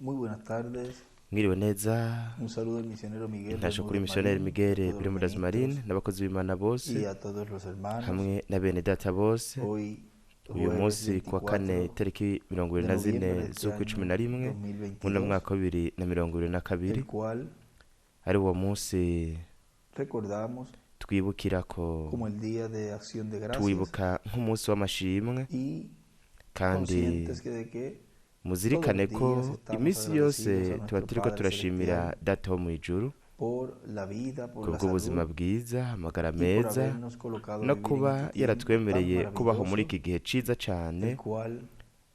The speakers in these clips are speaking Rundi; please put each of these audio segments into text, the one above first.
Muy buenas tardes. Mwiriwe neza. Un saludo al misionero Miguel Intasho kuri Bermúdez missionnaire Marín, Miguel a todos los Bermúdez Marín ministros n'abakozi b'Imana bose y a todos los hermanos. hamwe na bene data bose. Hoy, Uyu jueves munsi kuwa kane 24 tariki mirongo ibiri de na zine noviembre de este z'ukwa cumi año na rimwe muno 2022, mwaka wa 2022, el cual ari uwo munsi recordamos twibukirako, como el Día de Acción de Gracias tuwibuka nk'umunsi w'amashimwe, y kandi conscientes que de que muzirikane todos ko los días estamos iminsi yose agradecidos a tuba nuestro turiko Padre turashimira Celestial Data wo mw'ijuru por la vida, por la kubw'ubuzima salud bwiza, amagara y por meza, habernos colocado a no vivir en kuba este tiempo tan yaratwemereye kubaho muri maravilloso, iki gihe ciza cane, el cual es el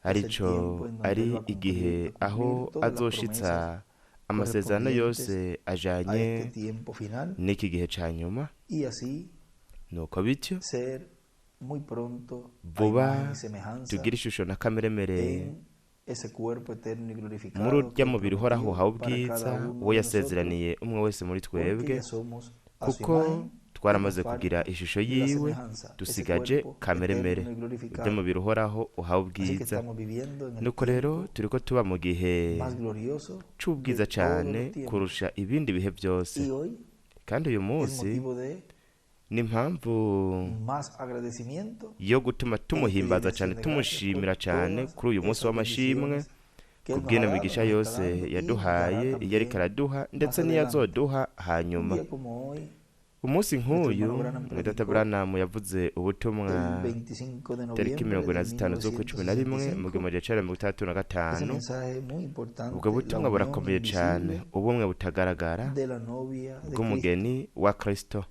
arico tiempo en donde ari Él va a igihe cumplir, a aho cumplir todas las azoshitsa promesas amasezerano correspondientes yose a ajanye este tiempo final n'iki gihe ca nyuma. y así Nuko bityo ser muy pronto a vuba imagen y semejanza tugire ishusho na kameremere en ese cuerpo eterno y muri glorificado que urya Él mubiri uhoraho prometió uhawe para ubwiza cada uno uwo de nosotros, yasezeraniye umwe wese muri porque twebwe, ya somos a su kuko imagen y nos twaramaze kugira falta ishusho la yiwe, semejanza, ese dusigaje cuerpo kameremere eterno y urya glorificado. mubiri uhoraho uhawe Así que ubwiza. estamos viviendo en el Nuko rero tiempo turiko tuba mu gihe más glorioso c'ubwiza de todos cane los tiempos. kurusha ibindi bihe byose, Y hoy kandi uyu es munsi motivo de ni impamvu más agradecimiento yo gutuma en este día tumuhimbaza de cane, acción de gracias por tumushimira cane todas kuri uyu munsi esas w'amashimwe, bendiciones que Él nos kubw'ino ha dado, migisha nos está yose dando y nos dará yaduhaye, iyo ariko también araduha más ndetse adelante. n'iyazoduha Un hanyuma. día como hoy, Umunsi nuestro nk'uyu, hermano Branham Mwedata predicó Branham yavuze ubutumwa el 25 de tariki noviembre mirongo de ine na zitanu z'ukwa 11 mu 1965. gihumbi amajana icenda na 65. Ese mensaje muy Ubwo importante, la butumwa unión burakomeye cane, invisible ubumwe butagaragara de la novia de Cristo. bw'umugeni wa Kristo.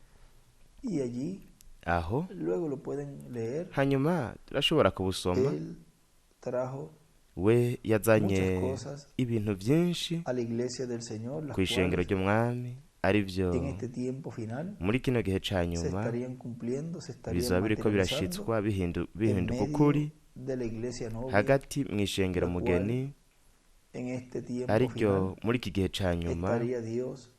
Y allí, Aho luego lo pueden leer, hanyuma turashobora kubusoma. él trajo We yazanye muchas cosas ibintu byinshi a la iglesia del Señor, las ku ishengero cuales ry'umwami, ari byo en este tiempo final muri kino gihe ca se nyuma estarían cumpliendo, se estarían bizoba biriko materializando birashitswa, en bihinduka medio ukuri de la iglesia novia, hagati mw'ishengero la cual mugeni, en este tiempo ariryo final muri iki gihe ca nyuma estaría Dios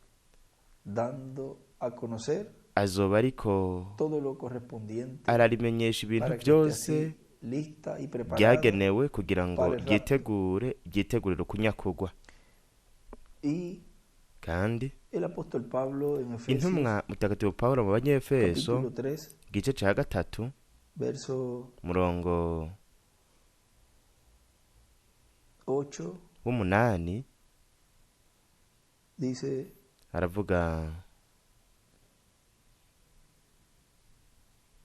dando a conocer azoba ariko todo lo correspondiente ararimenyesha ibintu para que esté byose así lista y preparada byagenewe kugira ngo para el rapto. ryitegure, ryitegurire ukunyakugwa. Y Kandi el apóstol Pablo en Efesios intumwa mutagatifu Pawulo mu Banyefeso capítulo 3, igice ca gatatu verso murongo 8, w'umunani dice: aravuga: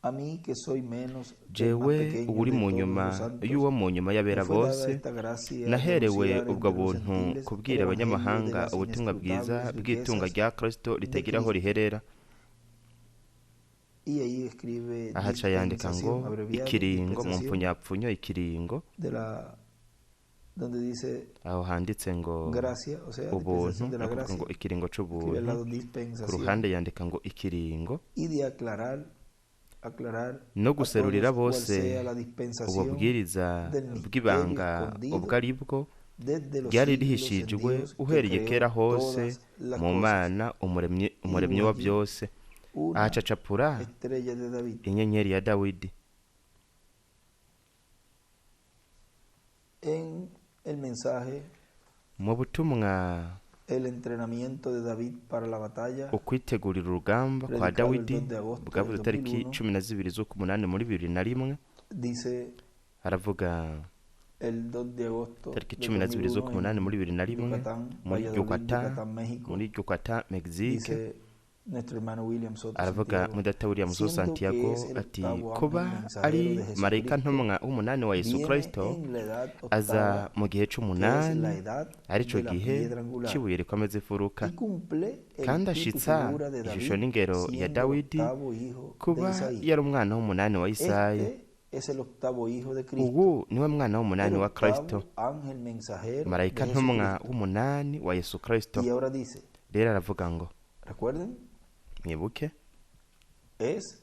A mí que soy menos del más jewe pequeño uwuri de mu todos nyuma los santos, y'uwo mu nyuma me y'abera fue dada bose, esta gracia de naherewe anunciar ubwo entre los buntu gentiles el kubwira evangelio de abanyamahanga las ubutumwa bwiza inescrutables bw'itunga riquezas rya Kristo de ritagira aho Cristo. riherera. Y ahí escribe Aha aca yandika ngo dispensación, abreviado, ikiringo mu dispensación mpfunyapfunyo ikiringo, de la donde dice aho handitse ngo gracia, o sea, ubuntu, dispensación de la ni ukuvuga gracia, ngo ikiringo escribe al c'ubuntu, lado ku dispensación ruhande yandika ngo ikiringo, y de aclarar, aclarar no a guserurira todos cual bose sea la ubwo dispensación bwiriza del misterio bw'ibanga escondido ubwo ari bwo desde los ryari siglos en rihishijwe Dios que uhereye creó kera hose todas las mu cosas. Mana umuremyi, Y umuremyi dibuja wa allí byose. una Ahacacapura estrella de David. inyenyeri ya Dawidi. En el mensaje, Mu butumwa el entrenamiento de David para la batalla, ukwitegurira urugamba kwa predicado el Dawidi 2 de agosto del bwavuze tariki 2001, 12 z'ukumunani muri 2001, dice aravuga el 2 de agosto tariki del 12 2001 z'ukumunani muri en 2001 Yucatán, muri Valladolid, Yucatán, Yucatán, México, muri Yucatán, Mexique, dice nuestro hermano William Soto aravuga Santiago, mudata William Soto siendo que Santiago es el ati octavo kuba ángel mensajero ari de marayika Jesucristo, ntumwa w'umunani wa Yesu viene Kristo, en la edad aza octava, mu gihe que es la c'umunani, edad arico de la gihe piedra angular, c'ibuye rikomeza imfuruka, y cumple el kandi tipo y ashitsa figura de ishusho David, n'ingero ya siendo el Dawidi, octavo hijo de kuba Isaí. yari umwana w'umunani wa Isayi. Este es el octavo hijo de Cristo, Ubu niwe mwana w'umunani el wa Kristo, octavo ángel mensajero de marayika ntumwa Jesucristo. w'umunani wa Yesu Kristo. Y ahora dice, Rero aravuga ngo recuerden, mwibuke es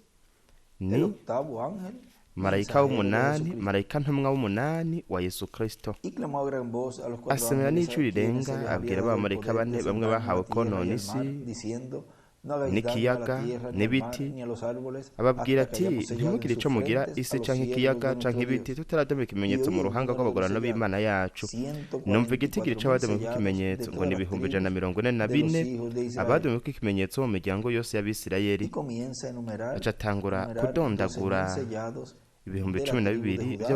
ni el octavo ángel marayika mensajero de w'umunani, Jesucristo. marayika ntumwa w'umunani wa Yesu Kristo. Y clamó a gran voz a los cuatro Asemera ángeles n'ijwi a quienes rirenga se les había abwira dado el abamarayika poder bane de bamwe sentar en bahawe la tierra y konona el isi mar, diciendo: No hagáis daño a la n'ikiyaga tierra, ni al mar, n'ibiti. ni a los árboles, Ababwira hasta que ati: hayamos sellado en "Ntimugire sus ico mugira frentes isi a los canke siervos ikiyaga de canke nuestro ibiti Dios". tutaradomeka Y ikimenyetso oí mu el ruhanga número de los rw'abagorano sellados, b'Imana yacu." Numva igitigiri 144.000 c'abadomeka sellados de ikimenyetso ngo todas ni las ibihumbi ijana na tribus mirongo ine na de los bine, hijos de Israel. abadomeka ikimenyetso mu miryango yose y'Abisirayeli. Y comienza a enumerar, Aca atangura enumerar 12.000 kudondagura sellados ibihumbi de la cumi na tribu de bibiri Judá,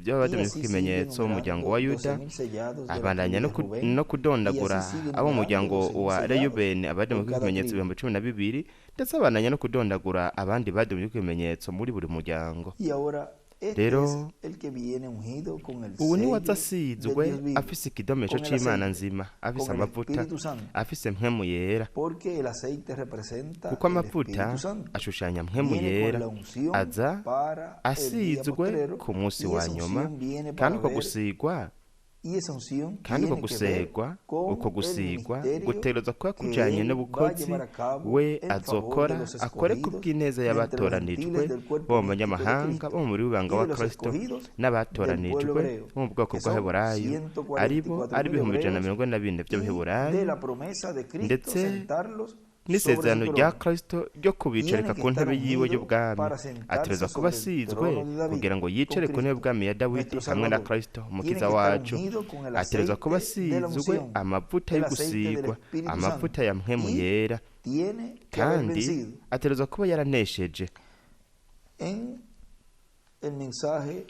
by'abadomeka y así sigue ikimenyetso mu muryango enumerando wa Yuda, 12.000 sellados de la abandanya tribu no de ku- Rubén, no y así kudondagura sigue abo mu enumerando muryango 12.000 wa sellados Reyubeni, por abadomeka cada ikimenyetso tribu. 12.000, ndetse abandanya no kudondagura abandi badomeka ikimenyetso muri buri muryango. Y ahora este es Rero el que viene ungido con el ubu niwe sello aza del asizwe Dios vivo, afise ikidomesho con el c'Imana aceite, nzima, afise con el amavuta, Espíritu Santo, afise mpwemu yera, porque el aceite representa kuko el amavuta Espíritu Santo. ashushanya mpwemu Viene con yera, la unción aza para el día asizwe postrero, ku munsi y wa esa nyuma, unción viene kandi para uko ver, gusigwa y esa unción kandi uko tiene que ver gusigwa con uko el gusigwa ministerio gutegerezwa kuba que kujanye él va a n'ubukozi llevar a cabo we en favor de azokora los akore escogidos kubw'ineza de entre los y'abatoranijwe gentiles del cuerpo bo mu místico de banyamahanga Cristo bo mu mubiri y wa de los Kristo escogidos del pueblo n'abatoranijwe hebreo, bo mu bwoko que son bw'Abaheburayo, aribo ari 144.000 ibihumbi ijana na hebreos, mirongo ine na bine y de by'Abaheburayo, la promesa de Cristo ndetse sentarlos sobre su n'isezerano rya trono. Kristo ryo kubicarika Tienen que ku estar ntebe yiwe ungidos y'ubwami. para sentarse Ategerezwa kuba sobre el asizwe trono de David kugira ngo con yicare ku ntebe Cristo, y'ubwami ya Dawidi nuestro hamwe na Salvador. Kristo Tienen umukiza que estar wacu. ungidos con el Ategerezwa kuba aceite de la asizwe unción, amavuta el aceite del y'ugusigwa, Espíritu amavuta Santo, ya mpwemu y yera, tiene que haber kandi vencido. ategerezwa kuba yaranesheje. En el mensaje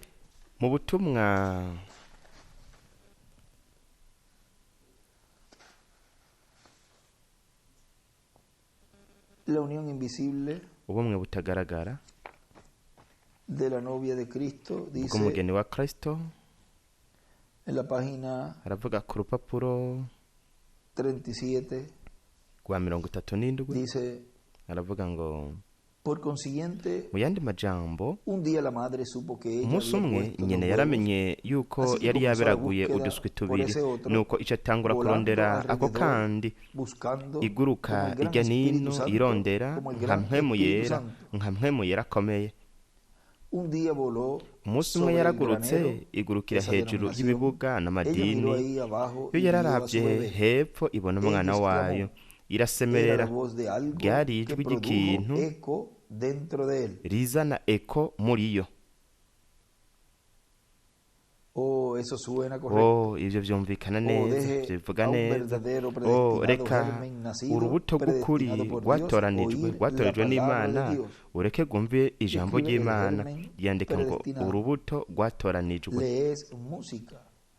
Mu butumwa La unión invisible ubumwe butagaragara de la novia de Cristo, dice bw'umugeni wa Kristo, en la página aravuga ku rupapuro 37, rwa 37, dice: aravuga ngo: Por consiguiente, "Mu yandi majambo, un día la madre supo que ella umunsi había umwe puesto dos nyina huevos, yaramenye yuko así que yari comenzó la yaberaguye búsqueda uduswi por tubiri, ese otro, nuko ico atangura volando kurondera ako alrededor, kandi, buscando como iguruka el gran irya Espíritu nino Santo, irondera como el nka gran mpwemu Espíritu yera, Santo. nka mpwemu yera akomeye. Un día voló Umunsi umwe sobre el yaragurutse granero, igurukira esa hejuru denominación. y'ibibuga Ella miró n'amadini. ahí abajo Yo y vio a su yararavye bebé. hepfo ibona Ella umwana wayo, exclamó, era irasemerera. la voz de algo Ryari que ijwi produjo ry'ikintu eco dentro de él. rizana eko muri yo." Oh, eso suena correcto. Oh, ivyo vyumvikana O neza, deje ivyo bivuga a un neza. verdadero Oh, predestinado reka germen nacido, urubuto rw'ukuri predestinado por Dios, rwatoranijwe oír la rwatoranijwe palabra n'Imana de Dios. ureke rwumve ijambo Escribe el ry'Imana. germen Yandika ngo predestinado. urubuto rwatoranijwe Le es música.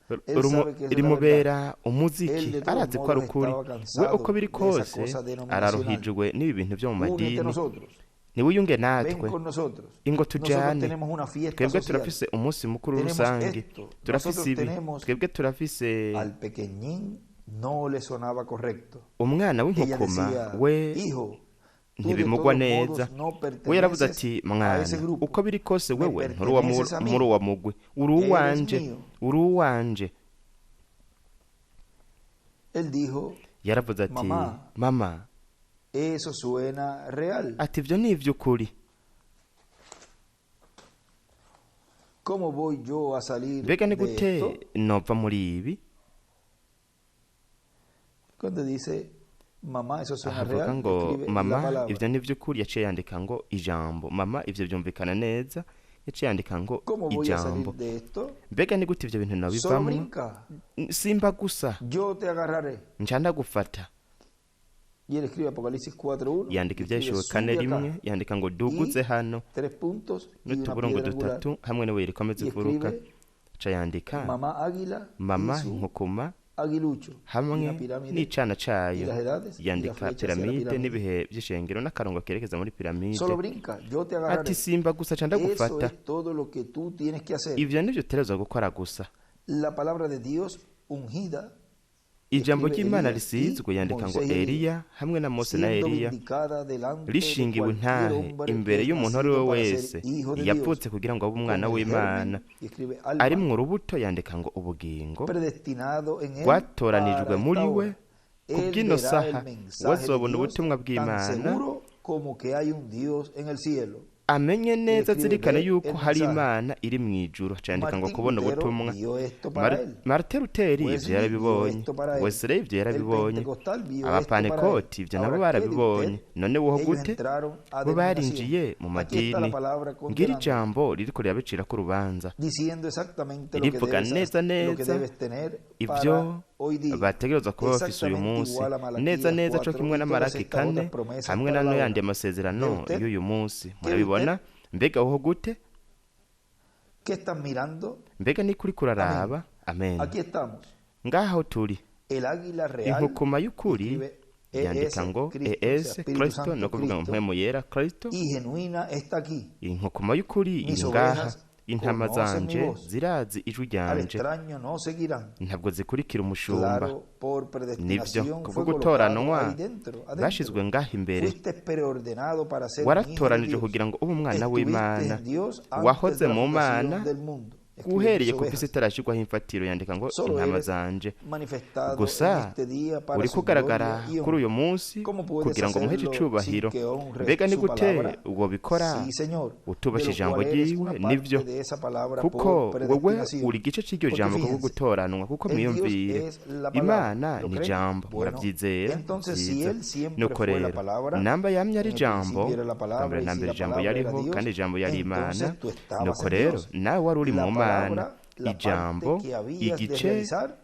Él sabe que esa es la verdad. rimubera Él umuziki, de todos arazi ko ari modos ukuri. estaba We cansado uko biri de esa kose cosa denominacional. araruhijwe n'ibi bintu vyo mu Únete a madini. nosotros. Niwiyunge Ven natwe, con nosotros. ingo Nosotros tujane. tenemos una fiesta Twebwe social. turafise umunsi mukuru Tenemos rusange, esto. turafise Nosotros ibi, tenemos twebwe turafise. Al pequeñín no le sonaba correcto. Umwana Ella w'inkokoma decía: we Hijo, tú de ntibimugwa todos neza. modos no We yaravuze perteneces ati: a "Mwana, ese grupo. uko biri kose Me wewe nturi uwa perteneces a mí. muri uwa mugwi, uri Eres uwanje, mío." uri uwanje." Él dijo: Yaravuze ati: Mamá, "Mama," eso suena real. ati, "ivyo ni ivy'ukuri. ¿Cómo voy yo a salir Mbega ni de gute esto? nova muri ibi?" Cuando dice: Mamá, eso suena Ahavuga real, ngo: escribe la "Mama, palabra. ivyo ni ivy'ukuri," yaciye yandika ngo ijambo. "Mama, ivyo vyumvikana neza," yaciye yandika ngo ¿Cómo voy a salir ijambo. de esto? Mbega ni gute ivyo bintu Solo nobivamwo? brinca, Simba gusa, yo te agarraré. nca ndagufata. Y él escribe Apocalipsis 4.1, Yandika escribe: ivyahishuriwe kane Sube rimwe, acá, yandika ngo duguze y hano, tres puntos y una n'utuburungu piedra angular. dutatu hamwe n'ibuye rikomeza Y imfuruka. escribe Aca yandika mamá águila y mama su inkukuma aguilucho, y hamwe una pirámide n'icana y cayo, las edades y la yandika flecha hacia la piramide pirámide. n'ibihe vy'ishengero n'akarongo kerekeza muri piramide. Solo brinca, yo te Ati: agarraré. "Simba gusa, ca Eso ndagufata." es todo lo que tú tienes que hacer. Ivyo nivyo utegerezwa gukora gusa. La palabra de Dios ungida, Ijambo escribe ry'Imana Elías y risizwe, yandika ngo Moisés y Elías, Eliya hamwe na Mose na siendo Eliya, vindicada delante de rishingiwe cualquier intahe hombre que imbere es y'umuntu uwo ari we nacido para ser wese hijo de Dios, yapfutse kugira ngo abe con umwana el w'Imana, germen, y escribe alma, arimwo urubuto, yandika ngo ubugingo, predestinado en él rwatoranijwe para muri esta we hora. Él kubw'ino verá saha, el mensaje de wazobona Dios ubutumwa tan bw'Imana seguro como que hay un Dios en el cielo. Amenye Y neza, escribe, azirikane ve yuko el hari mensaje. Imana iri mu ijuru. Acandika ngo Martín kubona Lutero ubutumwa. vio esto para él. Martin Luther ivyo Wesley vio yarabibonye, esto para él. Wesley ivyo El yarabibonye, pentecostal vio esto para él. abapanekoti ivyo nabo Ahora, ¿qué de barabibonye. usted? None woho Ellos gute? entraron a Bo denominación. barinjiye mu Aquí está la madini. palabra Ngira condenando, ijambo ririko rirabicirako urubanza, diciendo exactamente lo que rivuga debes, neza lo que neza debes tener ivyo para hoy día. bategerezwa kuba bafise uyu Exactamente munsi, igual a neza Malaquías neza co 4 kimwe y na todas Maraki estas 4 otras promesas hamwe para na la hora. yandi ¿Ve masezerano usted? y'uyu munsi. ¿Qué ve Murabibona? usted? Mbega woho gute? ¿Qué están mirando? Mbega ni kuri Amén. kuraraba? Amen. Aquí estamos. Ngaho turi. El águila real Inkukuma y'ukuri, escribe ES yandika ngo Cristo, o sea, ES Espíritu Kristo, Santo no kuvuga ngo Cristo, mpwemu yera Kristo. y genuina está aquí. Inkukuma y'ukuri Mis iri ngaha. ovejas Intama conocen mi zanje voz. zirazi ijwi Al ryanje, extraño no seguirán. ntabwo zikurikira umushumba. Claro, por Nivyo, predestinación kubwo fue colocado gutoranwa ahí dentro, adentro. bashizwe ngaha imbere. Fuiste preordenado para ser un hijo de Waratoranije Dios. kugira ngo ube umwana Estuviste w'Imana, en Dios antes wahoze de la mu fundación Mana del mundo. Escribe uhereye mis ku isi ovejas. itarashirwaho imfatiro. Yandika ngo Solo intama eres zanje. manifestado en Gusa este día para uri su kugaragara gloria y kuri honra. uyu munsi ¿Cómo puedes kugira ngo umuhe hacerlo sin icubahiro. que honres Mbega ni su gute palabra? wobikora Sí, Señor, de utubasha lo ijambo cual eres una ryiwe? parte Nivyo, de esa palabra kuko por wewe predestinación. uri igice c'iryo Porque jambo kubwo fíjense, gutoranwa. Kuko el Dios mwiyumvire, es la palabra. Imana ¿Lo ni creen? ijambo. Bueno, Muravyizera? entonces si Vyiza. Él siempre Nuko fue la rero, palabra, namba yamye ari en el ijambo, principio era la bwa palabra, mbere y na si mbere la ijambo palabra era yariho, Dios, kandi ijambo yari Imana. entonces tú estabas Nuko en rero Dios. nawe wari uri La mu Mana. palabra, la parte Ijambo, que habías de igice realizar,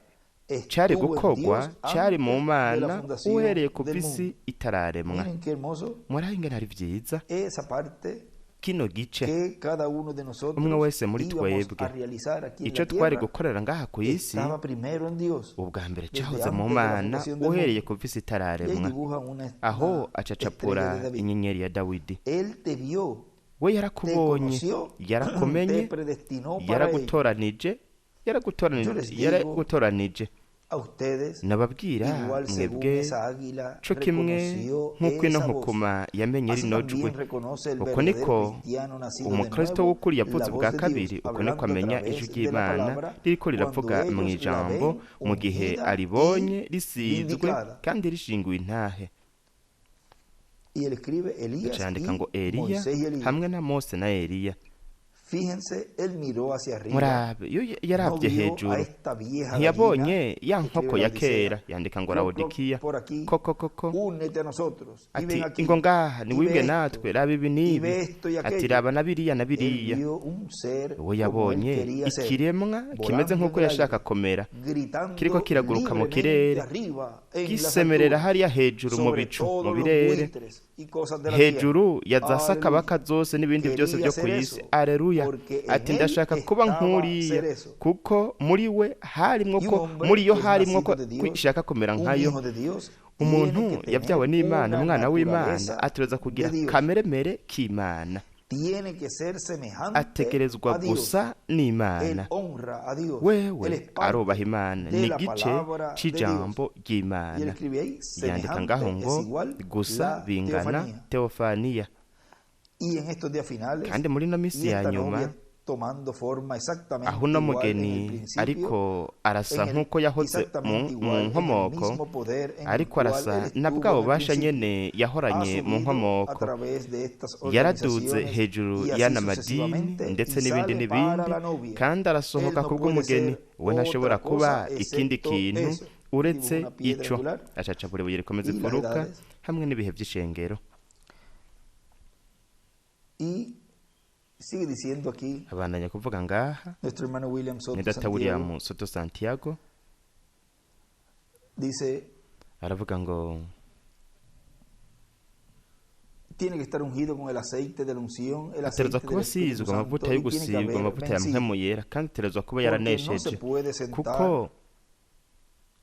cari estuvo en gukorwa, Dios cari mu antes de la Mana fundación uhereye kuva del isi mundo. itararemwa. Miren qué hermoso Murabe ingene ari vyiza esa parte kino gice que cada uno de umwe nosotros wese muri íbamos twebwe a realizar aquí en ico la twari tierra gukorera ngaha ku isi, estaba primero en Dios ubwa mbere desde cahoze mu antes de la Mana fundación del uhereye mundo. kuva isi Y ahí itararemwa. dibuja una, Aho una estrella de acacapura David. inyenyeri ya Dawidi. Él te vio, We te yarakubonye, conoció, te yarakumenye, predestinó para ello. yaragutoranije, Yo yaragutoranije, les digo yaragutoranije. a ustedes, Nababwira igual según mwebwe, esa águila co kimwe reconoció nk'uko ino esa voz, nkukuma yamenye así rino jwi, también reconoce el uko verdadero niko cristiano nacido de umukristo nuevo w'ukuri la yavutse voz bwa de Dios, kabiri, uko niko hablando a amenya través ijwi de la ry'Imana palabra ririko cuando riravuga mu ellos la ijambo, ven mu gihe ungida aribonye y risizwe vindicada. kandi rishinguwe intahe. Y él escribe Elías Acandika y ngo Eliya Moisés y Elías. hamwe na Mose na Eliya. Fíjense, él miró hacia arriba, Murabe iyo no yaravye vio a hejuru, esta vieja gallina, ntiyabonye ya escribe nkoko ya la Odisea, kera, yandika ngo cloc, cloc, Lawodikiya, por aquí, koko koko, únete a nosotros, y ati ven aquí, ingo ngaha y ve niwibwe esto, natwe, raba ibi y n'ibi, ve esto y ati aquello. raba na biriya na Él biriya. vio un ser We como él yabonye quería ser, ikiremwa kimeze volando nk'uko en el yashaka aire, komera, kiriko gritando kiraguruka mu libremente kirere, arriba en las gisemerera alturas, hariya hejuru mu sobre bicu, mu todos los birere, buitres y cosas de la tierra. hejuru ya za Aleluya. sakabaka zose n'ibindi byose Quería byo ku ser isi. eso, Aleluya. porque en Ati él ndashaka kuba estaba nk'uriya, ser eso. kuko muri we harimwo Y un ko hombre muri yo que es harimwo ko nacido de Dios, ishaka kumera un nkayo. hijo de Dios, tiene Umuntu que tener yabyawe n'Imana, una umwana w'Imana, naturaleza ategerezwa kugira de Dios. kameremere k'Imana, Tiene que ser semejante ategerezwa a Dios. gusa Él n'Imana. honra a Dios. Él Wewe es parte arubaha Imana, de ni la igice palabra de Dios. c'ijambo Y él ry'Imana. escribe ahí, Yandika ngaho semejante ngo es igual gusa la bingana teofanía. teofaniya. Y en estos días finales, Kandi muri ino minsi y ya esta nyuma, novia tomando forma exactamente aho uno igual en el mugeni principio, ariko arasa en el, nk'uko yahoze mu exactamente igual en el nkomoko, mismo poder en el ariko cual arasa él na estuvo bwa en el bubasha principio. nyene Ha yahoranye mu subido a nkomoko, través de estas yaraduze organizaciones hejuru y así y'ana madini sucesivamente ndetse y n'ibindi sale para n'ibindi, la novia. kandi Él arasohoka no puede kubw'umugeni. ser We ntashobora otra kuba cosa ikindi excepto kintu eso. uretse Dibuja una piedra ico. angular Acacapura ibuye rikomeza y las imfuruka edades. hamwe n'ibihe vy'ishengero. Y sigue diciendo aquí Abandanya kuvuga ngaha nuestro hermano William ni Soto data Santiago, William Soto Santiago, dice, aravuga ngo tiene que estar ungido con el aceite de la unción, el aceite ategerezwa del kuba Espíritu asizwe amavuta Santo yo y tiene que gusigwa, haber amavuta ya vencido. mpwemu yera, kandi ategerezwa kuba Porque no se yaranesheje, puede sentar kuko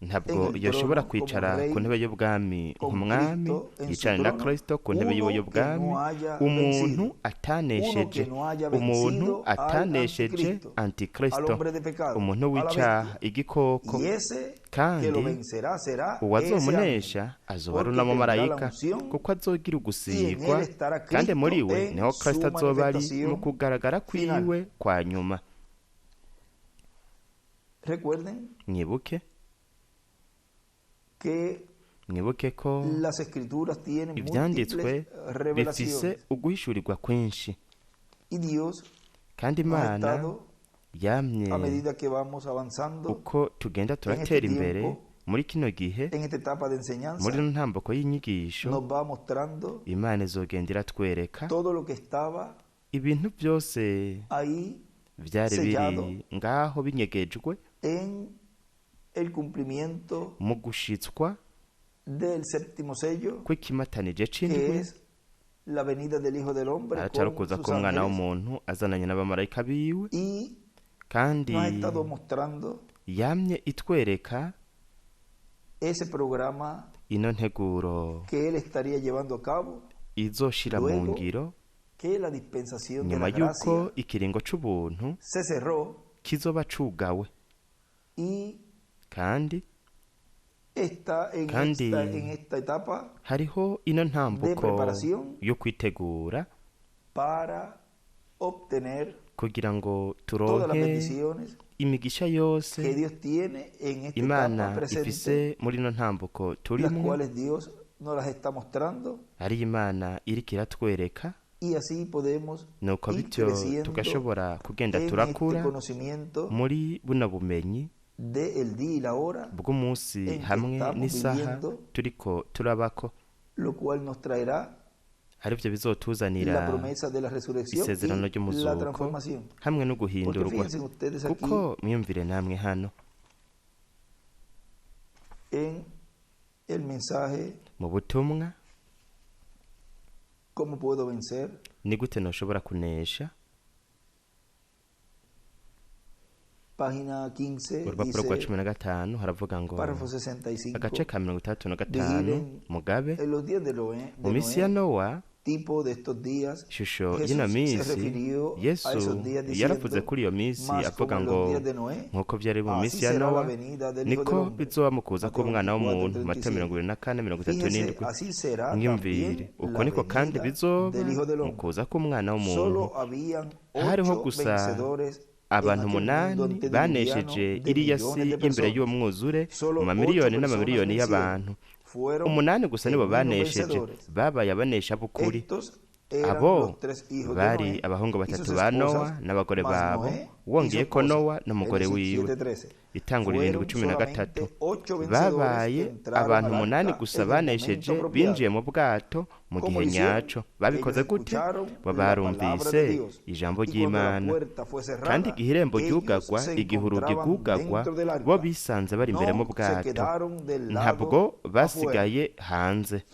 ntabwo en el yoshobora trono como kwicara rey ku ntebe y'ubwami con nk'umwami, Cristo en su yicarane na trono, Kristo ku ntebe yiwe uno que y'ubwami, no haya umuntu vencido, uno atanesheje, que no haya umuntu vencido al atanesheje anticristo, al antikristo, hombre de pecado, umuntu a la w'icaha, bestia. igikoko. Y ese que Kandi lo vencerá será ese ángel, uwazomunesha azoba ari porque uno tendrá la mumarayika, unción kuko azogira y en ugusigwa, él estará kandi muri Cristo we en niho Kristo su azoba ari mu manifestación kugaragara final. kwiwe kwa nyuma. Recuerden Mwibuke, que mwibuke ko las escrituras tienen ivyanditswe múltiples bifise revelaciones. uguhishurirwa kwinshi. Y Dios Kandi nos ha Imana estado, yamye a medida que vamos avanzando uko tugenda turatera este imbere tiempo, muri kino gihe, en esta etapa de enseñanza, muri ino ntambuko y'inyigisho, nos va mostrando Imana izogenda iratwereka todo lo que estaba ibintu byose ahí vyari biri sellado ngaho binyegejwe en el cumplimiento mu gushitswa del séptimo sello, kw'ikimatanije que c'indwi, es la venida del Hijo del Hombre aracari con ukuza sus k'umwana ángeles, w'umuntu azananye n'abamarayika biwe. y Kandi nos ha estado mostrando yamye itwereka ese programa ino nteguro que él estaría llevando a cabo, izoshira mu luego ngiro que la dispensación de nyuma la y'uko gracia ikiringo c'ubuntu se cerró kizoba cugawe, y kandi está en kandi esta etapa hariho ino de ntambuko preparación yo kwitegura para obtener kugira ngo todas las turonke bendiciones imigisha yose que Dios tiene en esta Imana etapa presente, ifise muri ino ntambuko las turimwo, cuales Dios nos las está mostrando, ari Imana iriko iratwereka. y así podemos Nuko ir bityo creciendo tugashobora kugenda en este turakura conocimiento muri buno bumenyi del día y la hora bw'umunsi en que hamwe estamos n'isaha viviendo, turiko turabako, lo cual nos traerá arivyo bizotuzanira la promesa de la resurrección isezerano y la ry'umuzuko transformación. hamwe no Porque guhindurwa. fíjense ustedes aquí Kuko mwiyumvire namwe hano en el mensaje mu butumwa ¿Cómo puedo vencer? ni gute noshobora kunesha, Página 15 urupapuro rwa dice, 15 haravuga ngo párrafo 65, agace ka 65, Vigilen mugabe en los días de Noé, mu minsi ya Nowa, tipo de estos días, ishusho Jesús y'ino se minsi, refirió a Yesu esos días yaravuze diciendo, kuri iyo minsi mas avuga como en ngo los días de Noé, nk'uko byari mu así minsi ya será la Nowa, venida del Hijo del niko Hombre. bizoba mu kuza Mateo k'umwana 24, w'umuntu, Mateo 37. 24:37. Fíjense, así será Mwiyumvire, también uko la niko kandi venida bizoba del Hijo del mu Hombre. kuza k'umwana w'umuntu. Solo habían Hariho 8 gusa vencedores en abantu aquel mundo umunani antediluviano banesheje de iriya si millones de y'imbere personas. y'uwo mwuzure Solo mu 8 mamiliyoni personas n'amamiliyoni vencieron. y'abantu. Fueron Umunani gusa nibo genuinos banesheje, vencedores. babaye abanesha b'ukuri. Estos eran Abo los 3 hijos de bari Noé abahungu y batatu sus ba Nowa esposas, n'abagore mas babo, Noé y su wongeyeko esposa. Nowa n'umugore Génesis wiwe. 7:13. Itanguriro irindwi Fueron cumi na gatatu. solamente 8 vencedores que Babaye entraron abantu al umunani arca gusa en el banesheje momento apropiado. binjiye mu bwato mu ¿Cómo gihe lo hicieron? nyaco. Babikoze Ellos gute? escucharon Bo la palabra de barumvise Dios. ijambo Y cuando la ry'Imana. puerta fue Kandi cerrada, igihe irembo ellos ryugagwa, se igihe urugi encontraban rwugagwa, dentro del bo arca. bisanze bari imbere mu No se bwato, quedaron del ntabwo lado afuera. basigaye hanze.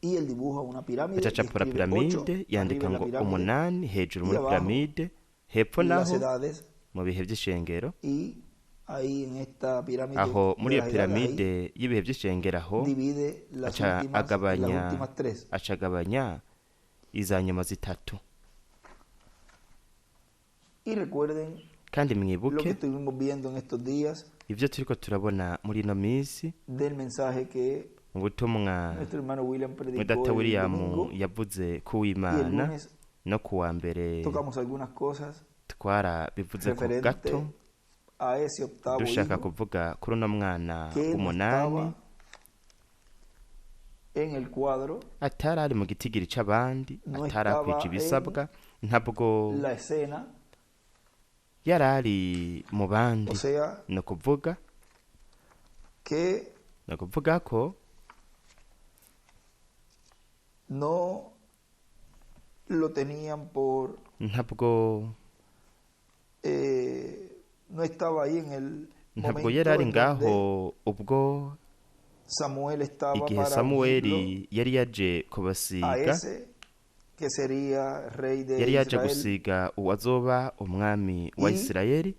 Y él dibuja una pirámide y Acacapura escribe 8 piramide arriba yandika en la ngo pirámide 8 hejuru y muri abajo piramide, hepfo las naho edades, mu bihe vy'ishengero. y ahí en esta pirámide Aho de muri iyo las edades, ahí piramide y'ibihe vy'ishengero aho divide las aca últimas, las agabanya últimas 3. aca agabanya iza nyuma zitatu. Y recuerden Kandi lo que mwibuke estuvimos viendo en estos días ivyo turiko turabona muri ino minsi del mensaje que mu butumwa nuestro hermano William predicó Data el William domingo yavuze ku y el w'Imana lunes no ku wa mbere, tocamos algunas cosas twarabivuze ku gato referente a ese octavo dushaka hijo kuvuga kuri uno mwana que no w'umunani estaba en el cuadro, atari ari mu gitigiri c'abandi, no atarakwija estaba ibisabwa, ntabwo en la escena, yari ari mu bandi. o sea Ni ukuvuga que ni ukuvuga ko no lo tenían por ntabwo no estaba ahí en el ntabwo momento yari ari en donde ngaho ubwo Samuel estaba igihe para ungirlo Samueli yari yaje a kubasiga, ese que sería rey de yari yaje Israel. gusiga uwazoba umwami wa Y Isirayeli.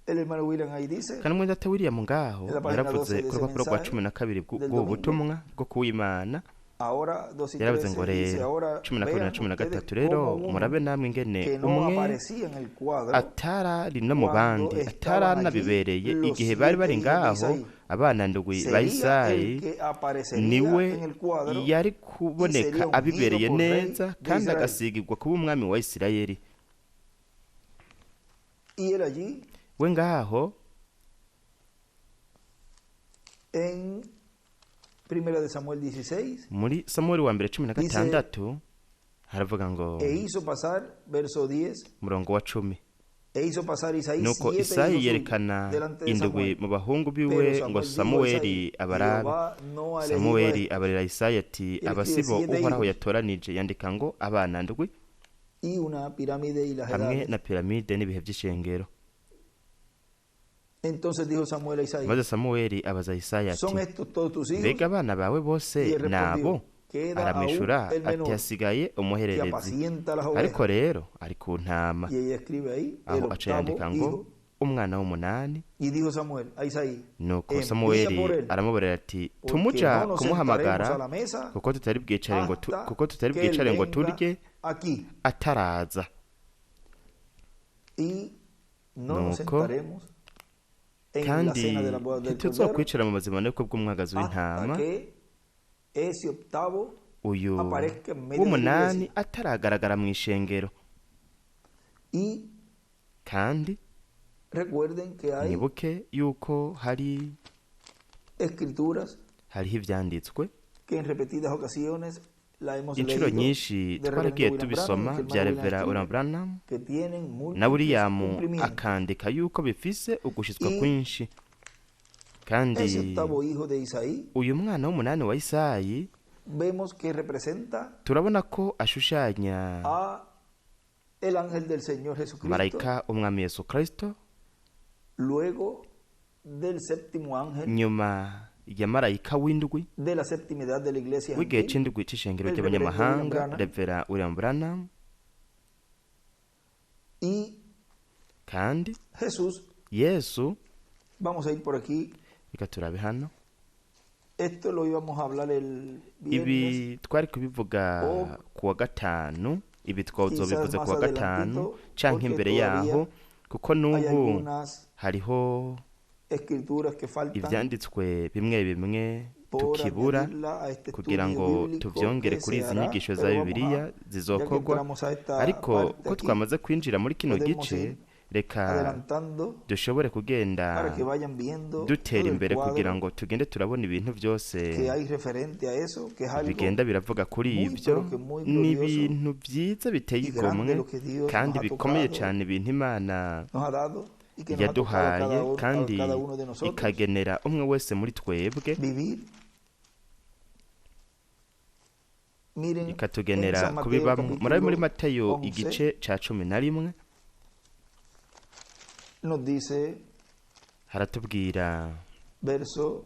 el hermano William ahí dice Kandi mwene data William ngaho en la página yaravuze 12 de ku ese rupapuro rwa mensaje 12 del bw'ubu domingo, butumwa bwo kuw'Imana, ahora 2 y yaravuze ngo 13 dice, rero ahora 12 na vean cumi na ustedes gatatu rero cómo uno murabe namwe ingene que no umwe aparecía en el cuadro atarari no mu cuando bandi, estaban allí ataranabibereye los igihe bari 7 bari hijos de ngaho Isaí, abana ndwi ba sería el Isayi, que aparecería niwe en el cuadro yari y kuboneka sería ungido abibereye por rey neza de kandi Israel. agasigirwa kuba umwami wa Isirayeli. Y él allí We ngaho en Primera de Samuel 16 muri Samueli wa mbere cumi na dice gatandatu Haravuga ngo E hizo pasar, verso 10, murongo wa 10, e hizo pasar Isaí nuko siete Isayi hijos suyos yerekana delante de indwi Samuel. mu bahungu Pero biwe ngo Samuel dijo a Samuweli Isaí, abarabe. Jehová no ha elegido a Samuweli este. abarira Isayi ati Él escribe abasibo siete Uhoraho hijos yatoranije. Yandika ngo abana ndwi y una pirámide y las hamwe edades. na piramide n'ibihe by'ishengero. Entonces dijo Samuel a Isaí, Maze Samuweli abaza Isaya ati ¿son estos todos tus hijos? mbega abana bawe bose Y él nabo? respondió, queda aún Aramwishura el ati menor hasigaye que umuhererezi, apacienta las ariko ovejas. rero ari ku ntama. Y ella escribe ahí el Aho aca octavo yandika ngo hijo. umwana w'umunani. Y dijo Samuel a Isaí, Nuko envía por Samuweli él, aramubarira ati porque tumuja no nos sentaremos a kumuhamagara la mesa kuko tutari bwicare ngo hasta kuko tutari que él bwicare ngo venga turye aquí. ataraza. Y no nos Nuko sentaremos en la kandi cena de la boda del Cordero ntituzokwicara mu mazimaneko bw'umwagazi hasta w'intama que ese octavo uyu aparezca en medio de la w'umunani iglesia. ataragaragara mu ishengero. Y Kandi recuerden que hay mwibuke yuko hari escrituras hariho ivyanditswe que en repetidas ocasiones la hemos inshuro leído nyinshi de Reverendo twaragiye William Branham, tubisoma que el bya hermano William Revera William escribe, Branham que tienen na múltiples William cumplimientos. akandika yuko bifise ugushitswa Y kwinshi. Kandi ese octavo hijo de Isaí uyu mwana w'umunani wa Isayi vemos que representa turabona ko ashushanya a el ángel del Señor Jesucristo marayika umwami Yesu Kristo luego del séptimo ángel nyuma ya marayika w'indwi de la séptima edad de la iglesia w'igihe gentil, c'indwi c'ishengero el reverendo William ry'abanyamahanga Branham. Revera William Branham. Y Kandi Jesús, Yesu, vamos a ir por aquí, reka turabe hano, esto lo íbamos a hablar el viernes ibi twari kubivuga o kuwa gatanu, ibi quizás twazobivuze más kuwa gatanu adelantito, canke porque imbere todavía yaho, kuko hay n'ubu algunas hariho escrituras que faltan ivyanditswe bimwe bimwe por tukibura añadirla a este kugira estudio ngo bíblico tuvyongere que kuri se izi hará, nyigisho za pero vamos Bibiliya a, ya que zizokorwa. entramos a esta Ariko parte ko aquí, twamaze kwinjira muri kino podemos gice, ir reka adelantando dushobore kugenda para que vayan viendo dutera todo el imbere kugira cuadro ngo tugende turabona ibintu byose que hay referente a eso, que es algo bigenda biravuga kuri muy, ibyo. pero que muy Ni glorioso ibintu byiza biteye y grande igomwe lo que Dios nos kandi ha bikomeye tocado, cyane, ibintu Imana nos ha dado y que nos ha tocado a yaduhaye kandi cada uno de nosotros ikagenera umwe wese muri twebwe, vivir. Miren en ikatugenera San Mateo kubibamwo. Murabe muri capítulo Matayo 11 igice ca 11, nos dice haratubwira verso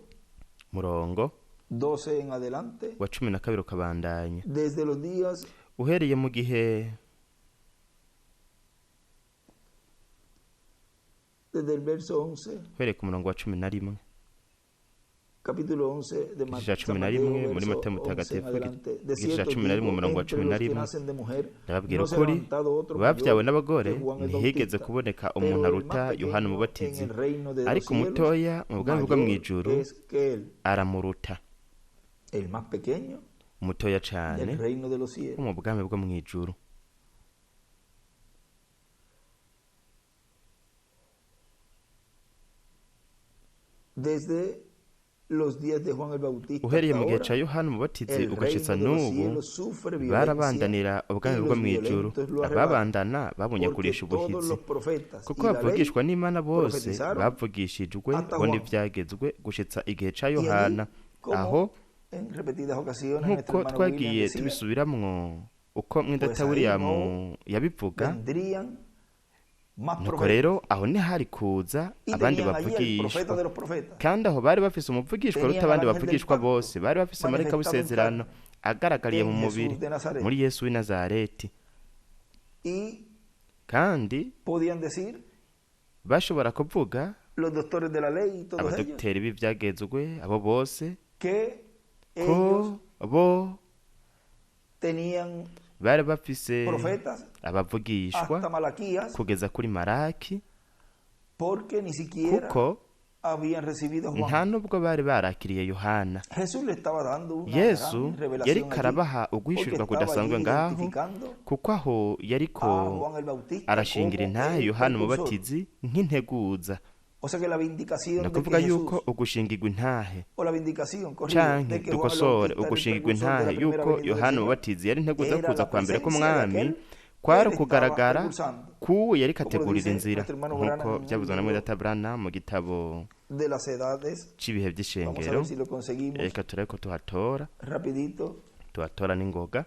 murongo 12 en adelante, wa 12 ukabandanya, desde los días uhereye mu gihe desde el verso 11, uhereye ku murongo wa 11, capítulo 11 de igice ca San cumi na Mateo, rimwe muri verso Matayo 11 en mutagatifu, adelante. De igice ca cierto 11 digo, umurongo wa entre cumi na los que rimwe, nacen de mujer, ndababwira no se ha ukuri, levantado otro babyawe mayor n'abagore que Juan el ntihigeze Bautista, kuboneka umuntu pero el aruta más Yohana pequeño en Umubatizi, el reino de los ariko cielos, umutoya mu bwami bwo mayor mw'ijuru es que él. aramuruta. El más pequeño Umutoya cane del reino de los wo cielos. mu bwami bwo mw'ijuru. Desde los días de Juan el Bautista Uhereye hasta mu gihe ahora, ca Yohana Umubatizi el ugashitsa reino de los n'ubu, cielos sufre violencia barabandanira ubwami y bwo los mw'ijuru, violentos lo arrebatan, ababandana porque babunyakurisha todos ubuhizi, los profetas kuko y la ley bavugishwa n'Imana bose profetizaron bavugishijwe hasta bo Juan. n'ivyagezwe gushitsa igihe ca Y allí, Yohana. Aho como en repetidas ocasiones nuestro nk'uko hermano William twagiye decía, tubisubiramwo uko pues mwendata ahí William no yabivuga, vendrían más nuko profetas. rero aho ntihari kuza Y abandi tenían allí al profeta bavugishwa. de los profetas, Kandi aho bari bafise umuvugishwa aruta tenían al abandi ángel del bavugishwa pacto bose, bari bafise marayika manifestado en w'isezerano carne agaragariye mu en mubiri Jesús de Nazaret. muri Yesu w'i Nazareti. Y Kandi podían decir bashobora kuvuga los doctores de la ley y todos ellos abadogiteri b'ivyagezwe abo bose que ko ellos bo tenían bari bafise profetas abavugishwa hasta Malaquías, kugeza kuri Maraki, porque ni siquiera kuko habían recibido a nta Juan. nubwo bari barakiriye Yohana. Jesús le estaba dando una Yesu gran revelación yariko allí, arabaha porque uguhishurirwa estaba allí kudasanzwe ngaho, identificando kuko aho yariko a Juan el Bautista arashingira como intahe el Yohana precursor. Umubatizi nk'integuza. O sea que la vindicación Ni de que ukuvuga Jesús, yuko ugushingirwa intahe o la vindicación, corrijo, canke de que Juan el dukosore Bautista era el ugushingirwa precursor de intahe la primera yuko venida del Yohana Señor, Umubatizi yari integuza era kuza la kwa mbere presencia de k'umwami aquel kwari que él estaba ukugaragara precursando. k'uwo yariko Como lo ategurira dice inzira nuestro hermano nk'uko Branham en un byavuzwe na libro mwene data Branham mu gitabo de las edades. c'ibihe Vamos a vy'ishengero. ver si lo conseguimos Reka turabe ko tuhatora, rapidito tuhatora n'ingoga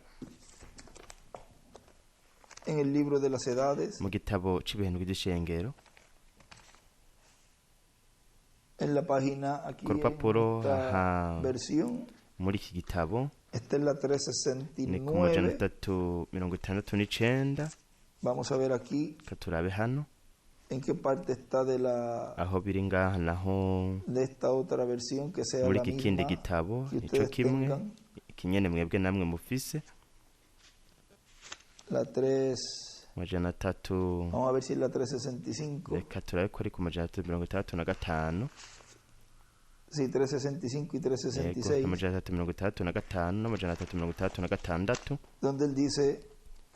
en el libro de las edades, mu gitabo c'ibihe vy'ishengero en la página aquí ku en rupapuro esta aha versión. muri iki gitabo Esta es la ni ku majana 369. 369. Vamos a ver aquí Reka turabe hano en qué parte está de la aho biri ngaha naho de esta otra versión que sea muri la iki kindi misma gitabo que nico ustedes kimwe tengan. ikinyene mwebwe namwe mufise La 3, 300. vamos a ver si es la 365. Reka turabe ko ari ku 365. Sí, 365 y Yego, 366, 365 n'366, donde él dice,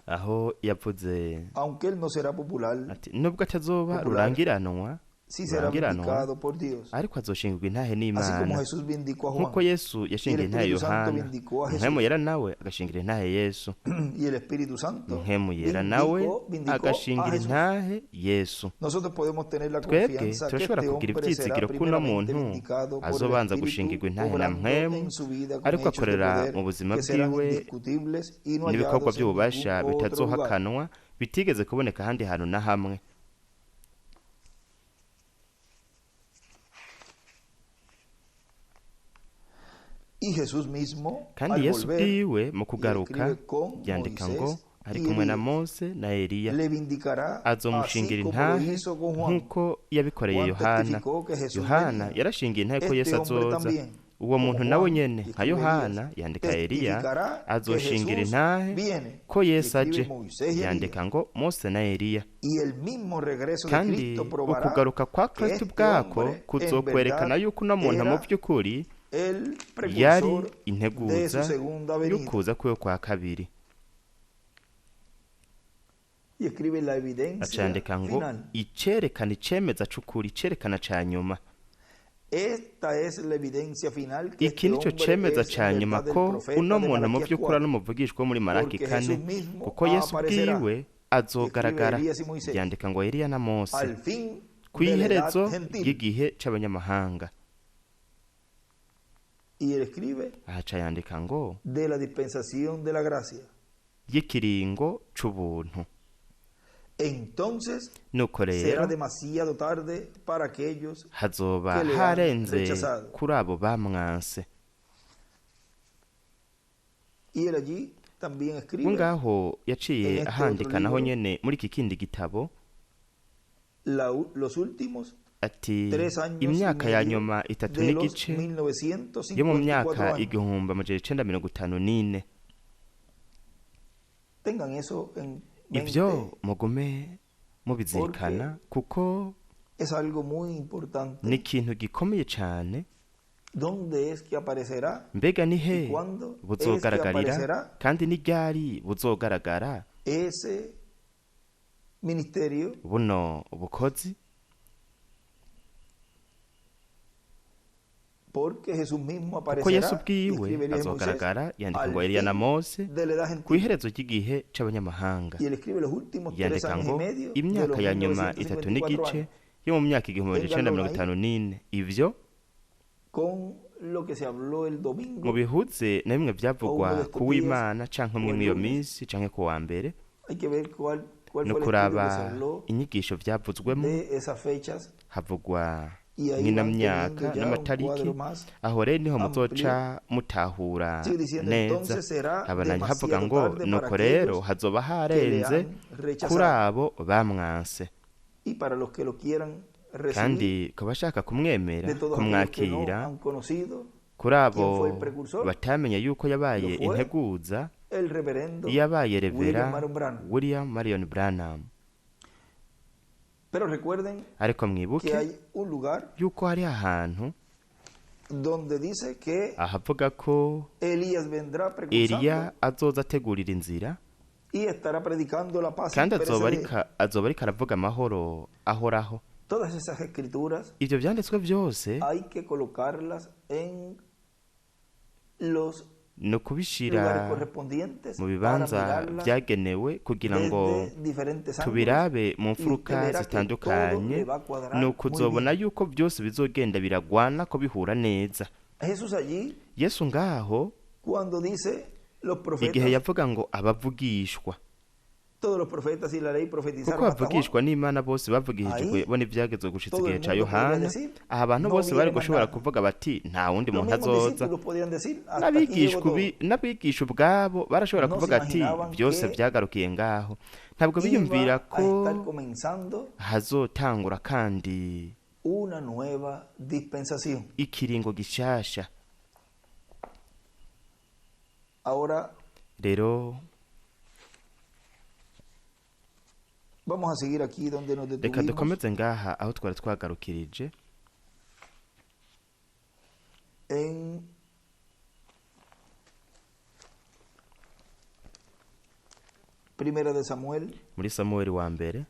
aho yavuze aunque él no será popular, ati nubwo atazoba popular, rurangiranwa sí será rurangiranwa vindicado por Dios. ariko azoshingirwa intahe Así como n'Imana Jesús vindicó a nk'uko Juan Yesu y el yashingiye intahe Espíritu Santo Yohana, vindicó a Mpwemu Jesús Yera nawe agashingira intahe Yesu, y el Espíritu Santo Mpwemu Yera nawe vindicó a agashingira Jesús. intahe Yesu. Nosotros podemos tener la Twebwe confianza que turashobora este kugira hombre será ivyizigiro ko uno primeramente muntu vindicado por el azobanza Espíritu, gushingirwa intahe na obrando Mpwemu, en su vida con ariko hechos de akorera poder mu buzima que serán bwiwe indiscutibles y no n'ibikorwa hallados en by'ububasha ningún otro lugar. bitazohakanwa bitigeze kuboneka ahandi hantu na hamwe. Y Jesús mismo, Kandi al Yesu volver, bwiwe mu y kugaruka escribe con yandika ngo Moisés ari y kumwe na Elías, Mose na Eliya, le vindicará así azomushingira como lo intahe hizo con Juan. nk'uko yabikoreye Juan Yohana. testificó que Jesús Yohana venía. yarashingiye intahe ko Este Yesu hombre azoza. también, Uwo como muntu nawe Juan, nyene y nka escribe Elías, Yohana yandika Eliya testificará que azoshingira Jesús intahe viene. ko Y Yesu escribe aje, Moisés y yandika Elías. ngo Mose na Eliya. Y el mismo regreso de Kandi Cristo probará ukugaruka kwa que Kristo este ubwako hombre en kuzokwerekana verdad yuko uno muntu mu era by'ukuri el yari precursor de su integuza segunda venida. y'ukuza kwiwe kwa kabiri. Y escribe la evidencia Acandika ngo final. icerekana icemeza c'ukuri, icerekana ca nyuma. Esta es la evidencia final que Iki este nico hombre cemeza es en ca nyuma verdad el ko profeta uno de muntu mu Malaquías vy'ukuri ari 4, umuvugishwa wo muri Malaki porque 4, Jesús mismo kuko Yesu aparecerá, bwiwe escribe azogaragara, Elías y Moisés, yandika ngo Eliya na Mose al fin de la edad kw'iherezo gentil. ry'igihe c'abanyamahanga. Y él escribe Ahaca yandika ngo de la dispensación de la gracia. y'ikiringo c'ubuntu. Entonces Nuko será rero demasiado tarde para aquellos hazoba que le han harenze rechazado. kuri abo bamwanse. Y él allí también We escribe ngaho yaciye en este otro ahandika naho libro nyene muri iki kindi gitabo los últimos ati 3 años y imyaka ya medio nyuma itatu de los n'igice yo mu 1954 myaka años. 1954. Tengan eso en Ivyo mente mugume mubizirikana porque kuko es algo muy ni importante. ikintu gikomeye cane. ¿Dónde es que aparecerá Mbega ni y he cuándo es que buzogaragarira aparecerá kandi ni ryari buzogaragara ese ministerio? buno bukozi? Porque Jesús mismo Kuko Yesu aparecerá, y ubwiwe escribe Elías y Moisés, azogaragara, yandika al ngo Eliya na fin Mose de la edad gentil. kw'iherezo ry'igihe c'abanyamahanga. Y él escribe los últimos 3 Yandika años y ngo medio de imyaka los ya nyuma itatu 1954 n'igice años. yo mu myaka igihumbi Ténganlo ahí 1954. Ivyo con lo que se habló el domingo mubihuze na bimwe o uno vyavugwa de estos ku días w'Imana canke o umwe el mw'iyo lunes. minsi canke ku wa mbere, Hay que ver cuál no fue el estudio que se kuraba habló inyigisho vyavuzwemo de esas fechas havugwa y ahí mw'ino van teniendo myaka ya un n'amatariki. cuadro más Aho rero niho amplio. muzoca mutahura Sigue diciendo, neza. entonces será Habananye havuga demasiado ngo tarde para nuko rero aquellos hazoba que le harenze han kuri rechazado abo bamwanse, y para los que lo quieran recibir, kandi ku bashaka kumwemera de todos aquellos que no kumwakira, han conocido kuri quién abo fue el precursor, batamenya yuko lo yabaye fue integuza, el reverendo yabaye William Revera Marion Branham. William Marion Branham. Pero recuerden Ariko que mwibuke hay un lugar yuko hari ahantu donde dice que ahavuga ko Elías vendrá Eliya precursando azoza ategurira inzira y estará predicando la paz kandi azoba imperecedera. ariko aravuga amahoro ahoraho. Todas esas escrituras Ivyo vyanditswe vyose hay que colocarlas en los ni ukubishira lugares correspondientes mu para bibanza mirarlas vyagenewe kugira ngo desde diferentes ángulos tubirabe mu y usted mfuruka verá que todo zitandukanye, le va a cuadrar ni muy ukuzobona bien. yuko byose bizogenda biragwana ko bihura neza. Jesús allí, Yesu ngaho cuando dice los igihe profetas, yavuga ngo abavugishwa, todos los profetas y la ley kuko profetizaron hasta Juan, bavugishwa n'Imana bose bavugishijwe Ahí, bo n'ivyagezwe gushitsa todo igihe el ca mundo podría Yohana, decir, aha abantu no bose bari viene más gushobora nada. kuvuga bati nta wundi Los muntu mismos azoza. discípulos podían decir, hasta aquí llegó N'abigishwa todo. N'abigisha ubwabo barashobora No se kuvuga ati imaginaban byose que vyagarukiye ngaho. Ntabwo biyumvira iba a ko estar comenzando hazotangura kandi una nueva dispensación. ikiringo gishasha. Ahora Rero vamos a seguir aquí donde nos reka detuvimos dukomeze ngaha aho twari twagarukirije, en Primera de Samuel, muri Samueli wa mbere,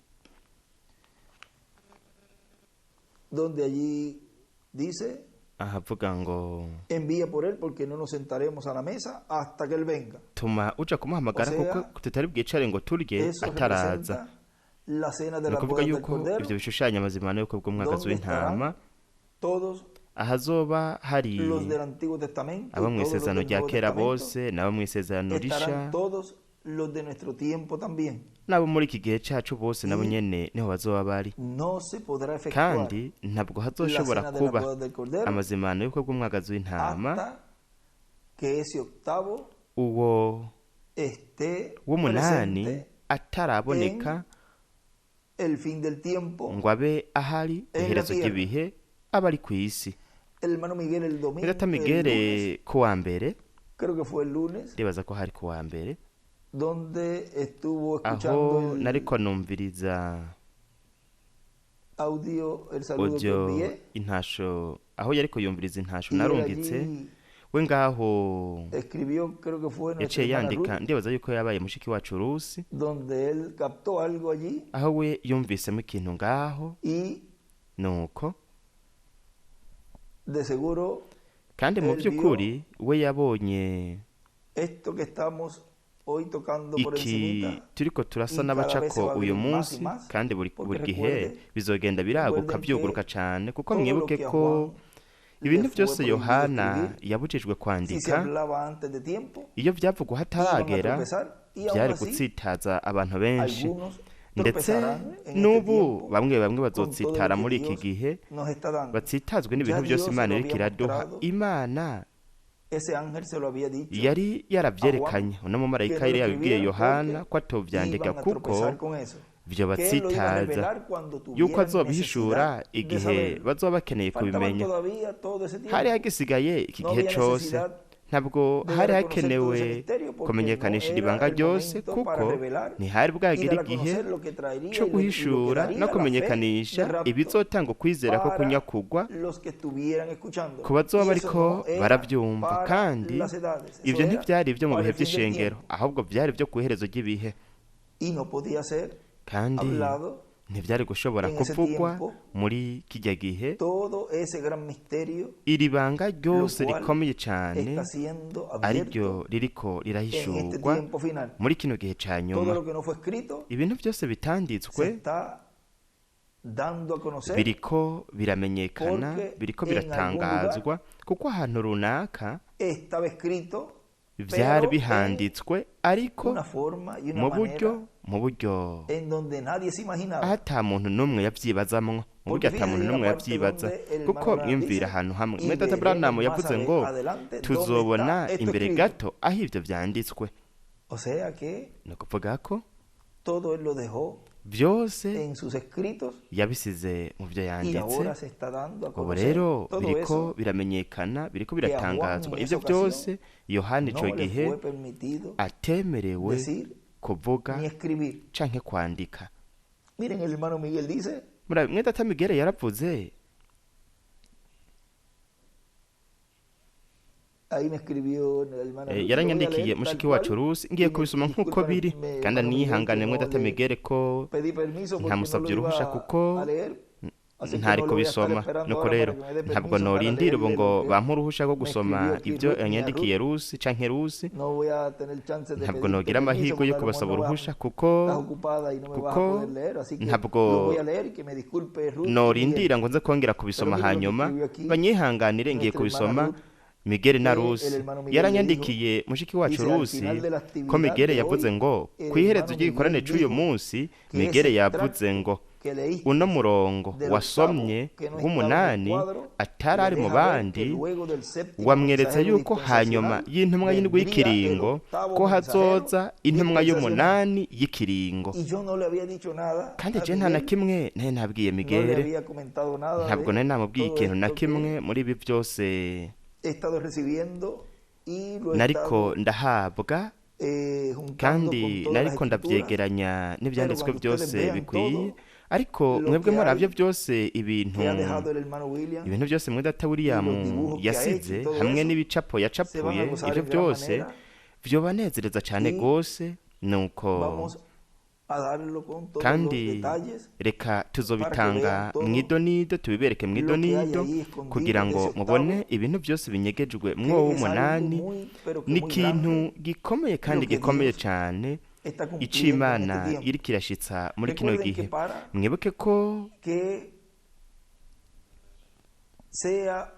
donde allí dice, ahavuga ngo envía por él porque no nos sentaremos a la mesa hasta que él venga. tuma uja kumuhamagara O sea, kuko tutari bwicare ngo turye Eso ataraza. representa la cena de Ni la ukuvuga boda del yuko Cordero, ivyo bishushanya amazimano y'ubukwe bw'umwagazi donde w'intama, estarán todos ahazoba hari los del Antiguo Testamento abo y mu todos los isezerano del rya Nuevo kera Testamento, bose n'abo mu isezerano risha estarán todos los de nuestro tiempo también. n'abo muri iki gihe cacu bose nabo Y nyene niho bazoba bari. no se podrá efectuar Kandi ntabwo la hazoshobora cena de la kuba boda del Cordero amazimano y'ubukwe bw'umwagazi w'intama hasta que ese octavo uwo esté w'umunani presente ataraboneka el fin del tiempo. ngo abe ahari en la iherezo tierra. ry'ibihe aba ari ku isi. El hermano Miguel el domingo, Data el Miguel lunes, ku wa mbere, creo que fue el lunes, ndibaza ko hari ku wa mbere, donde estuvo escuchando aho el nariko numviriza audio, el saludo que audio envié, intasho, aho yariko yumviriza intasho y él narungitse, allí we ngaho escribió, creo que fue nuestra yaciye hermana yandika, Ruth, ndibaza yuko yabaye mushiki wacu Rusi, donde él captó algo allí aho we yumvisemo ikintu ngaho, y nuko de seguro kandi mu él vio by'ukuri we yabonye esto que estamos hoy tocando por iki encimita turiko turasa y cada vez se n'abacako va a uyu abrir más y munsi, más, kandi buri porque buri gihe recuerde, bizogenda biraguka recuerden byuguruka que cane, kuko todo lo mwibuke que a ko Juan le ibintu fue byose prohibido Yohana escribir, yabujijwe si se kwandika, hablaba antes de tiempo, iyo byavugwa iban a hataragera tropezar y aún byari así gutsitaza abantu benshi, algunos ndetse tropezarán en este n'ubu tiempo bamwe bamwe con todo lo bazotsitara que muri iki Dios gihe, nos está dando. batsitazwe Ya n'ibintu byose Dios se Imana lo iriko había iraduha. mostrado, Imana ese ángel se lo había dicho yari a Juan yaravyerekanye, uno que mumarayika no yari lo yabibwiye escribieran Yohana porque ko atovyandika iban a kuko tropezar con eso, vyo que él lo iba a batsitaza, revelar cuando yuko tuvieran azobihishura necesidad de igihe saberlo. bazoba bakeneye Faltaban kubimenya. todavía todo ese Hari tiempo. hagisigaye iki No gihe había cose, necesidad ntabwo de hari dar a conocer todo ese hakenewe misterio porque no kumenyekanisha iri era banga el ryose, momento para kuko revelar ntihari y bwagere dar a igihe conocer lo que traería co y lo que guhishura daría no la fe de kumenyekanisha rapto ibizotanga ukwizera ko para kunyakugwa los que estuvieran escuchando. ku bazoba Y eso bariko no era baravyumva. para Kandi las edades, eso ivyo era ntivyari ivyo mu para bihe el fin del vy'ishengero, tiempo. ahubwo vyari vyo kw'iherezo ry'ibihe, Y no podía ser kandi hablado ntivyari gushobora en ese kuvugwa tiempo muri kirya gihe. todo ese gran misterio, Iri banga lo ryose cual rikomeye cane está siendo ariryo abierto ririko en este rirahishurwa tiempo final. muri kino gihe ca Todo nyuma. lo que no fue escrito Ibintu byose se bitanditswe está dando a conocer biriko biramenyekana, porque biriko en algún lugar biratangazwa, kuko ahantu runaka estaba escrito, vyari pero en bihanditswe, ariko una forma y una mu buryo manera mu buryo en donde nadie se imaginaba. ata muntu n'umwe yavyibazamwo, mu buryo Porque ata fíjense muntu en la n'umwe parte yavyibaza, donde el kuko hermano Branham mwiyumvira dice, ahantu hamwe y mwene data Branham veremos más yavuze ngo adelante dónde tuzobona está esto imbere escrito. gato aho ivyo vyanditswe. O sea que Ni ukuvuga ko todo él lo dejó vyose en sus escritos yabisize mu vyo y yanditse. ahora se está dando a Ubu conocer rero todo biriko eso biramenyekana, biriko que a Juan biratangazwa en ivyo esa ocasión vyose Yohana ico no le gihe fue permitido atemerewe decir kuvuga ni escribir. canke kwandika. Miren, el hermano Miguel dice, Murabe, mwene data Miguel yaravuze, ahí me escribió la hermana Ruth, lo voy a yaranyandikiye leer tal mushiki wacu cual Rusi, ngiye y me kubisoma nk'uko disculpan, biri, kandi hermano Miguel, que anihangane mwene no data le Miguel ko pedí permiso porque no lo ntamusabye uruhusha iba kuko a leer, Así que Ntari no lo voy a estar kubisoma. esperando Nuko ahora rero para que me dé ntabwo permiso para norindira ubu leerle ngo lo que bampe uruhusha rwo me gusoma escribió aquí ibyo Ruth ni a yanyandikiye Ruth. Rusi canke Rusi. No voy a tener chance de Ntabwo pedirte nogira permiso amahirwe porque yo a lo mejor kubasaba no vas, uruhusha kuko estás ocupada y no me vas a kuko poder leer, así que lo ntabwo voy a leer y que me disculpe Ruth y Miguel. norindira ngo nze kongera Pero kubisoma miren lo que hanyuma escribió aquí banyihanganire ngiye nuestra hermana kubisoma. Ruth, Miguel na que el Rusi hermano Miguel le dijo, yaranyandikiye mushiki wacu dice, al Rusi final de la ko actividad Miguel de yavuze hoy, ngo el ku iherezo hermano ry'igikorane Miguel c'uyu dijo munsi que Miguel ese yavuze extracto ngo que leíste uno murongo del octavo wasomye que no estaba en el w'umunani cuadro, atari le ari mu deja ver que bandi luego del séptimo wamweretse mensajero yuko hanyuma dispensacional y'intumwa y'indwi vendría el y'ikiringo octavo ko mensajero hazoza intumwa dispensacional. y'umunani y'ikiringo. Y yo no le había dicho nada Kandi a je nta na Miguel, kimwe nari nabwiye no le Miguel, había comentado nada ntabwo de nari namubwiye todo ikintu na esto que kimwe muri ibi byose he estado recibiendo y lo he nariko estado ndahabwa juntando kandi con todas las nariko escrituras. ndavyegeranya Pero n'ivyanditswe cuando ustedes byose vean bikwiye todo ariko lo mwebwe que muravyo hay byose ibintu que ha dejado el hermano William ibintu byose mwene data y los William dibujos que ha hecho y yasize todo hamwe eso, n'ibicapo se van a yacapuye gozar ivyo en gran byose manera vyobanezereza cane y gose nuko vamos a darlo con todos los kandi detalles reka para que vean tuzobitanga todo mw'idonido tubibereke lo que hay mw'idonido ahí escondido kugira de ngo ese octavo, mubone ibintu byose binyegejwe que mwowo es algo w'umunani muy, pero que ni muy ikintu grande gikomeye kandi lo que gikomeye Dios cane está ico cumpliendo en Imana este tiempo. iriko irashitsa muri kino Recuerden que gihe. para Mwibuke ko que sea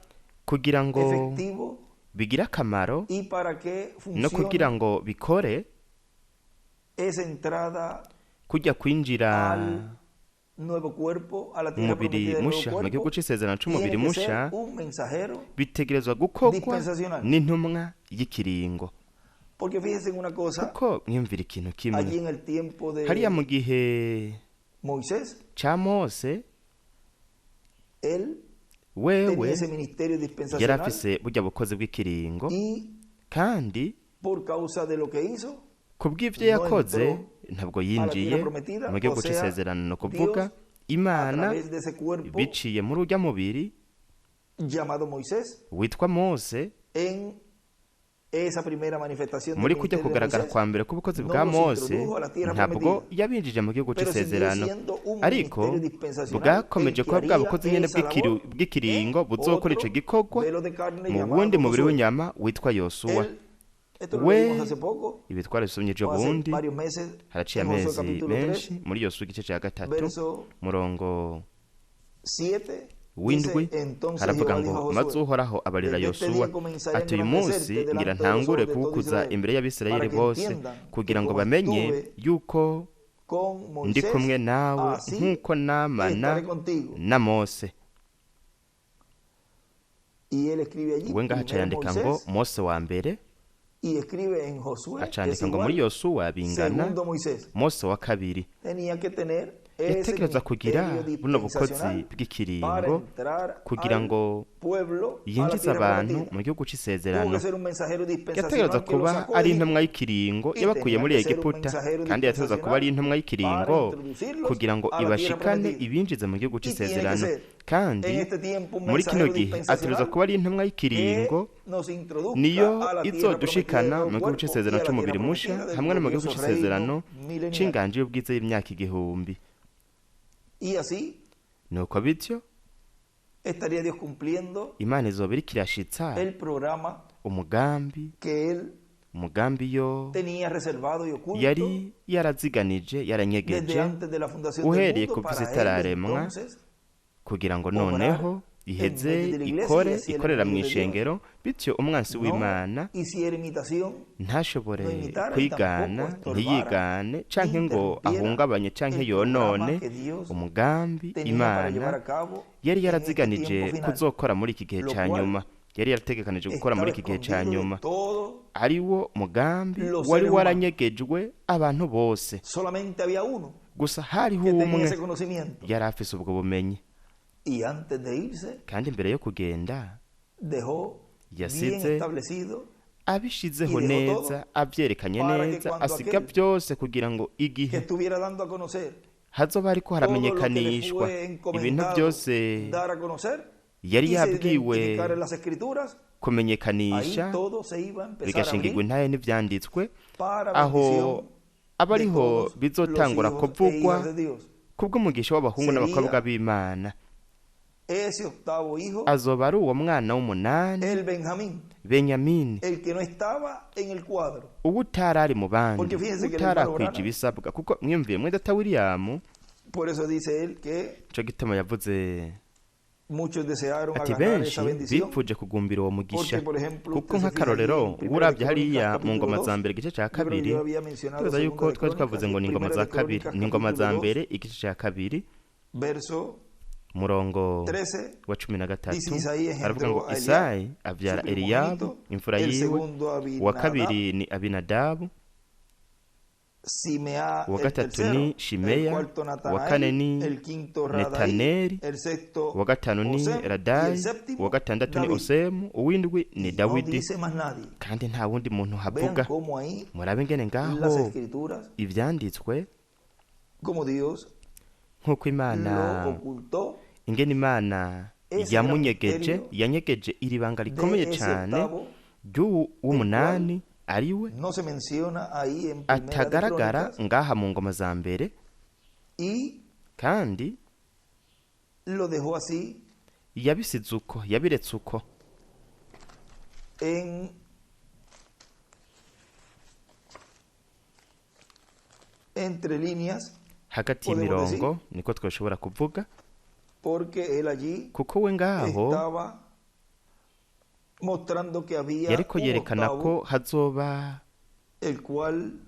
kugira ngo efectivo bigire akamaro y para que no kugira funcione ngo bikore esa entrada kujya kwinjira al nuevo cuerpo, a la tierra umubiri prometida del nuevo musha mu gihugu cuerpo, c'isezerano c'umubiri tiene que musha ser un mensajero bitegerezwa gukorwa dispensacional. n'intumwa y'ikiringo. Porque fíjense en una cosa, Kuko mwiyumvira ikintu kimwe allí en el tiempo hariya mu de gihe Moisés, ca Mose él wewe tenía ese ministerio yari dispensacional afise burya bukozi bw'ikiringo y kandi por causa de lo que hizo, kubw'ivyo no yakoze entró ntabwo a la yinjiye tierra prometida, mu o gihugu sea, c'isezerano ni ukuvuga Dios a Imana través de ese cuerpo biciye muri urya mubiri llamado Moisés, witwa Mose en esa primera manifestación del muri kujya ministerio de kugaragara Moisés, kwa mbere k'ubukozi no bwa los Mose introdujo a la tierra ntabwo prometida, yabinjije mu gihugu pero siguió c'isezerano siendo un ariko ministerio dispensacional el bwakomeje que kuba bwa haría bukozi nyene esa labor bw'ikiringo en buzokora ico otro gikorwa velo de carne mu llamado wundi mubiri Josué. w'inyama witwa Yosuwa. Él, esto lo We leímos hace poco, ibi twarabisomye ejo o hace bundi varios meses, haraciye en Josué amezi capítulo 3, menshi muri Yosuwa igice ca gatatu verso murongo 7, w'indwi dice, entonces haravuga Jehová dijo ngo a maze Josué, Uhoraho abarira desde este Yosuwa día comenzaré a ati uyu munsi engrandecerte ngira delante de los ntangure ojos de todo kuwukuza Israel, imbere para y'Abisirayeli que bose entiendan que kugira ngo como bamenye estuve yuko con ndi Moisés, kumwe nawe así nk'uko namana estaré contigo. na Mose. Y él escribe allí, We ngaha aca primero yandika ngo Moisés, Mose wa mbere y escribe en Josué, que aca es yandika ngo muri igual, Yosuwa bingana segundo Moisés. Mose wa kabiri. Tenía que tener ese Yategerezwa kugira ministerio buno bukozi dispensacional para bw'ikiringo entrar kugira al ngo pueblo, a la yinjize tierra abantu prometida. mu gihugu Tuvo c'isezerano. que ser un mensajero Yategerezwa dispensacional que lo kuba sacó ari de intumwa Egipto y'ikiringo y yabakuye tenía muri que ser un Egiputa mensajero kandi yategerezwa kuba ari dispensacional intumwa para y'ikiringo introducirlos kugira ngo a la tierra ibashikane prometida. ibinjize mu gihugu Y tiene que c'isezerano ser kandi en este tiempo un muri kino mensajero gihe ategerezwa dispensacional kuba ari intumwa y'ikiringo que nos introduzca niyo a la tierra prometida del izodushikana nuevo mu gihugu cuerpo y c'isezerano a la tierra c'umubiri musha prometida del hamwe no mu gihugu glorioso c'isezerano reino milenial. c'inganji y'ubwiza y'imyaka igihumbi. Y así Nuko bityo estaría Dios cumpliendo Imana izoba iriko irashitsa el programa umugambi que él umugambi yo tenía reservado y oculto yari yaraziganije desde yaranyegeje antes de la fundación del uhereye mundo kuva isi para él itararemwa entonces kugira ngo obrar noneho en iheze medio de la iglesia y ikore así el ikorera mu enemigo de Dios ishengero bityo umwansi no w'Imana hiciera imitación, ntashobore no imitara y kwigana tampoco estorbara ntiyigane ni canke ngo interrumpiera ahungabanye canke el programa yonone que Dios umugambi tenía para Imana llevar a cabo yari en este yaraziganije tiempo final, kuzokora muri iki gihe lo ca cual nyuma yari yarategekanije gukora estaba muri iki gihe ca escondido de nyuma todos ari wo mugambi los wari seres humanos. waranyegejwe abantu bose Solamente había uno gusa hariho que tenía umwe ese conocimiento. yari afise ubwo bumenyi Y antes de irse, kandi mbere yo kugenda dejó bien yasize establecido abishizeho y dejó neza todo avyerekanye para que neza cuando asiga aquel byose kugira ngo que igihe estuviera dando a conocer hazoba hariko todo lo que le haramenyekanishwa fue ibintu encomendado byose dar a conocer yari y se yabwiwe identificara en las escrituras, ahí kumenyekanisha todo se iba a empezar a bigashingirwa abrir intahe n'ivyanditswe para aho bendición aba de ariho todos los bizotangura hijos e kuvugwa hijas de Dios. kubw'umugisha w'abahungu n'abakobwa Sería b'Imana Ese octavo hijo, Azoba ari uwo mwana w'umunani, el Benjamín, Benyamini, el que no estaba en el cuadro. Uwo utarari mu bandi, Porque fíjense que el hermano utarakwije Branham, ibisabwa, kuko mwiyumviye mwene data William, por eso dice él que nico gituma yavuze muchos desearon ati agarrar benshi esa bendición. bipfuje kugumbira uwo mugisha, Porque, por ejemplo, kuko usted se fija allí nk'akarorero en Primera de urabye Crónicas, hariya mu ngoma capítulo za 2, mbere igice ca yo creo que kabiri, yo había mencionado tubaza Segunda yuko de twari twavuze Crónicas, ngo ni ingoma Primera za de kabiri, Crónicas, ni ingoma za capítulo 2, mbere igice ca kabiri, verso murongo 13, wa cumi na dice gatatu, Isaí aravuga ngo engendró a Eliab, Isayi su avyara Eliyabu primogénito, imfura el yiwe, segundo uwa Abinadab, kabiri ni Abinadabu, Simeá uwa el gatatu tercero, ni el Shimeya, cuarto uwa kane Natanael, ni el quinto Radaí, Netaneli, el sexto uwa gatanu ni Osem y el Radayi, uwa séptimo gatandatu ni David. Osemu, uw'indwi ni Y no Dawidi. dice más nadie. Kandi nta wundi muntu Vean havuga. cómo ahí Murabe ingene las ngaho escrituras, ivyanditswe, como Dios nk'uko Imana, lo ocultó ingene Imana ese gran yamunyegeje, misterio yanyegeje iri banga de rikomeye ese cane octavo, ry'uwu el cual w'umunani, ariwe no se menciona ahí en Primera de atagaragara Crónicas, ngaha mu ngoma za mbere, y kandi lo dejó así yabisize uko, yabiretse uko en entre líneas, hagati podemos y'imirongo, decir, niko twashobora kuvuga, porque él allí kuko we ngaho estaba mostrando que había yariko un yerekana ko octavo, hazoba el cual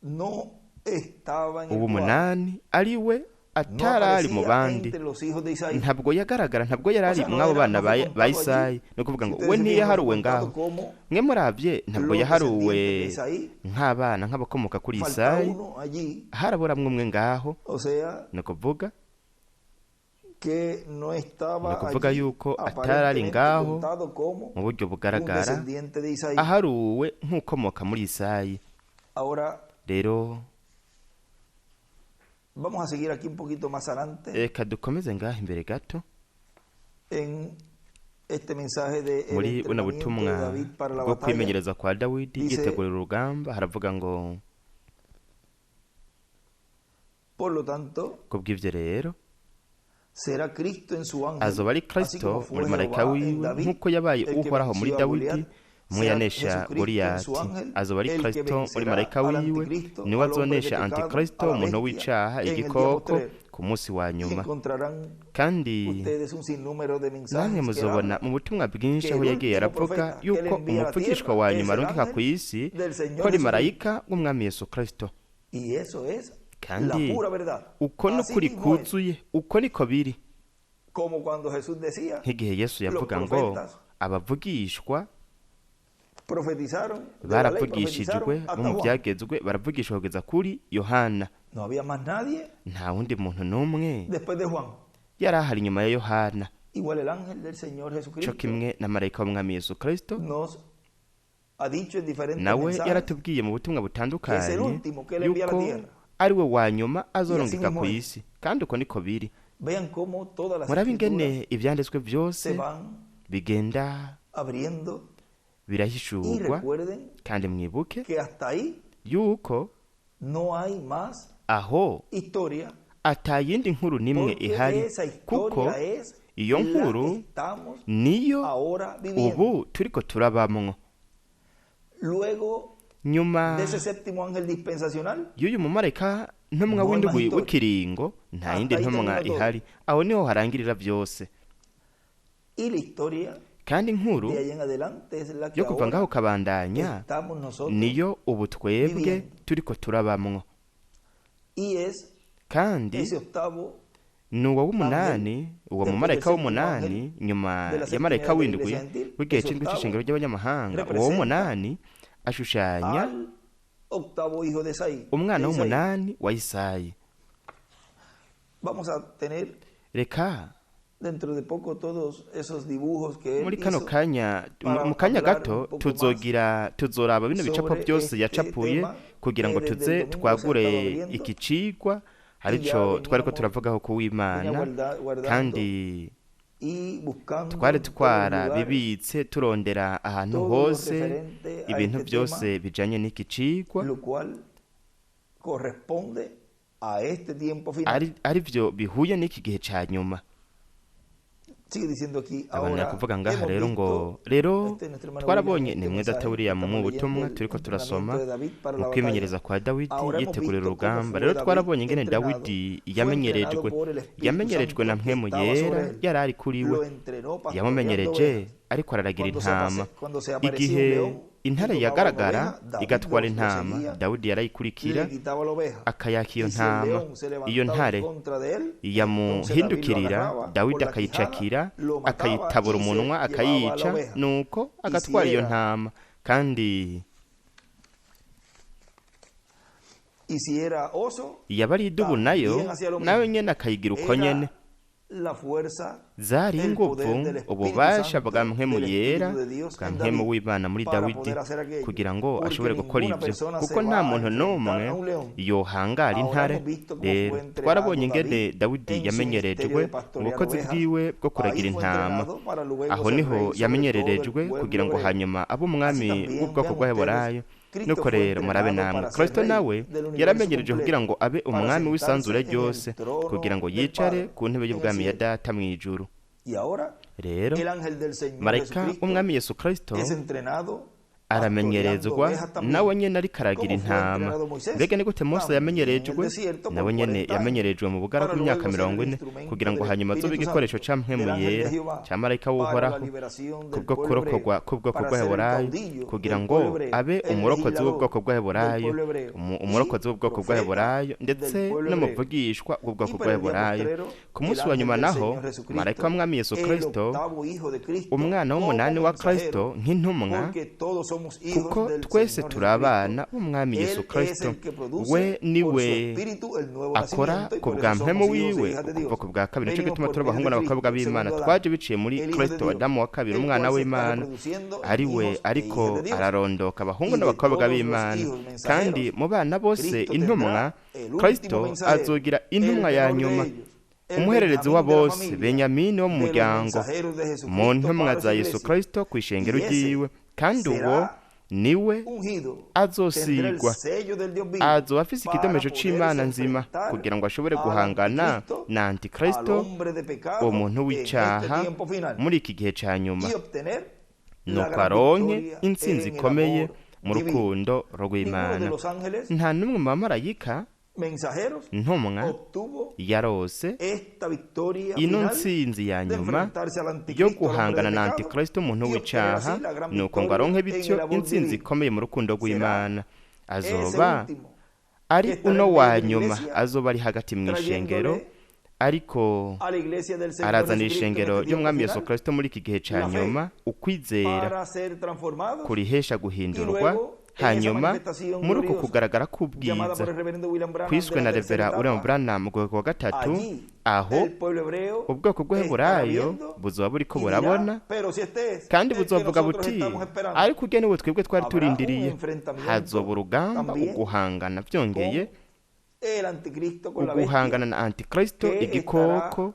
no estaba en el cuadro, uw'umunani, ariwe no atarari mu aparecía bandi, entre los hijos de Isaí. ntabwo yagaragara, ntabwo yari O ari sea, no mw'abo era, bana no fue ba contado allí. Isayi. Ni ukuvuga Si ngo ustedes we se fijan, no fue ntiyaharuwe contado ngaho. como Mwe muravye, ntabwo los yaharuwe descendientes de Isaí. nk'abana, nk'abakomoka kuri Falta Isayi, uno allí, haraburamwo umwe ngaho. o sea, Ni ukuvuga que no ni estaba ukuvuga allí yuko atarari aparentemente ngaho contado como mu buryo un bugaragara, descendiente de Isaí. aharuwe nk'ukomoka muri Isayi. Ahora Rero vamos a seguir aquí un poquito más adelante reka dukomeze ngaho imbere gato en este mensaje de el muri buno entrenamiento de butumwa David para la bwo batalla. kwimenyereza kwa Dawidi Dice, yitegurira urugamba. Haravuga ngo por lo tanto, kubw'ivyo rero será Cristo en su ángel, azoba ari así Kristo como fue muri marayika Jehová en wiwe, David, nk'uko yabaye el que Uhoraho muri venció a Dawidi, Goliat, umwe será yanesha Jesucristo en Goliyati, su ángel, azoba ari el que Kristo muri vencerá marayika al wiwe, anticristo, niwe al hombre de azonesha pecado, antikristo, a la umuntu bestia, w'icaha, en el día igikoko, postrero. ku munsi wa Y nyuma. encontrarán Kandi ustedes un sinnúmero de namwe mensajes que él muzobona habla mu butumwa bwinshi que aho el yagiye último aravuga profeta que él yuko envía a la umuvugishwa tierra wa es nyuma el arungika ku ángel isi del ko Señor ari Jesucristo. marayika w'umwami Yesu Kristo. Y eso es la Kandi pura verdad. uko Así n'ukuri mismo es, kuzuye, uko niko biri, como cuando Jesús decía, nk'igihe Yesu los yavuga ngo profetas abavugishwa profetizaron de la ley, baravugishijwe profetizaron bo hasta mu Juan. byagezwe, baravugishwa kugeza kuri Yohana. No había más nadie Nta wundi muntu n'umwe después de Juan. yari ahari inyuma ya Yohana. Igual el ángel del Señor Co Jesucristo kimwe na marayika w'umwami Yesu Kristo nos ha dicho en diferentes nawe mensajes yaratubwiye mu butumwa que es el butandukanye último que él envía a la yuko tierra. ari we wa nyuma Y así azorungika mismo ku es. isi, kandi uko niko biri. Vean cómo todas las Murabe escrituras ingene ivyanditswe vyose se van bigenda abriendo y birahishurwa, recuerden kandi mwibuke que hasta ahí yuko no hay más aho historia, ata yindi nkuru n'imwe porque ihari, esa kuko historia es iyo la nkuru que estamos niyo ahora viviendo. ubu turiko turabamwo. Luego Nyuma de ese séptimo ángel dispensacional, y'uyu mumarayika ntumwa no hay más w'indwi historia. w'ikiringo, nta yindi Hasta ahí ntumwa termina todo. ihari, aho niho harangirira vyose. Y la historia Kandi inkuru de ahí en adelante es la que yo kuva ahora ngaho kabandanya estamos nosotros niyo ubu twebwe viviendo. turiko turabamwo. Y es Kandi ese octavo ni uwo ángel, w'umunani, uwo después del mumarayika séptimo w'umunani, ángel nyuma de la ya séptima marayika edad de la w'indwi iglesia gentil, w'igihe ese c'indwi octavo c'ishengero ry'abanyamahanga, uwo representa w'umunani ashushanya al octavo hijo de Isaí, umwana de Isaí. w'umunani wa Isayi. Vamos a tener Reka dentro de poco todos esos dibujos que él muri kano hizo kanya, para mu kanya hablar un gato poco más tuzogira tuzoraba bino bicapo sobre byose este yacapuye tema kugira que ngo desde el tuze domingo se ha estado twagure abriendo iki cigwa y ya arico twariko veníamos, turavugaho ku venía w'Imana, guardando kandi y buscando twari en todos los twara lugares bibitse turondera ahantu todo lo hose referente a ibintu este byose tema, bijanye n'iki cigwa, lo cual corresponde a este tiempo final. ari arivyo bihuye n'iki gihe ca nyuma. Sigue diciendo aquí, Abantu ahora kuvuga ngaha hemos rero ngo visto, rero este nuestro hermano twarabonye William, ni este mwe data mensaje, William mu estamos butumwa leyendo el turiko turasoma entrenamiento de David para mu la kwimenyereza batalla. kwa Dawidi Ahora hemos yitegurira visto cómo urugamba. fue Rero David twarabonye ingene entrenado. Dawidi Fue yamenyerejwe, entrenado por el Espíritu yamenyerejwe na Santo que mpwemu estaba yera sobre él. yari ari kuri we, Lo entrenó pastoreando yamumenyereje ovejas. ariko araragira Cuando se intama. cuando se aparecía un Igihe león y intare tomaba una yagaragara oveja, David igatwara lo intama, seguía Dawidi y yarayikurikira le quitaba la oveja. akayaka iyo Y si el ntama. león se Iyo levantaba en ntare contra de él, entonces David lo yamuhindukirira, agarraba Dawidi por la quijada, akayicakira, lo mataba akayitabura y se umunwa, llevaba la akayica, oveja. nuko Y si agatwara iyo era ntama. Kandi y si era oso, yaba ari idubu nayo, también hacía lo nayo mismo. nyene akayigira uko nyene. Era la fuerza, Zari el poder inguvu, del Espíritu ububasha Santo, bwa mpwemu del yera, Espíritu de Dios bwa en mpwemu David w'Imana muri para Dawidi, poder hacer aquello. kugira ngo Porque ashobore gukora ninguna ivyo, persona kuko se nta va a muntu n'umwe enfrentar a un león. yohangara Ahora intare. hemos visto cómo Rero fue entrenado twarabonye ingene David Dawidi en su ministerio yamenyerejwe de mu pastorear bukozi ovejas. bwiwe bwo kuragira Ahí fue intama. entrenado para luego Aho ser niho rey sobre todo el yamenyererejwe pueblo kugira ngo hebreo. hanyuma abe Así umwami también w'ubwoko vean ustedes, bw'Abaheburayo. Cristo Nuko fue rero murabe entrenado namwe, para ser Kristo rey nawe del universo yaramenyereje kugira completo, ngo abe para umwami w'isanzure sentarse en el ryose, kugira trono ngo del yicare Padre ku ntebe en el y'ubwami ya cielo. Data mw'ijuru. Y ahora Rero el ángel del Señor marayika Jesucristo w'umwami Yesu Kristo es entrenado pastoreando aramenyerezwa ovejas nawe también. nyene ariko aragira ¿Cómo fue intama. entrenado Moisés? Mbega ni gute Mose También en el yamenyerejwe? desierto por Nawe nyene 40 años, yamenyerejwe mu bugaragu para imyaka luego ser el 40 instrumento kugira ngo del hanyuma azobe Espíritu igikoresho Santo, ca mpwemu del ángel de yera, Jehová, ca marayika para la w'Uhoraho, liberación del kubwo pueblo kurokorwa hebreo, k'ubwoko para ser el bw'Abaheburayo, caudillo kugira del ngo pueblo hebreo, abe el umurokozi legislador w'ubwoko del bw'Abaheburayo, pueblo hebreo y umurokozi w'ubwoko profeta bw'Abaheburayo, ndetse del pueblo hebreo. n'umuvugishwa w'ubwoko Y para el día bw'Abaheburayo. postrero, Ku el munsi wa ángel nyuma del naho, Señor Jesucristo, marayika w'umwami Yesu el Kristo, octavo hijo de Cristo, umwana como w'umunani wa mensajero, Kristo nk'intumwa, porque todos somos hijos kuko del twese Señor turi Jesucristo. abana b'umwami Yesu Él es Kristo, el que produce we por su niwe espíritu el nuevo akora nacimiento y ku por bwa eso mpwemu somos hijos e wiwe hijas de Dios. ukuva ku bwa kabiri. Nico Venimos gituma por turi medio abahungu de n'abakobwa Cristo, b'Imana, segundo Adán, twaje biciye muri el Hijo de Kristo, Dios, Adamu wa kabiri, el umwana cual se está w'Imana, reproduciendo en ari we hijos e ariko hijas de Dios. ararondoka abahungu Y de n'abakobwa todos los b'Imana. hijos Kandi mensajeros, mu bana bose Cristo intumwa, tendrá el último Kristo mensajero, azogira el intumwa ya menor de nyuma, ellos, el umuhererezi wa Benjamín de la bose, familia Benyamini wo mu de los muryango, mensajeros de mu Jesucristo ntumwa para za su Yesu iglesia. Kristo kw'ishengero Y ese ryiwe. Kandi uwo será niwe ungido, tendrá el azosigwa, sello del Dios vivo azoba afise para ikidomejo poderse c'Imana nzima enfrentar kugira ngo ashobore al guhangana anticristo, na al Antikristo, hombre de pecado umuntu en este w'icaha tiempo final muri iki gihe ca nyuma, y obtener la nuko gran aronke victoria intsinzi en el ikomeye amor mu divino. rukundo Ninguno de rw'Imana. los ángeles Nta n'umwe mu bamarayika mensajeros ntumwa obtuvo yarose esta victoria ino final ntsinzi ya de nyuma enfrentarse al yo anticristo, al hombre guhangana de na pecado, Antikristo, umuntu y obtener w'icaha, así la gran nuko ngo victoria aronke en bityo el amor intsinzi divino. ikomeye mu rukundo Será rw'Imana. ese Azoba último ari que estará uno en medio wa de la nyuma, iglesia, azoba ari hagati mw'ishengero, trayéndole ariko a la iglesia del Señor arazana Jesucristo en ishengero este tiempo ry'umwami Yesu final Kristo muri iki gihe ca la fe nyuma ukwizera para ser transformados kurihesha y guhindurwa. luego en esa Hanyuma manifestación muri uku gloriosa kugaragara llamada k'ubwiza por el reverendo William Branham de kwiswe la na tercera Revera William etapa, Branham mu rwego rwa gatatu, allí aho el pueblo hebreo ubwoko estará bw'Abaheburayo viendo buzoba buriko y dirá, burabona, pero si este es kandi el que buzovuga nosotros buti estamos esperando, ariko urya niwe twebwe twari habrá un turindiriye. enfrentamiento Hazoba urugamba, también uguhangana vyongeye, con el anticristo, con la bestia, uguhangana na Antikristo, que igikoko, estará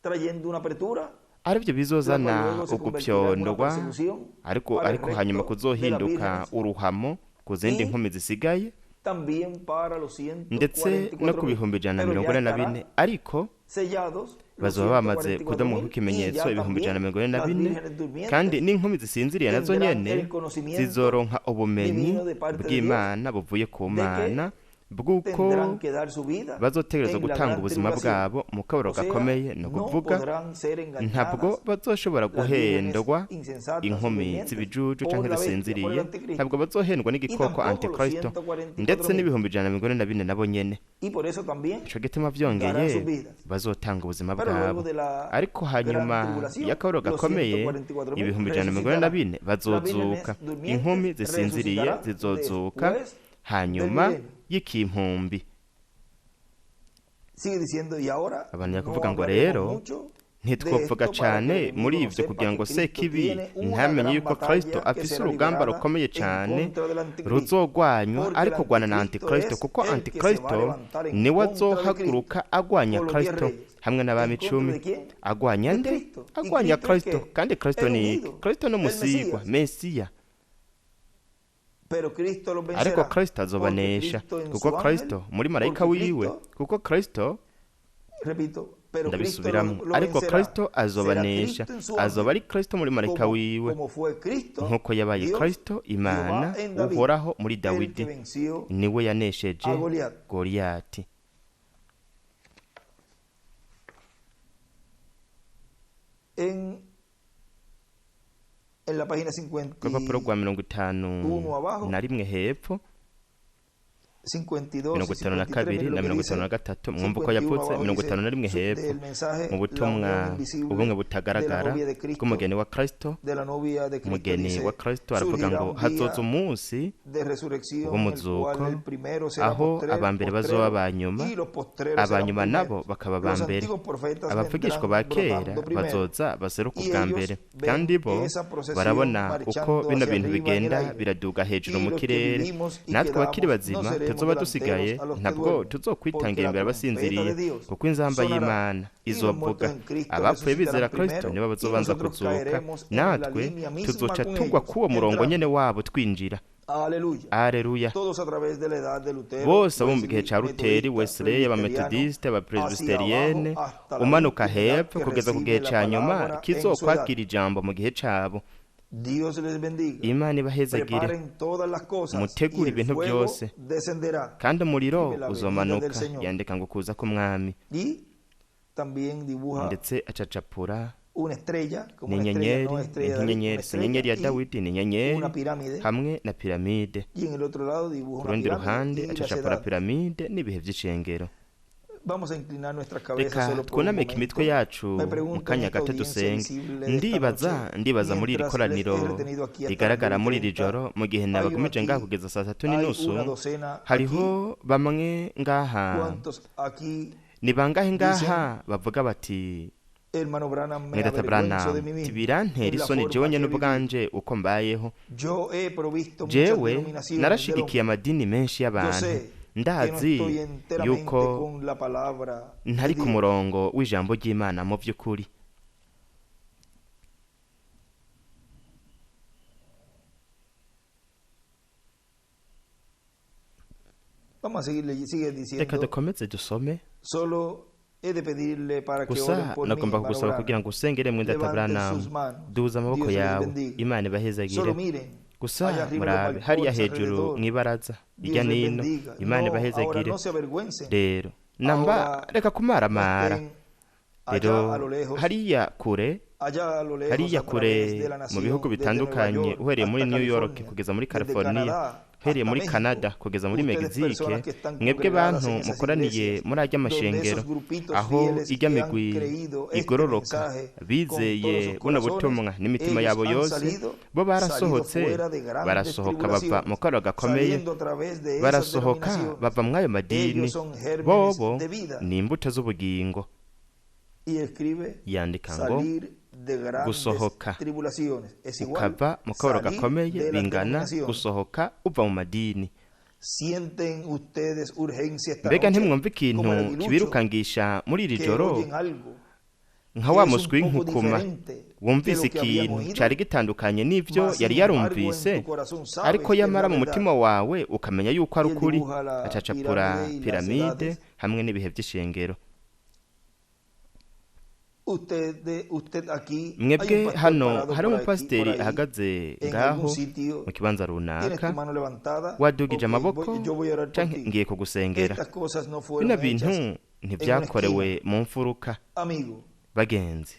trayendo una apertura, arivyo la cual bizozana luego se convertirá en una ugupyondwa, persecución ariko para el ariko hanyuma resto de las kuzohinduka vírgenes uruhamo ku zindi y nkumi zisigaye, también para los ndetse no ku 144.000. bihumbi ijana na Pero mirongo ya ine na bine, estarán ariko sellados los bazoba bamaze kudomuka 144.000 y ikimenyetso ya ibihumbi ijana na también mirongo ine na las bine, vírgenes durmientes kandi n'inkumi zisinziriye nazo tendrán nyene el conocimiento zizoronka ubumenyi divino de parte de Dios bw'Imana buvuye ku de que Mana bw'uko tendrán que dar su vida bazotegerezwa en la gutanga gran ubuzima tribulación. bwabo mu kababaro O sea, gakomeye. Ni no ukuvuga podrán ser ntabwo engañadas bazoshobora las vírgenes guhendwa insensatas inkumi durmientes z'ibijuju por canke la bestia, por el zisinziriye, anticristo. ntabwo bazohendwa Y n'igikoko tampoco los Antikristo, ndetse 144.000. n'ibihumbi 144,000 nabo nyene. Y por eso también Ico gituma darán vyongeye sus vidas. bazotanga ubuzima Pero luego bwabo. de la Ariko gran hanyuma tribulación, y'akababaro los gakomeye, 144.000 ibihumbi 144,000 resucitarán. Las vírgenes bazozuka, inkumi durmientes zisinziriye resucitarán zizozuka después del hanyuma milenio. y'ikimpumbi. Sigue diciendo, y ahora Abantu no yakuvuga ngo hablaremos rero mucho de ntitwovuga esto para que el cane enemigo muri no ivyo sepa kugira que ngo Cristo Sekibi tiene una ntamenye gran yuko Kristo batalla que afise será urugamba librada rukomeye en cane contra del anticristo. ruzogwanywa, Porque el ariko rwana na anticristo Antikristo, es kuko el que se va a Antikristo levantar en niwe contra de Cristo azohaguruka agwanya con los diez Kristo reyes. hamwe n'abami ¿En contra icumi. de quién? Agwanya De nde? Cristo. ¿Y Agwanya Cristo es Kristo. qué? Kandi Kristo El ni iki? ungido, Kristo ni el umusigwa, Mesías. Mesiya. Pero Cristo los Ariko vencerá. Kristo Porque azobanesha, Cristo en kuko su ángel, Kristo muri marayika porque wiwe, Cristo, kuko Kristo repito, Pero Cristo Ndabisubiramwo, lo ariko vencerá. Kristo Será azobanesha, Cristo en su azoba ángel, ari Kristo muri marayika como, wiwe, como fue Cristo, nk'uko yabaye Dios, Kristo Imana Jehová en David, Uhoraho muri el que Dawidi, venció niwe yanesheje a Goliat. Goliyati. En la página Ku rupapuro rwa 51 51 abajo, hepfo, 52 y 52 53, miren na lo que mirongo dice. itanu na gatatu, mwumva uko 51 yavutse. abajo mirongo dice itanu na rimwe hepfo, del mensaje mu la butumwa unión invisible ubumwe de la butagaragara novia de Cristo, bw'umugeni wa Kristo, de la novia de Cristo umugeni dice, wa Kristo aravuga surgirá ngo un hazoza día umunsi de resurrección en el cual w'umuzuko el primero será aho postrer, abambere bazoba postrero abanyuma, y los postreros serán abanyuma nabo primeros. bakaba Los abambere. antiguos profetas Abavugishwa vendrán ba kera brotando primero bazoza baseruka y ubwa ellos mbere, ven kandi bo esa procesión barabona uko marchando bino hacia bintu arriba en el bigenda aire. biraduga hejuru Y mu los que kirere. vivimos y Natwe abakiri quedamos no bazima seremos tuzoba delanteros dusigaye, a los que ntabwo duermen, porque tuzokwitangira la imbere trompeta abasinziriye, de Dios kuko inzamba sonará y'Imana y los muertos izovuga, en Cristo abapfuye bizera resucitarán Kristo primero nibo y bazobanza nosotros kuzuka, caeremos en la natwe línea misma tuzoca con tugwa ellos, k'uwo murongo nyene entrando. wabo twinjira. Aleluya. Aleluya. Todos a través de la edad de Lutero, Bose abo mu gihe Wesley, ca Luteri, Metodista, Wesley, Presbiteriano, abametodiste, hacia abapresbiteriyene, abajo hasta la umanuka última edad hepfo que kugeza ku gihe recibe la ca nyuma palabra en su edad. kizokwakira ijambo mu gihe cabo. Dios les bendiga. Imana ibahezagire. Preparen todas las cosas y Mutegure el ibintu fuego byose, descenderá. kandi umuriro Escribe la venida del uzomanuka. Señor. Yandika ngo kuza k'umwami, Y también dibuja ndetse acacapura una estrella, como ni una estrella, inyenyeri, no ni estrella de David, una nk'inyenyeri, si inyenyeri estrella ya y Dawidi, ni inyenyeri una pirámide. hamwe na piramide. Y en el otro lado dibuja Ku una rundi pirámide ruhande y las acacapura edades. piramide n'ibihe vy'ishengero. Vamos a inclinar nuestras cabezas Reka solo por un twunamike imitwe momento. yacu Me mu pregunto en kanya esta gato audiencia dusenge. visible de esta Ndibaza, noche, ndibaza muri iri mientras les koraniro he retenido aquí hasta las rigaragara muri iri 9:30, joro, mu gihe hay uno nabagumije ngaha aquí, kugeza saa tatu hay n'inusu, una docena aquí. hariho bamwe ngaha, ¿Cuántos aquí ni bangahe dicen, ngaha bavuga bati hermano Branham, me mwene data avergüenzo Branham, de mí mismo tibirantera en la isoni jewe forma que nyene he vivido? ubwanje uko mbayeho. Yo he provisto muchas Jewe denominaciones del narashigikiye hombre. amadini menshi Yo y'abantu, sé que no ndazi estoy enteramente yuko con la palabra de ntari ku Dios. murongo w'ijambo ry'Imana mu vy'ukuri. Vamos a seguir, sigue Reka diciendo, dukomeze dusome. solo he de pedirle para que Gusa oren por mí, nagomba hermano kugusaba kugira Branham. ngo usengere mwene data Levanten Branham, sus manos. duza amaboko Dios les yawe, bendiga. Imana ibahezagire. Solo miren Gusa allá arriba en los murabe hariya balcones hejuru alrededor. mw'ibaraza irya Dios les nino, bendiga. Imana No, ahora ibahezagire. no se avergüencen. Rero namba Ahora reka no kumaramara. estén allá Rero a lo lejos, hariya kure, allá a lo lejos hariya a kure través de la mu bihugu nación, desde Nueva bitandukanye, York uhereye muri hasta New York California, kugeza muri desde California, Canadá uhereye hasta muri México, Canada kugeza muri ustedes Mexique, personas que están mwebwe congregadas bantu en esas mukoraniye iglesias, muri arya donde mashengero, esos grupitos aho fieles irya que han migwi creído este igororoka mensaje con todos bizeye sus buno corazones, butumwa n'imitima ellos yabo han yose, salido, bo salido barasohotse, fuera de grandes barasohoka bava mu tribulaciones, karwa gakomeye, saliendo a través de esas barasohoka denominaciones. bava mw'ayo madini, Ellos son gérmenes bobo de vida. ni imbuto z'ubugingo. Y escribe Yandika ngo salir de grandes gusohoka tribulaciones. Es igual ukava mu kababaro salir gakomeye de las bingana denominaciones. gusohoka uva mu madini. Sienten ustedes urgencia esta Mbega noche, ntimwumva ikintu como el aguilucho, kibirukangisha muri iri que joro, oyen algo nka que wa es un muswi poco w'inkukuma diferente de wumvise lo que habían ikintu oído? cari gitandukanye n'ivyo Mas, yari sin embargo, en yarumvise, tu corazón sabes ariko que es la yamara mu verdad. mutima wawe ukamenya yuko ari Y él ukuri. dibuja la Acacapura pirámide y las piramide edades. hamwe n'ibihe vy'ishengero. Usted aquí, hay Mwebwe un pastor hano parado hari por aquí, por umupasiteri ahí, ahagaze en ngaho algún sitio. mu kibanza Tienes tu runaka, mano levantada. wadugije Ok, amaboko yo voy a orar por canke ti. ngiye kugusengera. Estas cosas no Bino fueron bintu hechas en una ntivyakorewe esquina. mu mfuruka, Amigo, bagenzi.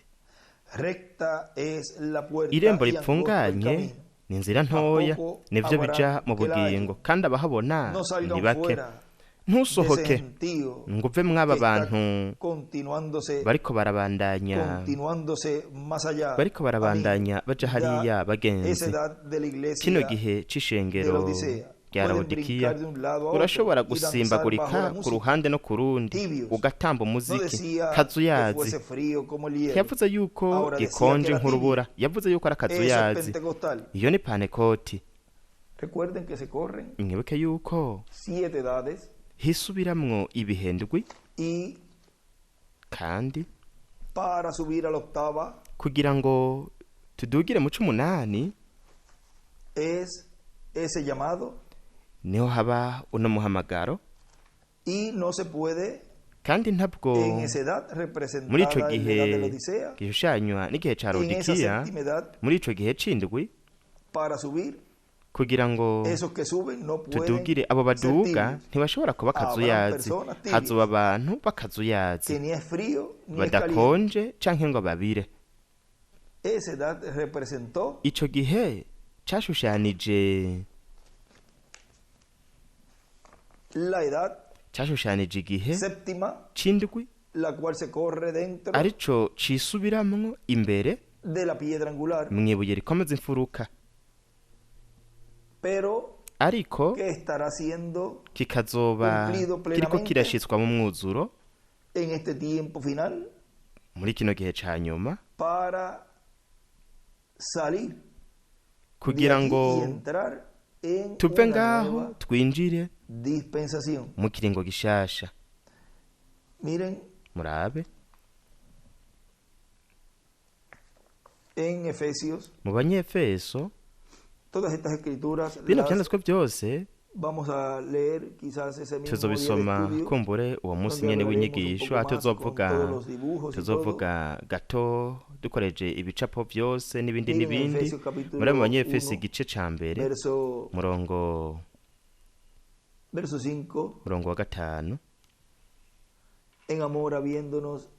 recta es la puerta Irembo y angosto el ripfunganye camino. ni inzira ntoya, Tampoco nivyo bija habrá mu que la bugingo, hallen. kandi abahabona No ni salgan bake. fuera de ese Ntusohoke gentío ngo uve mw'aba que está bantu continuándose, bariko barabandanya, continuándose más allá. bariko Amigo, barabandanya baja ya hariya, esa bagenzi. edad de la Kino iglesia gihe de c'ishengero Laodicea rya pueden Laodikiya, brincar de un lado a otro urashobora y danzar bajo gusimbagurika la ku música. ruhande no ku rundi, Tibios. ugatamba No umuziki decía que kazuyazi. fuese frío como el hielo. Ntiyavuze yuko Ahora decía que gikonje era tibio. nk'urubura, yavuze yuko ari Eso es akazuyazi. pentecostal. Iyo ni panekoti. Recuerden que se corren Mwibuke yuko 7 edades hisubiramwo ibihe ndwi, y kandi para subir a la octava kugira ngo tudugire mu c'umunani es ese llamado niho haba uno muhamagaro, y no se puede Kandi ntabwo En esa edad muri ico representada en la gihe edad de la Odisea, gishushanywa n'igihe ca en esa Lodikiya, séptima edad, muri ico gihe c'indwi, para subir, kugira ngo esos que suben no pueden tudugire, abo ser baduga tibios, ntibashobora kuba Habrán akazuyazi. personas tibias. Hazoba abantu b'akazuyazi que ni es frío ni es caliente. badakonje canke ngo babire. Esa edad representó Ico gihe cashushanije la edad cashushanije igihe séptima, c'indwi, la cual se corre dentro arico cisubiramwo imbere de la piedra angular, mw'ibuye rikomeza imfuruka, pero ariko que estará siendo kikazoba cumplido kiriko plenamente kirashitswa mu mwuzuro en este tiempo final muri kino gihe ca nyuma, para salir de kugira aquí ngo y entrar en tuve una ngaho nueva twinjire dispensación. mu kiringo gishasha. Miren Murabe en Efesios, mu Banyefeso, todas estas escrituras bino las vyanditswe byose vamos a leer quizás ese mismo día de tuzobisoma estudio, kumbure uwo munsi donde nyene hablaremos un w'inyigisho, poco aho más con tuzovuga todos los dibujos y todo. tuzovuga gato dukoreje ibicapo vyose n'ibindi Miren n'ibindi. Efesios capítulo Muri mu Banyefeso 1, igice ca mbere, verso murongo verso 5, murongo wa 5, en amor habiéndonos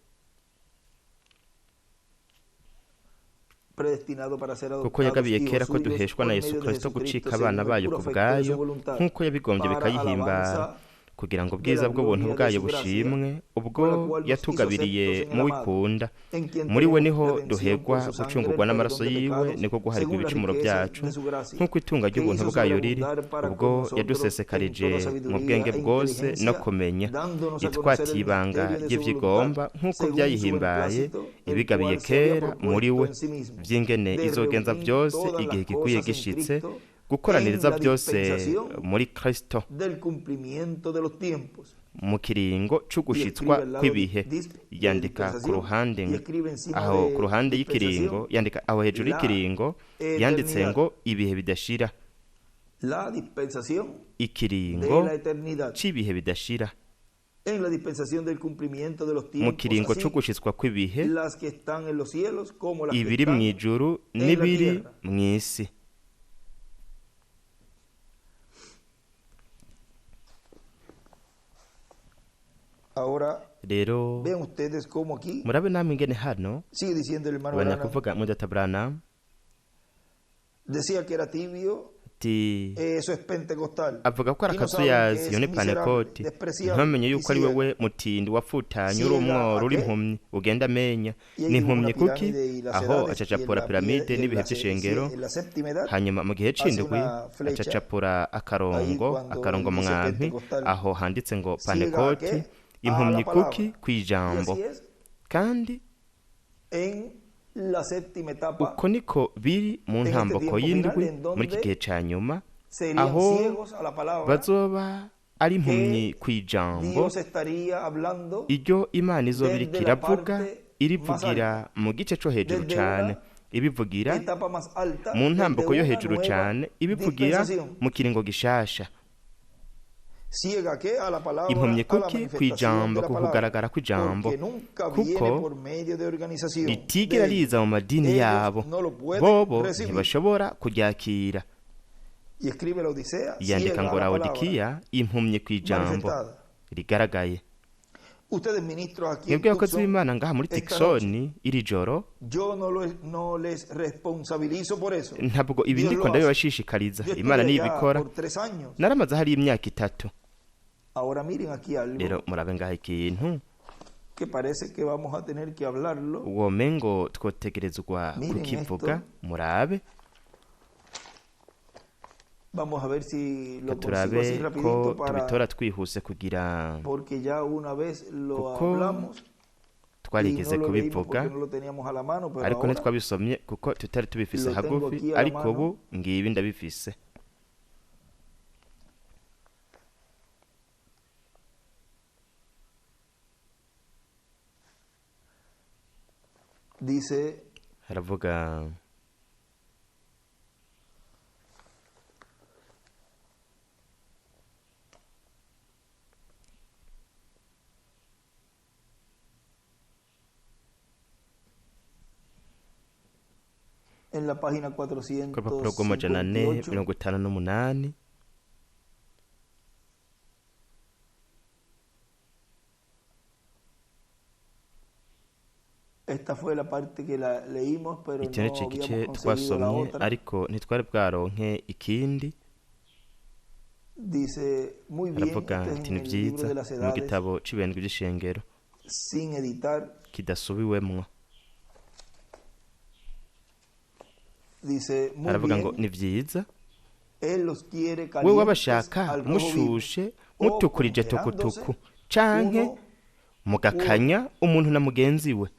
predestinado para ser kuko adoptados yagabiye hijos kera ko suyos duheshwa por na medio Yesu de Kristo Jesucristo gucika abana según el bayo puro ku afecto de su bwayo, voluntad, nk'uko yabigombye para bikayihimbara, alabanza kugira ngo de ubwiza la bw'ubuntu gloria de bwayo su gracia, bushimwe, ubwo con la cual nos hizo yatugabiriye aceptos en mu el amado, wikunda. en quien Muri we tenemos niho redención duhegwa por su sangre, el gucungurwa n'amaraso perdón de yiwe, pecados, niko guharirwa según las ibicumuro riquezas byacu, de su gracia, nk'uko itunga que ry'ubuntu hizo bwayo riri, sobreabundar para ubwo con nosotros en yadusesekarije toda mu sabiduría bwenge e bwose no inteligencia, kumenya, dándonos a conocer el itwatiye ibanga misterio de su ry'ivyigomba, voluntad, nk'uko según su byayihimbaye, beneplácito, el ibigabiye cual se había kera muri propuesto we, en sí mismo, vy'ingene de izogenza reunir vyose todas igihe las gikwiye cosas en gishitse, Cristo gukoraniriza en la byose dispensación muri Kristo del cumplimiento de los tiempos. mu kiringo c'ugushitswa Y escribe al lado kw'ibihe. de Yandika ku dispensación, ruhande y escribe encima aho de ku ruhande y'ikiringo, dispensación yandika aho hejuru la y'ikiringo yanditse eternidad. ngo ibihe bidashira, La dispensación de ikiringo la eternidad. c'ibihe bidashira, En la dispensación del cumplimiento de los mu tiempos, kiringo así, c'ugushitswa kw'ibihe, las que están en los cielos como las que ibiri están mw'ijuru en la n'ibiri tierra. mw'isi. Ahora Rero vean ustedes cómo aquí murabe namwe ingene hano sigue diciendo el hermano bana Branham. kuvuga mudata Branham Decía que era tibio, ati eso es pentecostal. avuga ko ari Y no saben que akazuyazi, es iyo ni miserable, panekoti, despreciable ntibamenye y yuko ari ciego. wewe mutindi wapfutanye, uri Ciega umworo, a uri qué? impumyi ugenda amenya. Y ahí Ni dibuja una impumyi kuki? pirámide y las Aho edades, y en acacapura la, piramide pie- en n'ibihe la, se- vy'ishengero. en la séptima edad Hanyuma mu gihe hace c'indwi una flecha acacapura ahí akarongo, cuando akarongo él dice mwampi, pentecostal, aho handitse ngo ciega a panekoti, qué? A la impumyi kuki? palabra. Y Kw'ijambo. así es Kandi en la séptima etapa uko niko biri mu en este ntamboko tiempo final y'indwi, en muri iki donde gihe ca nyuma, serían aho ciegos a la palabra bazoba ari impumyi que kw'ijambo Dios estaría hablando iryo Imana izoba iriko desde la iravuga, parte más irivugira alta, mu gice co hejuru desde cane, una ibivugira etapa más alta, mu desde ntamboko yo una hejuru nueva cane, ibivugira dispensación. mu kiringo gishasha. Ciega que a la palabra, Impumyi a la kuki? manifestación de Kw'ijambo, la ku palabra, kugaragara kw'ijambo, porque nunca viene kuko por medio de organización ritigera de ellos. riza mu madini Ellos yabo, no lo pueden bobo recibir. ntibashobora kuryakira. Y escribe la Odisea, Yandika ciega ngo a la palabra Lawodikiya, impumyi kw'ijambo manifestada. rigaragaye. Ustedes ministros aquí en Mwebwe abakozi Tucson, b'Imana ngaha muri esta Tucson noche, iri joro, yo no les responsabilizo por eso. ntabwo ibi Dios ndiko lo hace. ndabibashishikariza, Yo estuve Imana niyo allá ibikora. por 3 años. Naramaze hariya imyaka 3. Ahora miren aquí algo Rero murabe ngaha ikintu que parece que vamos a tener que hablarlo. womengo twotegerezwa Miren kukivuga. esto. Murabe. Vamos a ver si lo Reka consigo así turabe ko rapidito para tubitora twihuse kugira porque ya una vez lo kuko hablamos y twarigeze no lo leímos kubivuga, porque no lo teníamos a la mano, pero ariko ahora ntitwabisomye kuko tutari tubifise lo tengo hagufi, aquí a la ariko mano. ubu ngibi ndabifise. Dice Haravuga En la página Ku rupapuro rw'amajana ane 458, 58. Esta fue la parte que la leímos, pero Icyo no ni cyo gice habíamos conseguido la twasomye, otra. ariko ntitwari bwaronke ikindi. Dice, muy bien, Aravuga este es ati en ni el libro byiza de las mu edades, gitabo c'ibendwi by'ishengero sin editar. kidasubiwemwo. Dice, muy Aravuga ngo bien, ni byiza, él los quiere wewe calientes wabashaka al rojo vivo, mushushe o mutukurije congelándose tukutuku canke uno mugakanya umuntu na mugenzi we.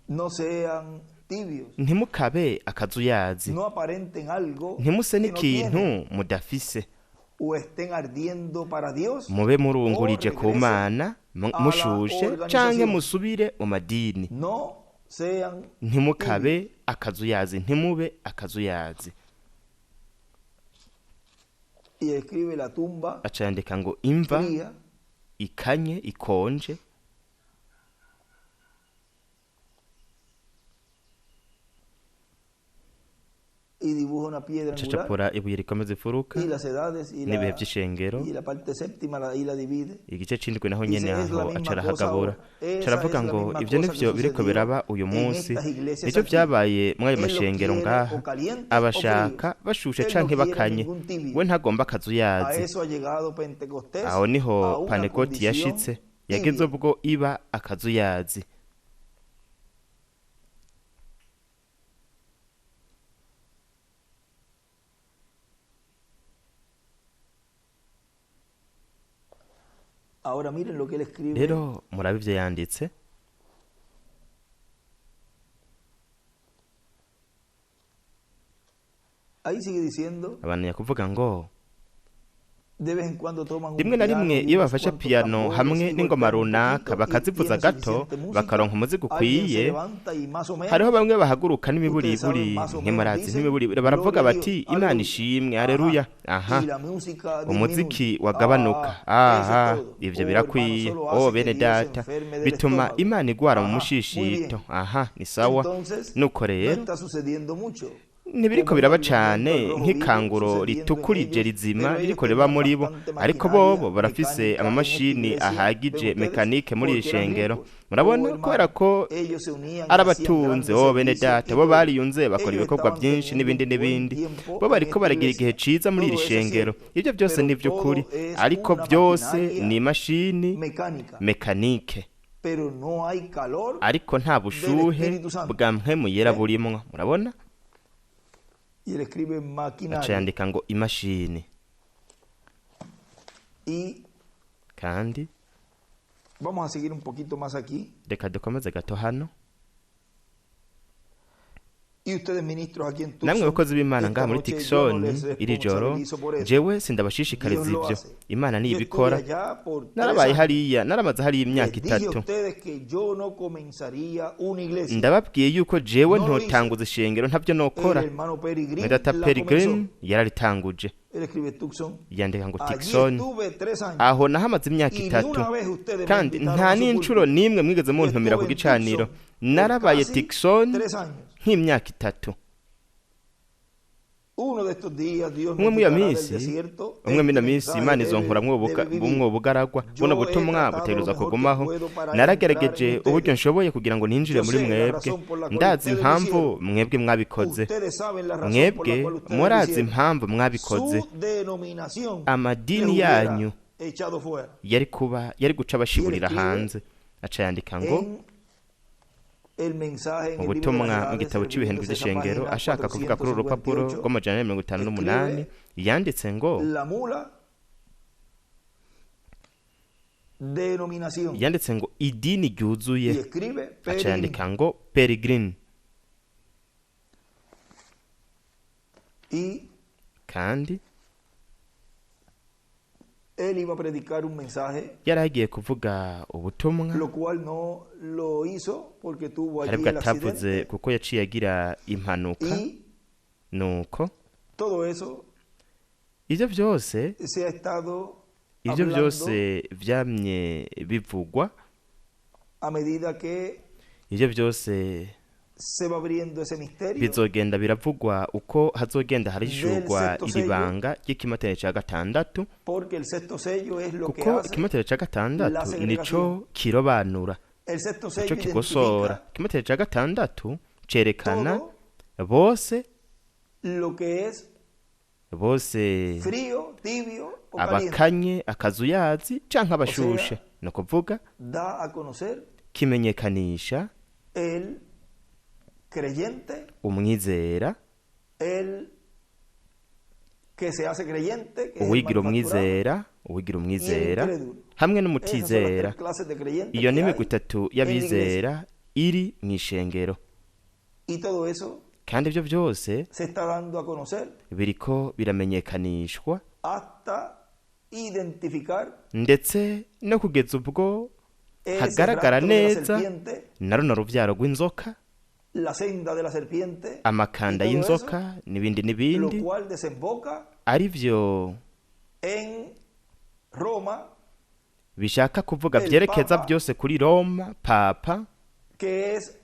No sean tibios, Ntimukabe akazuyazi, no aparenten algo ntimuse que no n'ikintu tienen, mudafise, o estén ardiendo para Dios, mube murungurije o ku regresen Mana a la mushushe canke organización. musubire mu madini. No sean Ntimukabe tibios. akazuyazi, ntimube akazuyazi. Y escribe la tumba Aca yandika ngo imva fría, ikanye ikonje, y dibuja una piedra angular acacapura ibuye rikomeza imfuruka y las edades y n'ibihe la, vy'ishengero, y la parte séptima la, y la divide. igice c'indwi naho Dice, nyene es la aho misma aca cosa arahagabura. ahora. Esa Aca aravuga es la ngo misma ivyo cosa que nivyo biriko sucedió biraba uyu en munsi, estas iglesias nivyo aquí. vyabaye mw'ayo Él los mashengero quiere ngaha, o calientes o abashaka fríos. bashushe Él no canke quiere bakanye, ningún tibio. we ntagomba A akazuyazi. eso ha llegado Pentecostés, Aho niho a una Pantekoti condición yashitse, yageze tibia. ubwo iba akazuyazi. Ahora miren lo que él escribe. Rero murabe ivyo yanditse. Ahí sigue diciendo, Abandanya kuvuga ngo de vez en cuando toman un rimwe na piano rimwe y iyo unos bafashe cuantos piyano tambores hamwe y n'ingoma golpean un runaka poquito y bakazivuza tienen gato suficiente música. bakaronka umuziki Alguien se ukwiye, levanta y más o menos, hariho bamwe bahaguruka ustedes n'imiburiburi, saben, más o menos ntimurazi dicen, n'imiburiburi, baravuga gloria a bati Dios, Imana aleluya. ishimwe, Ajá. aleluya, aha, Y la música umuziki disminuye. wagabanuka, Ah, eso es aha, todo. ivyo Oh, hermano, birakwiye, solo oh hace que bene Dios se data, enferme del bituma estómago. Imana igwara mu Ajá, muy mushishito, bien. aha, ni sawa. Entonces, Nuko no rero está sucediendo mucho. ntibiriko Como un biraba avivamiento cane al rojo vivo nk'ikanguro sucediendo en ritukurije ellos, rizima pero ellos ririko riba tenían muri bo, bastante ariko maquinaria bobo barafise mecánica en esta amamashini iglesia, ven ahagije ustedes, mekanike muri iri porque eran shengero. ricos. Oh, Murabona kubera hermano, ko ellos se unían y ari hacían abatunzi, grandes oh bene servicios data, y bo todo. bariyunze bakora Ellos ibikorwa estaban byinshi teniendo n'ibindi un buen n'ibindi, tiempo bo en bariko esta baragira igihe iglesia. ciza muri iri Todo eso es shengero, cierto, ivyo byose pero ni ivy'ukuri, todo es ariko una byose maquinaria ni imashini mecánica, mekanike, pero no hay calor ariko nta del bushuhe Espíritu Santo. bwa mpwemu yera ¿Eh? burimwo. Murabona Y él escribe aca maquinaria. yandika ngo imashini, Y kandi vamos a seguir un poquito más aquí. reka dukomeze gato hano. Y ustedes, ministros, aquí en Namwe Tucson, bakozi b'Imana esta ngaha muri noche yo no Tucson les iri joro, responsabilizo por eso. jewe sindabashishikariza Dios lo ivyo, hace. Imana Yo niyibikora. estuve allá por 3 Narabaye años. hariya, naramaze hariya imyaka Les dije a itatu, ustedes que yo no comenzaría una iglesia. ndababwiye yuko jewe No lo hice. ntotanguza ishengero, ntavyo nokora. El hermano Perry Green Mwene data la Perry comenzó. Green yararitanguje, Él escribe Tucson. yandika ngo Allí Tucson, estuve 3 años. aho nahamaze imyaka Y ni itatu, una vez ustedes me kandi invitaron nta a su n'incuro púlpito. n'imwe mwigeze Yo muntumira ku estuve en gicaniro. Tucson por Narabaye casi Tucson 3 años. nk'imyaka itatu. Uno de estos días Dios me Umwe muri iyo quitará del minsi, desierto. umwe muri Este ino minsi mensaje Imana debe, izonkura debe vivir. bumwe bugaragwa, buno Yo he butumwa tratado lo butegerezwa mejor que kugumaho. puedo para entrar en Naragerageje uburyo ustedes. nshoboye kugira ngo ninjire Yo muri sé la mwebwe. razón por la cual Ndazi ustedes lo impamvu hicieron. mwebwe mwabikoze, Ustedes saben la razón por la mwebwe cual ustedes lo murazi hicieron. impamvu mwabikoze. Su denominación les Amadini hubiera yanyu echado fuera. yari kuba yari guca Y él abashiburira escribe hanze. Aca yandika ngo en el mensaje en mu el libro de las butumwa mu edades, gitabo c'ibihindwe refiriéndose a esa vy'ishengero, página ashaka kuvuga kuri uru rupapuro 458, rw'amajana 458, escribe yanditse ngo la mula denominación yanditse ngo idini ryuzuye, y escribe aca peregrino. yandika ngo Peregrine. Y Kandi él iba a predicar un mensaje, yari agiye kuvuga ubutumwa, lo cual no lo hizo porque tuvo allí aribwo el atavuze accidente. kuko yaciye agira impanuka. Y Nuko todo eso ivyo vyose, se ha estado ivyo hablando vyose vyamye bivugwa a medida que Ivyo byose Se va abriendo ese misterio bizogenda biravugwa uko hazogenda harishurwa Del sexto iri sello. banga ry'ikimatane ca gatandatu, porque el sexto sello es lo que kuko hace. ikimatane ca la gatandatu segregación. nico kirobanura, El sexto nico sello kigosora. identifica Ikimatane ca gatandatu cerekana todo bose lo que es bose frío, tibio o caliente. abakanye, akazuyazi canke abashushe, Osea, ni ukuvuga Da a conocer kimenyekanisha el creyente, umwizera, el que se hace creyente, que es el uwigira manufacturado, umwizera, uwigira y el umwizera incrédulo. hamwe Esas son las n'umutizera. tres clases de creyentes Iyo que ni hay imigwi itatu en la iglesia. y'abizera iri mw'ishengero, Y todo eso kandi ivyo vyose se está dando a conocer biriko biramenyekanishwa hasta identificar ndetse no kugeza ubwo ese hagaragara rastro de la neza serpiente, na runo ruvyaro rw'inzoka, la senda de la serpiente, amakanda y todo eso, y'inzoka n'ibindi lo n'ibindi, cual desemboca ari vyo en Roma, bishaka kuvuga El vyerekeza Papa, byose kuri Roma, Papa que es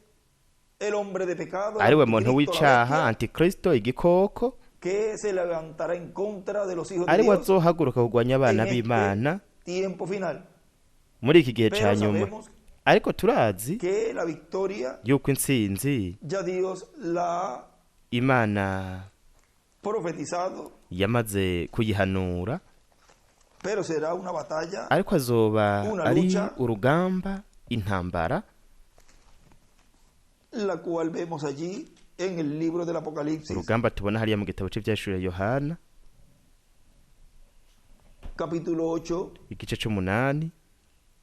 el hombre de pecado, el ariwe muntu anticristo, la w'icaha, bestia, antikristo, igikoko, que se levantará en contra de los hijos de ariwe Dios azohaguruka kurwanya en abana este b'Imana tiempo final. muri iki gihe ca Pero nyuma. sabemos Ariko turazi que la victoria yuko intsinzi ya Dios la ha Imana profetizado, yamaze kuyihanura, pero será una batalla ariko azoba Una ari lucha. urugamba, intambara, la cual vemos allí en el libro del Apocalipsis, urugamba tubona hariya mu gitabo c'Ivyahishuriwe Yohana, capítulo 8, igice c'umunani,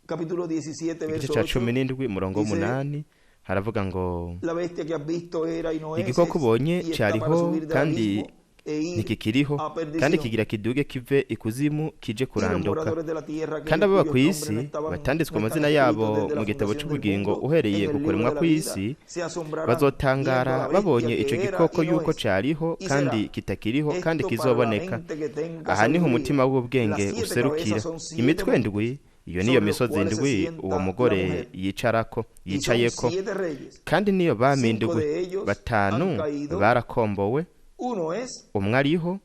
capítulo 17, igice verso ca cumi 8. n'indwi, umurongo Dice, w'umunani, haravuga ngo La bestia que has visto era y no es, igikoko ubonye y está para cariho subir del kandi abismo e ir ntikikiriho, a kandi perdición. kigira kiduge kive ikuzimu kije Y los kuranduka. moradores de la tierra que Kandi ababa cuyos ku nombres isi no estaban batanditswe no están amazina yabo escritos desde la mu gitabo fundación del c'ubugingo mundo uhereye en ku el libro kuremwa de la vida kw'isi, se asombrarán viendo a bazotangara la babonye bestia ico que era gikoko y no yuko es, cariho y kandi será. kitakiriho kandi Esto para la kizoboneka. mente que tenga Aha niho sabiduría. umutima w'ubwenge Las siete userukira. cabezas son siete Imitwe montes ndwi, iyo niyo sobre los misozi cuales se ndwi uwo sienta la mugore mujer, yicarako, y son yicayeko. siete reyes. Kandi niyo bami Cinco ndwi, de ellos batanu han caído, barakombowe, uno es, umwe ariho.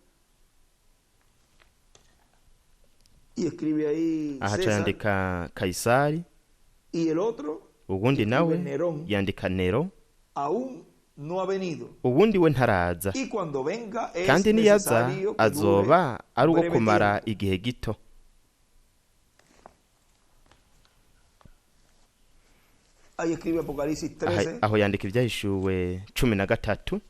y escribe ahí Aha aca César, yandika Kayisari, y el otro uwundi escribe nawe Nerón, yandika Nero, aún no ha venido. uwundi we ntaraza. Y cuando venga es Kandi niyaza necesario que dure azoba ari uwo breve kumara tiempo. igihe gito. Ahí escribe Apocalipsis Aha, 13, aho yandika Ibyahishuwe 13,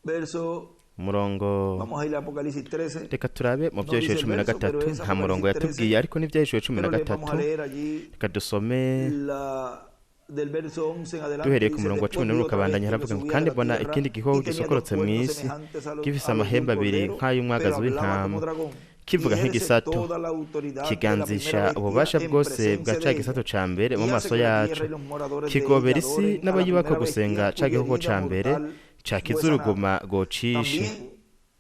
verso, umurongo. vamos a ir a Apocalipsis 13, Reka turabe mu no Byahishuwe dice el cumi na verso, pero gatatu, es nta murongo Apocalipsis 13, yatubwiye, ariko n'Ibyahishuwe cumi na pero le vamos a gatatu, leer allí reka dusome la del verso 11 en adelante. duhereye ku Dice, murongo wa después cumi vi n'umwe otra ukabandanya, bestia que haravuga ngo subía de kandi la mbona tierra ikindi y gikoko tenía dos gisokorotse mu cuernos isi, semejantes a los, gifise a los de un amahembe abiri cordero, pero nk'ay'umwagazi hablaba w'intama, como dragón. kivuga Y ejerce nk'igisato, toda la autoridad de la primera kiganzisha bestia ububasha en bwose bwa presencia ca de gisato ella. ca mbere mu Y hace maso que la yaco, tierra y los moradores de ella kigobera isi adoren a la n'abayibako primera gusenga bestia ca cuya gikoko herida ca mbere mortal ca fue sanada. kizuruguma gocishe. También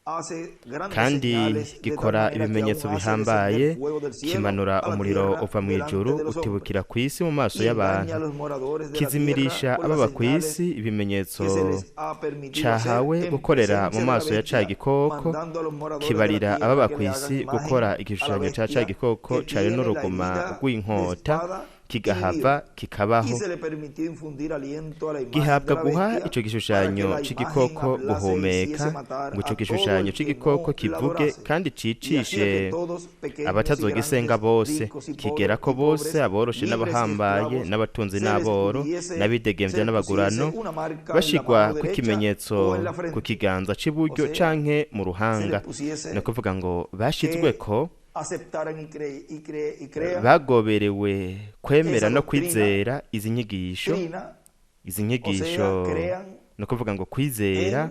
hace grandes Kandi señales de tal gikora manera que ibimenyetso aún hace descender bihambaye, fuego del cielo kimanura a la umuriro tierra uva mu delante ijuru de los hombres utibukira ku isi mu maso y engaña y'abantu, a los moradores de la kizimirisha tierra con las ababa ku señales isi ibimenyetso que se les ha permitido hacer cahawe en gukorera mu presencia de la maso ya ca bestia, gikoko, mandando a los moradores de la kibarira tierra ababa que ku le hagan isi imagen gukora a la igishushanyo ca ca bestia gikoko que cari tiene la n'uruguma herida de rw'inkota, espada y kigahava vivió. Y kikabaho. se le permitió infundir aliento a la imagen de Gihabwa la guha bestia ico para que gishushanyo la imagen c'igikoko hablase e guhumeka, hiciese matar ngo ico a todo gishushanyo el que c'igikoko no la kivuge adorase. kandi Y hacía que cicishe todos, pequeños y abatazogisenga grandes, bose, ricos y kigerako bose, pobres, aboroshe libres y n'abahambaye, esclavos, n'abatunzi se les n'aboro, pudiese, se n'abidegemvya les n'abagurano, pusiese una marca en la bashigwa mano derecha kw'ikimenyetso o en la ku frente. kiganza O c'iburyo sea, canke mu se les ruhanga. Ni pusiese ukuvuga ngo que bashizweko aceptaran y crean bagoberewe kwemera esa no doctrina, kwizera izi nyigisho, trina, izi o sea, nyigisho, crean ni ukuvuga ngo kwizera en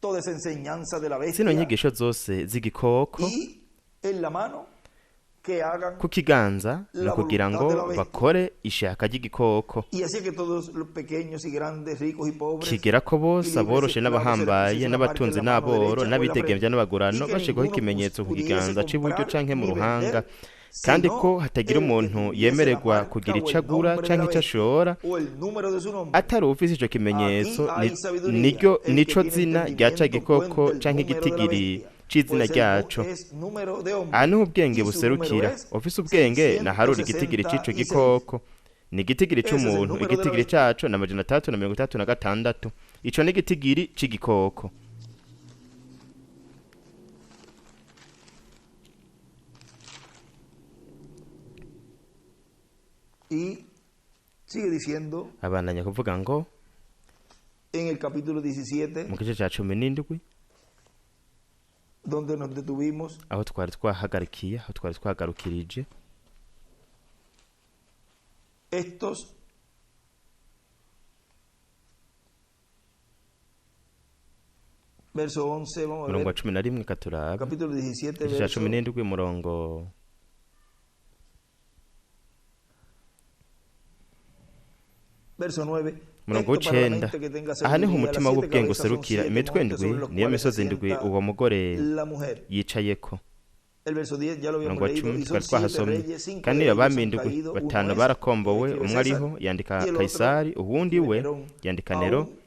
toda esa enseñanza de la zino bestia nyigisho zose z'igikoko y en la mano que hagan ku kiganza, ni la ukugira voluntad ngo de la bestia. bakore ishaka ry'igikoko, Y así que todos los pequeños y grandes, ricos y pobres, kigera ko y bose libres y aboroshe esclavos se les n'abahambaye pusiese una marca en n'abatunzi la mano n'aboro derecha o en la n'abidegemvya frente, n'abagurano y que bashirwaho ninguno ikimenyetso ku pudiese kiganza c'iburyo comprar canke mu ni ruhanga, vender Kandi sino ko hatagira el que umuntu tuviese la yemererwa marca kugira o ico el agura nombre de canke la ico bestia ashora o el número de su nombre. atari uwufise ico kimenyetso. Aquí hay sabiduría. Niryo El que nico tiene zina rya ca entendimiento gikoko cuenta el canke número de la igitigiri bestia, c'izina pues el ryaco. es número de hombre, Aha niho ubwenge y su número buserukira. es Ufise ubwenge naharura igitigiri c'ico 666. gikoko. Ni igitigiri Ese es el c'umuntu, número de la igitigiri bestia. caco ni 666. Ico ni igitigiri c'igikoko. Y sigue diciendo Abandanya kuvuga ngo en el capítulo 17, mu gice ca 17, donde nos detuvimos, aho twari twahagarikiye, aho twari twagarukirije, estos verso 11, vamos a umurongo wa ver, 11, katurabe capítulo 17, igice ca verso 17, umurongo verso 9. Umurongo Esto para la w'icenda. mente que tenga Aha niho sabiduría, umutima las siete w'ubwenge cabezas son userukira. siete Imitwe montes ndwi sobre los niyo cuales se misozi ndwi sienta uwo mugore la mujer. yicayeko. El verso 10 ya lo habíamos Umurongo wa leído, 10 y son twari siete twahasomye. reyes, cinco Kandi de iyo ellos han abami ndwi, caído, uno batanu es, barakombowe, escribe umwe César, ariho yandika y el otro, Kayisari, uwundi escribe we Nerón, yandika Nero, aún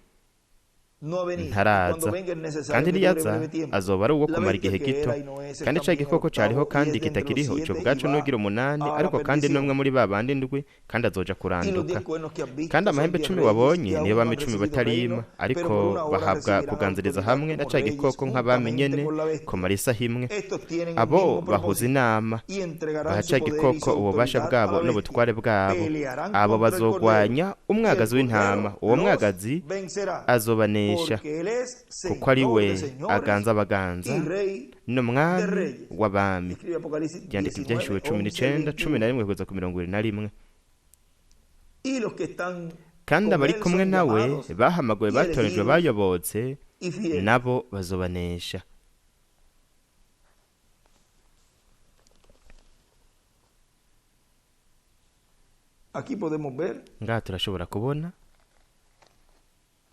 no ha venido. Y ntaraza. cuando venga es necesario Kandi que dure niyaza breve tiempo. azoba ari uwo La kumara bestia igihe que gito. era y no es es Kandi ca también el gikoko cariho octavo y kandi es de entre los kitakiriho, ico siete y ubwaco va nugira umunani, a la ariko kandi perdición. n'umwe muri ba bandi ndwi, kandi azoja Y los kuranduka. 10 cuernos que has visto Kandi son amahembe 10 10 reyes wabonye que niyo aún no bami han 10 recibido batarima, reino, pero por ariko una hora bahabwa recibirán kuganziriza autoridad hamwe na como ca reyes gikoko nk'abami juntamente nyene con la bestia. kumara isaha imwe. Estos tienen el Abo mismo bahuza propósito inama, y entregarán baha su ca poder y gikoko su ububasha autoridad a bwabo la bestia. n'ubutware bwabo. Pelearán Abo contra el Cordero bazogwanya y el umwagazi w'intama, Cordero uwo los mwagazi vencerá, azobanesha, porque él es kuko ari Señor we de señores aganza abaganza y Rey de n'umwami reyes. w'abami. Escribe Apocalipsis Yandika Ibyahishuwe 19, cumi 11, n'icenda, cumi 21. na rimwe kugeza ku 21. Y los que están Kandi con abari él kumwe son nawe llamados bahamagawe, y batoranijwe, elegidos bayobotse, y fieles. nabo bazobanesha. Aquí podemos ver Ngaha turashobora kubona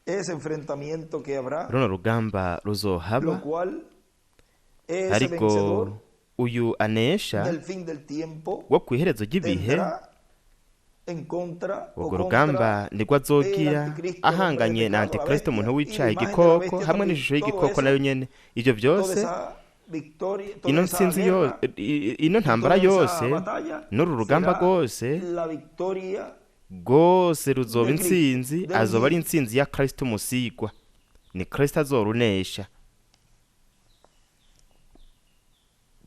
ese enfrentamiento que habrá, runo rugamba ruzohaba, lo cual ese ariko vencedor uyu anesha del fin del tiempo wo kw'iherezo ry'ibihe, tendrá en contra o urwo contra rugamba nirwo el azogira anticristo, el hombre de ahanganye na pecado, la antikristo, umuntu bestia, y la w'icaha, imagen de la igikoko bestia hamwe también. n'ishusho Todo y'igikoko eso, nayo nyene. Ivyo toda vyose, esa victoria, toda ino esa ntsinzi yo guerra ino y ntambara toda esa yose batalla n'uru rugamba será rwose la victoria rwose ruzoba de Cristo, intsinzi, del azoba ari ungido. intsinzi ya Kristo umusigwa. Ni Kristo azorunesha.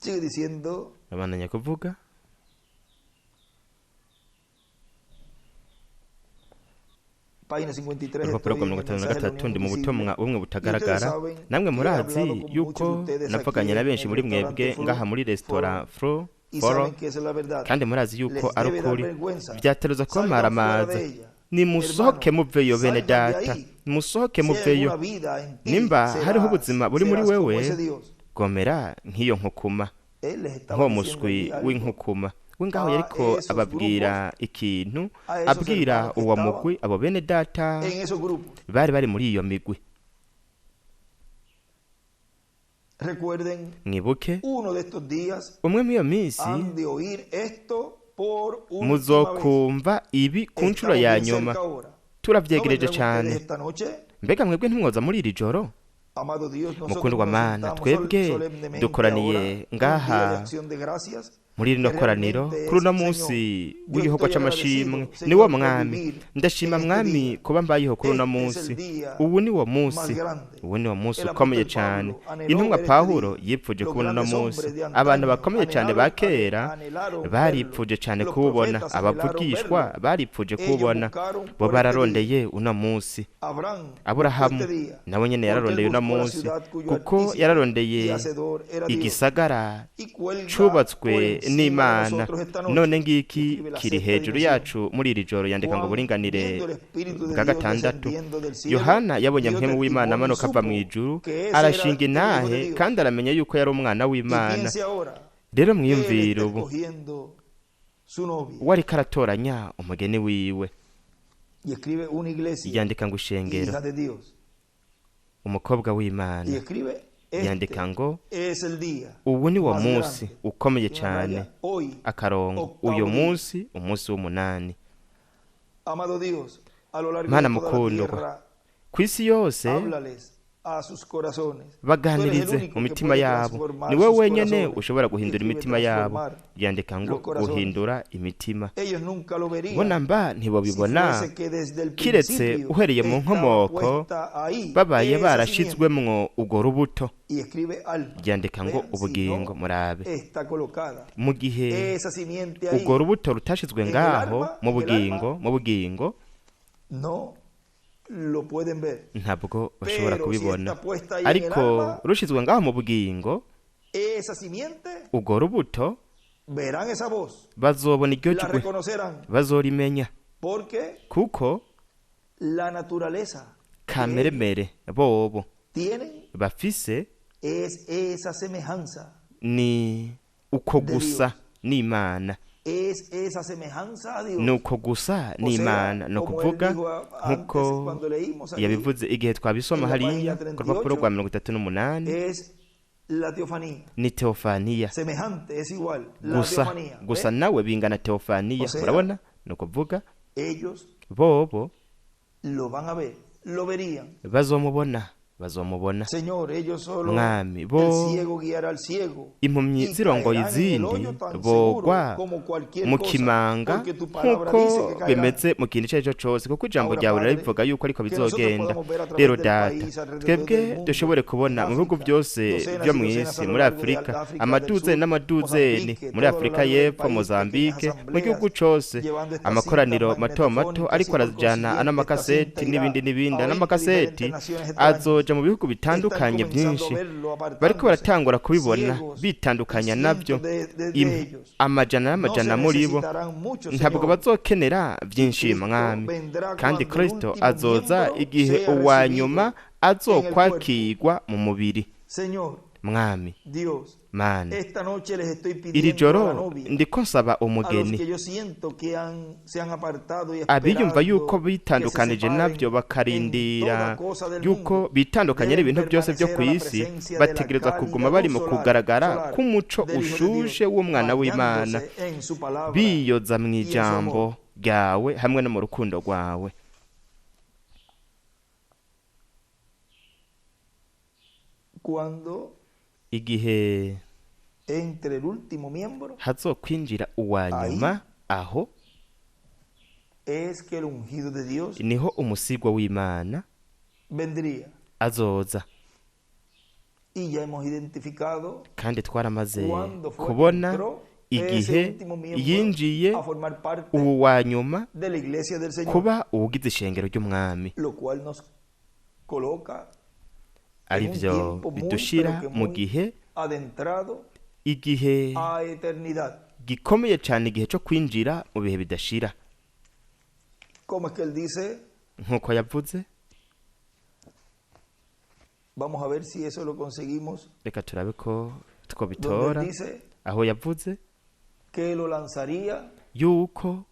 Sigue diciendo Abandanya kuvuga página 53, urupapuro estoy rwa en mirongo el itanu na mensaje de la gatatu, unión ndi mu invisible. butumwa bumwe Y ustedes butagaragara. saben Namwe que he murazi hablado con muchos de yuko ustedes aquí navuganye na en benshi el muri restaurante mwebwe Foro, ngaha muri resitora Foro, Fro y Foro, saben que esa es la verdad. kandi murazi yuko Les ari debe dar ukuri. vergüenza. Vyateruza Salgan fuera kubamaramaza. de ella. Nimusohoke Hermano, muveyo, bene salgan de data, ahí. musohoke Si hay muveyo. alguna vida en ti, Nimba hariho serás, ubuzima buri muri serás como wewe, ese Dios. gomera nk'iyo nkukuma, Él les estaba nk'uwo diciendo muswi allí algo w'inkukuma. We ngaho a yariko esos ababwira grupos, ikintu, a esos abwira hermanos que uwo estaban mugwi, abo bene data en esos grupos. bari bari muri iyo migwi. Recuerden, Mwibuke uno de estos días umwe muri iyo minsi han de oír esto por última vez. muzokumva ibi ku nshuro Estamos ya bien nyuma. cerca ahora. ¿No Turavyegereje vendrán cane. ustedes esta noche? Mbega mwebwe ntimwoza muri iri joro? Amado Dios, nosotros Mukundwa nos Mana, sentamos twebwe solemnemente dukoraniye ahora un día de ngaha acción de gracias muri rino que koraniro realmente kuri es, uno Señor, munsi yo w'igikorwa estoy c'amashimwe. agradecido, Ni wo Señor, por mwami, vivir ndashima en este mwami día. kuba mbayeho kuri uno Este es el munsi. día Ubu ni wo más munsi, grande. ubu ni wo munsi El ukomeye apóstol cane. Pablo anheló Intumwa ver este Pawulo día. yipfuje Los kubona uno grandes munsi. hombres de Abantu antaño bakomeye cane ba anhelaron, kera anhelaron verlo. baripfuje cane Los kuwubona, profetas anhelaron abavugishwa verlo. baripfuje Ellos kuwubona, buscaron bo por este día. bararondeye uno munsi. Abraham buscó Aburahamu este día nawe nyene porque él yararondeye uno buscó la munsi, ciudad cuyo kuko artífice y yararondeye hacedor era Dios. igisagara Y cuelga por cubatswe encima de n'Imana. nosotros esta noche. None ngiki Escribe la kiri sexta hejuru dimensión. yacu muri iri joro. Yandika ngo Juan, uburinganire viendo el Espíritu de bwa Dios gatandatu. descendiendo del cielo, Yohana yabonye dio mpwemu w'Imana testimonio y amanuka ava mu supo ijuru, que ese era arashinga el Hijo de intahe Dios. kandi aramenya yuko yari umwana Y w'Imana. piense ahora, Rero él mwiyumvire está ubu, escogiendo su novia we ariko aratoranya umugeni wiwe. y escribe una iglesia, Yandika ngo ishengero, hija de Dios. umukobwa Y w'Imana. escribe Yandika ngo es el día ubu ni wo más munsi grande. ukomeye Y una cyane, raya, hoy, akarongo, octavo uyu día. munsi, umunsi w'umunani. Amado Dios, a lo largo Mana de toda la mukundwa, tierra, ku isi yose háblales a sus corazones. Tú eres el baganirize único mu que mitima puede yabo. transformar Ni wowe sus wenyene corazones. ushobora guhindura Escribe imitima yabo. transformar Yandika ngo los corazones. guhindura imitima. Ellos nunca lo verían Bo namba si ntibobibona fuese que desde el kiretse principio uhereye mu estaba nkomoko puesta ahí babaye esa simiente. barashizwemwo urwo rubuto. Y escribe alma. Yandika ngo Vean si ubugingo, no murabe está colocada mu gihe esa simiente ahí, urwo rubuto rutashizwe En el ngaho alma, mu en el bugingo, alma, mu bugingo no lo pueden ver. ntabwo bashobora Pero si kubibona. está puesta ahí en el Ariko alma, rushizwe ngaho mu bugingo, esa simiente, urwo rubuto verán esa voz, bazobona iryo la jwi, reconocerán, bazorimenya, porque kuko la naturaleza que ellos kameremere bobo tienen bafise es esa semejanza ni uko de gusa Dios. n'Imana, Es esa semejanza a Dios. ni uko gusa O sea, n'Imana. Ni como él ukuvuga dijo antes nk'uko cuando leímos aquí, yabivuze igihe twabisoma en la hariya página ku rupapuro rwa 38, 38, es la teofanía. ni teofaniya. Semejante, es igual, la Gusa teofanía. gusa ¿Ve? nawe bingana teofaniya. O sea, Murabona, ni ukuvuga ellos bobo lo van a ver, lo verían. bazomubona, bazomubona. Señor, ellos solo, Mwami, el bo ciego guiará al ciego impumyi y zirongoye caerán en el izindi hoyo tan bogwa seguro como cualquier mu cosa, kimanga porque tu palabra nk'uko dice que caerán. bimeze mu kintu icyo ari cyo cyose, kuko ijambo Ahora, ryawe Padre, rirabivuga yuko ariko que nosotros bizogenda. podamos ver a través Rero del Data, país, alrededor twebwe del mundo, dushobore kubona en mu bihugu África, byose docenas byo y mu docenas isi, a lo muri largo de Afurika, África del amaduzeni Sur, n'amaduzeni Mozambique, muri todo a lo Afurika largo del y'Epfo, país, pequeñas Mozambique, mu asambleas, gihugu cose, llevando estas cintas amakoraniro mato mato magnetofónicas ariko y por arajana ano consiguiente esta makaseti cinta irá n'ibindi n'ibindi, a ano 20 makaseti diferentes naciones extrañas. azoja mu bihugu Están bitandukanye comenzando a byinshi. verlo Bariko apartándose, baratangura kubibona ciegos y bitandukanya nabyo, cientos de ellos. amajana No n'amajana se muri bo. necesitarán mucho, Ntabwo Señor. bazokenera byinshi, Cristo Mwami. vendrá Kandi cuando el Kristo último azoza miembro igihe sea uwa recibido nyuma en el cuerpo. azokwakirwa mu mubiri. Señor, Mwami Dios, Mana, esta noche les estoy iri pidiendo a la joro novia, ndiko nsaba a los umugeni, que yo siento que se han apartado y abiyumva yuko esperando que se bitandukanije nabyo separen en bakarindira toda cosa del yuko mundo, bitandukanye deben n'ibintu byose byo ku permanecer a la isi, presencia de la bategerezwa kuguma cálida bari luz mu solar, kugaragara solar k'umuco del Hijo de Dios, ushushe w'umwana w'Imana, bañándose en su palabra biyoza mu y en su ijambo amor. ryawe hamwe no mu rukundo rwawe. Cuando Igihe entre el último miembro, hazokwinjira uwa ahí nyuma, aho es que el ungido de Dios niho umusigwa w'Imana vendría. azoza. Y ya hemos identificado Kandi twaramaze cuándo fue que kubona entró ese igihe último miembro yinjiye a formar parte ubu wa nyuma de la iglesia del Señor, kuba uwugize ishengero ry'umwami, lo cual nos coloca en ari un byo tiempo muy, bidushira pero que mu muy gihe, adentrado igihe a eternidad. gikomeye cyane, igihe cyo kwinjira mu bihe bidashira. ¿Cómo es que él dice? Nk'uko yavuze, Vamos a ver si eso lo conseguimos. reka turabe ko Donde twobitora él dice aho yavuze que lo lanzaría yuko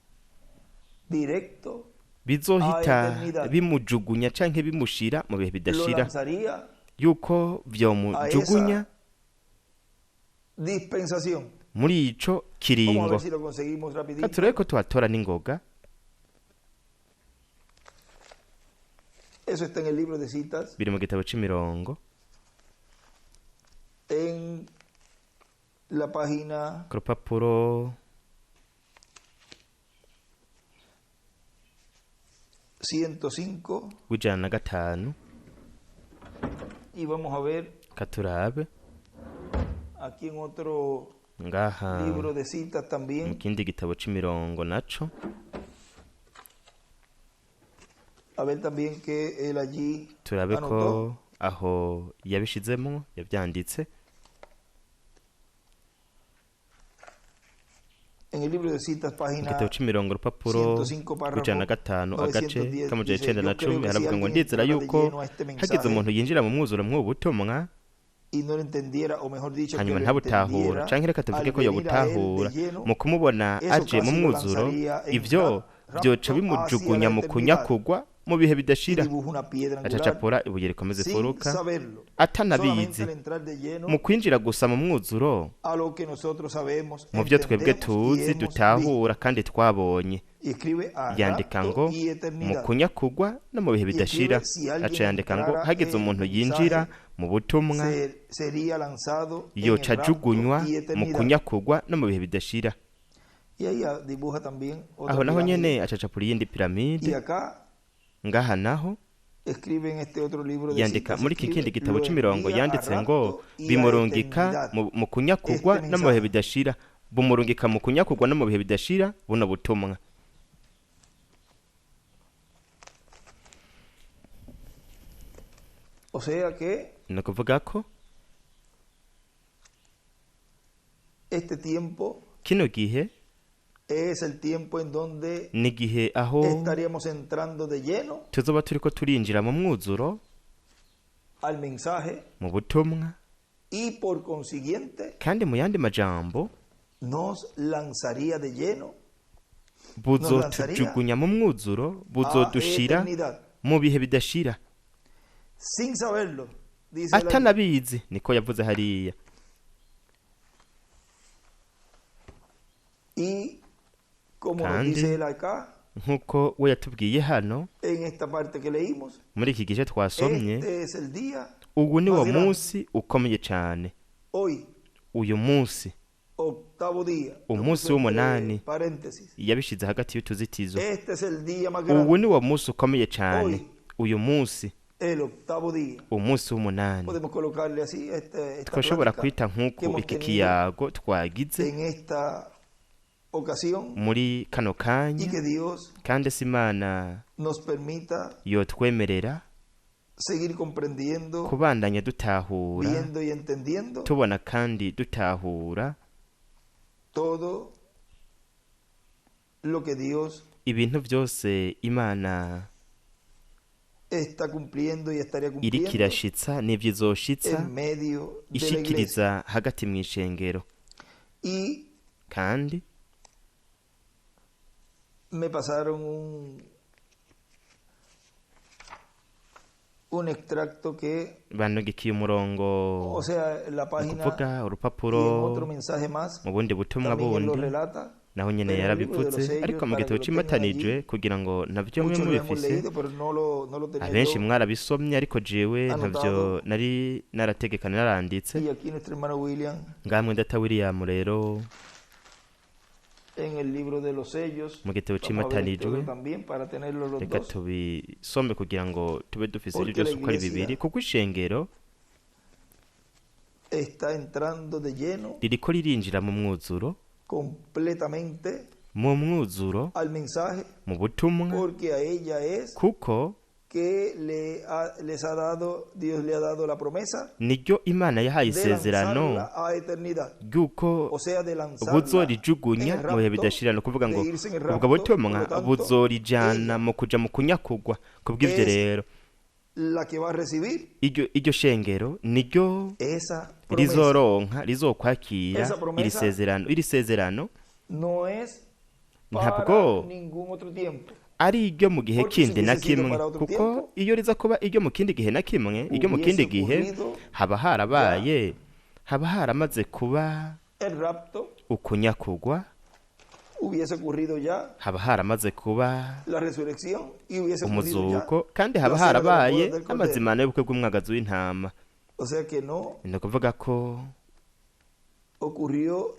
directo a bizohita eternidad. bimujugunya canke bimushira mu bihe Lo bidashira, lanzaría yuko a vyomujugunya esa dispensación. muri ico Vamos a kiringo. ver si lo conseguimos Reka rapidito. turabe ko tuhatora n'ingoga. Eso está en el libro de citas, Biri mu gitabo c'imirongo en la página ku rupapuro 105 rw'105. y vamos a ver Reka turabe aquí en otro ngaha libro de citas mu también kindi gitabo c'imirongo naco, a ver también que él allí turabe ko anotó. aho yabishizemwo yavyanditse. En el libro de citas, Mu página gitabo c'imirongo urupapuro 105, párrafo rw'105 agace 910, k'amajana dice, icenda na yo creo cumi, que si haravuga ngo alguien ndizera entrara de yuko lleno a este hagize mensaje umuntu yinjira mu mwuzuro mw'ubu butumwa y no lo entendiera, o mejor dicho, que hanyuma lo ntabutahura entendiera, canke reka tuvuge al ko venir a él de yobutahura, lleno, mu kumubona eso aje mu casi lo mwuzuro, lanzaría en ivyo rapto vyoca hacia bimujugunya la mu eternidad. kunyakugwa mu bihe Y bidashira. dibuja una piedra angular Acacapura ibuye rikomeza sin imfuruka saberlo. atanabizi. Solamente al entrar de lleno Mu kwinjira gusa mu mwuzuro a lo que nosotros sabemos, mu byo twebwe entendemos y tuzi, hemos visto. dutahura kandi twabonye. Y escribe a Yandika rapto ngo y mu eternidad. kunyakugwa no mu bihe bidashira. Aca yandika ngo hagize umuntu yinjira mu butumwa, Sería lanzado en el yoca rapto ajugunywa y mu eternidad. kunyakugwa no mu bihe bidashira. Y ahí dibuja también otra Aho naho pirámide. nyene acacapura iyindi Y piramide. acá Ngaha naho escribe en este otro libro de yandika citas, muri iki escribe, kindi gitabo lo c'imirongo envía a yanditse ngo rapto y a bimurungika eternidad. mu kunyakugwa Este no mu bihe mensaje. bidashira, bumurungika mu kunyakugwa no mu bihe bidashira buno butumwa. O sea que Ni ukuvuga ko este tiempo kino gihe es el tiempo en donde ni igihe aho estaríamos entrando de lleno tuzoba turiko turinjira mu mwuzuro, al mensaje mu butumwa, y por consiguiente kandi mu yandi majambo nos lanzaría de lleno buzotujugunya mu mwuzuro, a buzodushira eternidad mu bihe bidashira sin saberlo, dice él allí. atanabizi, niko yavuze hariya. Y como nos Kandi dice él acá nk'uko we yatubwiye hano en esta parte que leímos, muri iki gice twasomye, este es el día ubu ni wo más grande. munsi ukomeye cyane. Hoy, Uyu munsi, octavo día, lo umunsi puso entre w'umunani, paréntesis. yabishize hagati y'utuzitizo. Este es el día más Ubu grande, ni wo munsi ukomeye cyane. Hoy. Uyu munsi, el octavo día. umunsi w'umunani. Podemos colocarle así esta Twashobora plática kwita que nk'uku hemos iki tenido kiyago twagize en esta ocasión muri kano y kanya. que Dios Kandi se Imana nos permita yotwemerera seguir comprendiendo, kubandanya dutahura, viendo y entendiendo tubona kandi dutahura todo lo que Dios ibintu byose Imana está cumpliendo y estaría iriko cumpliendo irashitsa n'ivyo izoshitsa en medio de la iglesia. ishikiriza hagati mu ishengero. Y Kandi me pasaron un extracto que, bantugikiye umurongo, o sea, en la ni página ukuvuga y en urupapuro otro mensaje más, mu bundi butumwa también él lo bundi relata. naho nyene Pero en el libro de los yarabivutse, sellos, ariko mu para gitabo que lo tengan c'imatanijwe allí, kugira ngo navyo mwe muchos lo hemos mubifise. leído, pero no lo tenía Abenshi yo. mwarabisomye, ariko jewe ntavyo anotado. nari narategekana naranditse. Y aquí nuestro hermano William, Ngamwe data William rero en el libro de los sellos, mu gitabo vamos a ver este c'imatanijwe, otro también para tenerlo los reka dos. tubisome kugira ngo tube dufise ivyo Porque la byose uko ari iglesia bibiri, kuko ishengero está entrando de lleno ririko ririnjira mu mwuzuro, completamente mu mwuzuro, al mensaje, mu butumwa, porque a ella es kuko que les ha dado, Dios le ha dado la promesa niryo Imana yahaye de isezerano lanzarla a eternidad. ry'uko O sea, de lanzarla en buzorijugunya el mu bihe rapto, bidashira. Ni ukuvuga de ngo irse en el ubwo rapto, por butumwa lo tanto, buzorijana ella mu kuja mu kunyakugwa. Kubw'ivyo es rero la que va a recibir iryo shengero niryo esa promesa. rizoronka, rizokwakira Esa promesa iri sezerano. Iri sezerano No es para ntabwo ningún otro tiempo. ari iryo mu gihe Porque si kindi na hubiese sido kimwe, para otro kuko tiempo, iyo riza kuba iryo mu kindi gihe na kimwe, iryo mu hubiese kindi gihe ocurrido haba harabaye, haba haramaze kuba el rapto, ukunyakugwa, hubiese ocurrido ya haba haramaze kuba la resurrección y hubiese ocurrido ya umuzuko, kandi haba la cena de las harabaye bodas del Cordero. n'amazimano y'ubukwe bw'umwagazi w'intama. O sea que no Ni ukuvuga ko ocurrió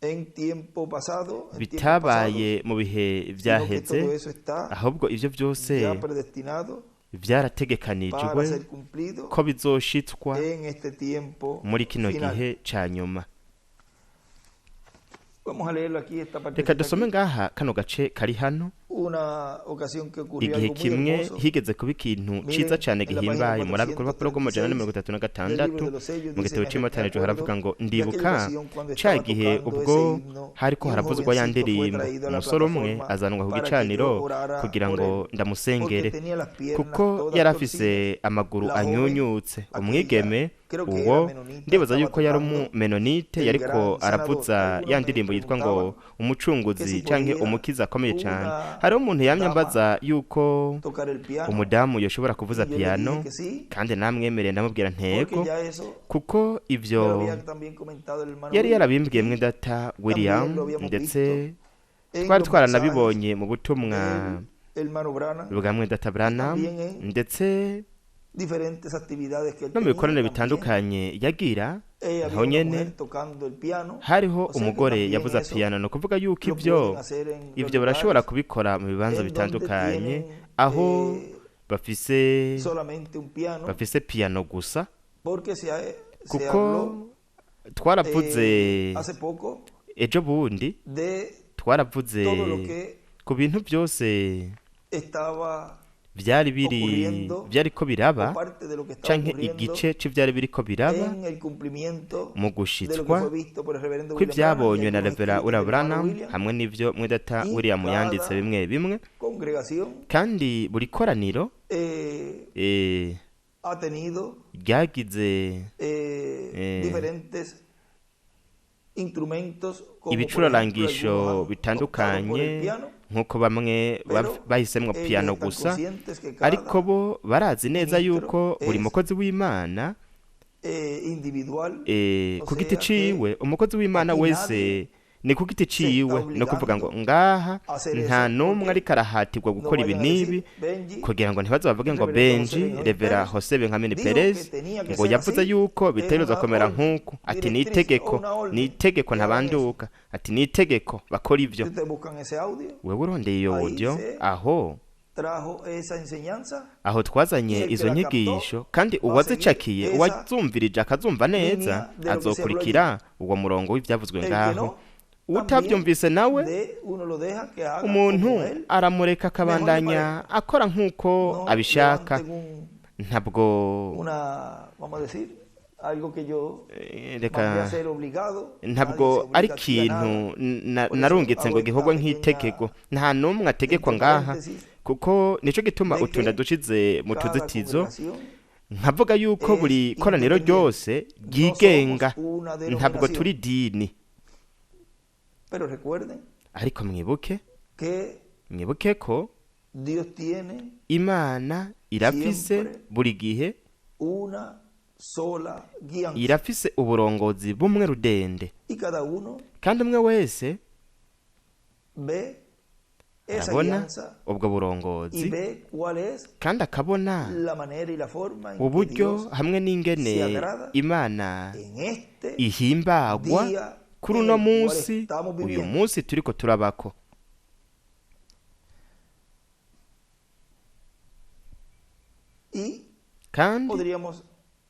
en tiempo pasado, en tiempos pasados, bitabaye mu bihe sino que vyaheze, todo eso está ahubwo ivyo vyose ya predestinado para vyarategekanijwe ser cumplido ko bizoshitswa en este tiempo muri kino final. gihe ca nyuma. Vamos a leerlo aquí, esta Reka partecita dusome aquí. ngaha kano gace kari hano. Una ocasión que ocurrió Igihe algo muy kimwe hermoso. higeze kuba ikintu Miren, ciza cane en la página gihimbaye. Murabe ku rupapuro rw'amajana na mirongo 436 itatu na del gatandatu libro de los sellos mu dice, gitabo me c'imatanijwe haravuga recuerdo ngo de aquella ndibuka ocasión cuando ca estaba gihe tocando ubwo ese himno hariko y un haravuzwa ya jovencito fue ndirimbo, traído a la umusore umwe plataforma azanwa ku para que gicaniro yo orara kugira por ngo él, porque ndamusengere, tenía las piernas kuko todas yari torcidas. afise amaguru La joven anyunyutse. aquella Umwigeme Creo que era Uwo menonita, ndibaza estaba yuko yari tocando umumenonite el yariko gran sanador. aravuza Algunos ya me ndirimbo yitwa ngo preguntaban que umucunguzi si canke podía umukiza akomeye cane. una Hariho umuntu yamye dama ambaza yuko tocar el piano umudamu yoshobora kuvuza y yo le dije piano, que sí, kandi namwemereye ndamubwira porque ntego, ya eso kuko me ivyo lo había también comentado el hermano yari William yarabimbwiye y mwedata también William, lo habíamos ndetse visto en twari los mensajes twaranabibonye mu butumwa del hermano Branham bwa mwedata y Branham, también en ndetse diferentes actividades que él no mu tenía bikoraniro también. bitandukanye yagira. Había Naho una nyene mujer tocando el piano, hariho o sea que umugore también yavuza eso piano, ni ukuvuga yuko lo ibyo pueden hacer en los ibyo barashobora lugares kubikora mu bibanza en donde bitandukanye tienen aho bafise solamente un piano, bafise piano gusa, porque se kuko habló twaravuze hace poco ejo bundi, de twaravuze todo lo que ku bintu byose estaba byari biri ocurriendo byariko biraba o parte de lo que estaba canke ocurriendo igice c'ivyari biriko biraba en el cumplimiento mu de lo que gushitswa fue visto por el reverendo William Branham y kw'ivyabonywe na algunos Revera escritos William del hermano Branham William hamwe n'ivyo mwedata y William yanditse cada bimwe bimwe. congregación Kandi buri koraniro ha tenido ryagize diferentes instrumentos, como por ejemplo ibicurarangisho algunos han optado por el bitandukanye, piano, nk'uko bamwe pero bahisemwo ellos piano están gusa, conscientes que cada ariko bo barazi neza ministro yuko buri es mukozi w'Imana individual, o ku giti sea que ciwe, umukozi w'Imana aquí wese nadie ni ku giti se está ciwe, no kuvuga ngo obligando ngaha a hacer nta eso, n'umwe porque ariko arahatirwa no gukora ibi vayan a n'ibi, decir, Benji, kugira ngo ntibaze bavuge el ngo reverendo José Benji Benjamín Revera Pérez Jose Benjamin dijo que Perez tenía que ngo ser yavuze así, yuko es bitegerezwa una kumera orden nk'uku, ati ni directriz o itegeko, una ni orden itegeko que hagan eso. ntabanduka, ati ni itegeko bakora ivyo. Si ustedes buscan ese audio, Wewe urondeye iyo ahí audio, se aho trajo esa enseñanza aho y twazanye el que izo la captó nyigisho, kandi va a seguir uwazicakiye esa uwazumvirije akazumva neza línea de lo que se habló allí. azokurikira uwo murongo w'ivyavuzwe El que ngaho. no, también Utavyumvise nawe de uno lo deja que haga umuntu como él aramureka mejor le akabandanya parezca. akora nk'uko No abishaka. levanten Ntabwo una, vamos a decir, algo que yo mandé a reka hacer obligado. Nadie se ntabwo ari obliga aquí a nada. ikintu Por eso narungitse hago ngo esta gikorwe nk'itegeko, pequeña nta n'umwe ategekwa entre ngaha, paréntesis kuko nico gituma de utunda que dushize mu cada tuzitizo, congregación nkavuga yuko es buri koraniro independiente. ryose No ryigenga, somos una ntabwo turi denominación. dini. Pero recuerden Ariko mwibuke, que mwibuke ko Dios tiene Imana irafise siempre buri gihe una sola guianza irafise uburongozi bumwe rudende, y cada uno kandi umwe wese ve esa arabona guianza ubwo y burongozi, ve cuál es kandi akabona la manera y la forma en que uburyo Dios hamwe n'ingene se agrada Imana en este ihimbagwa día kuri en uno el cual munsi, estamos uyu viviendo. munsi turiko turabako. Y Kandi podríamos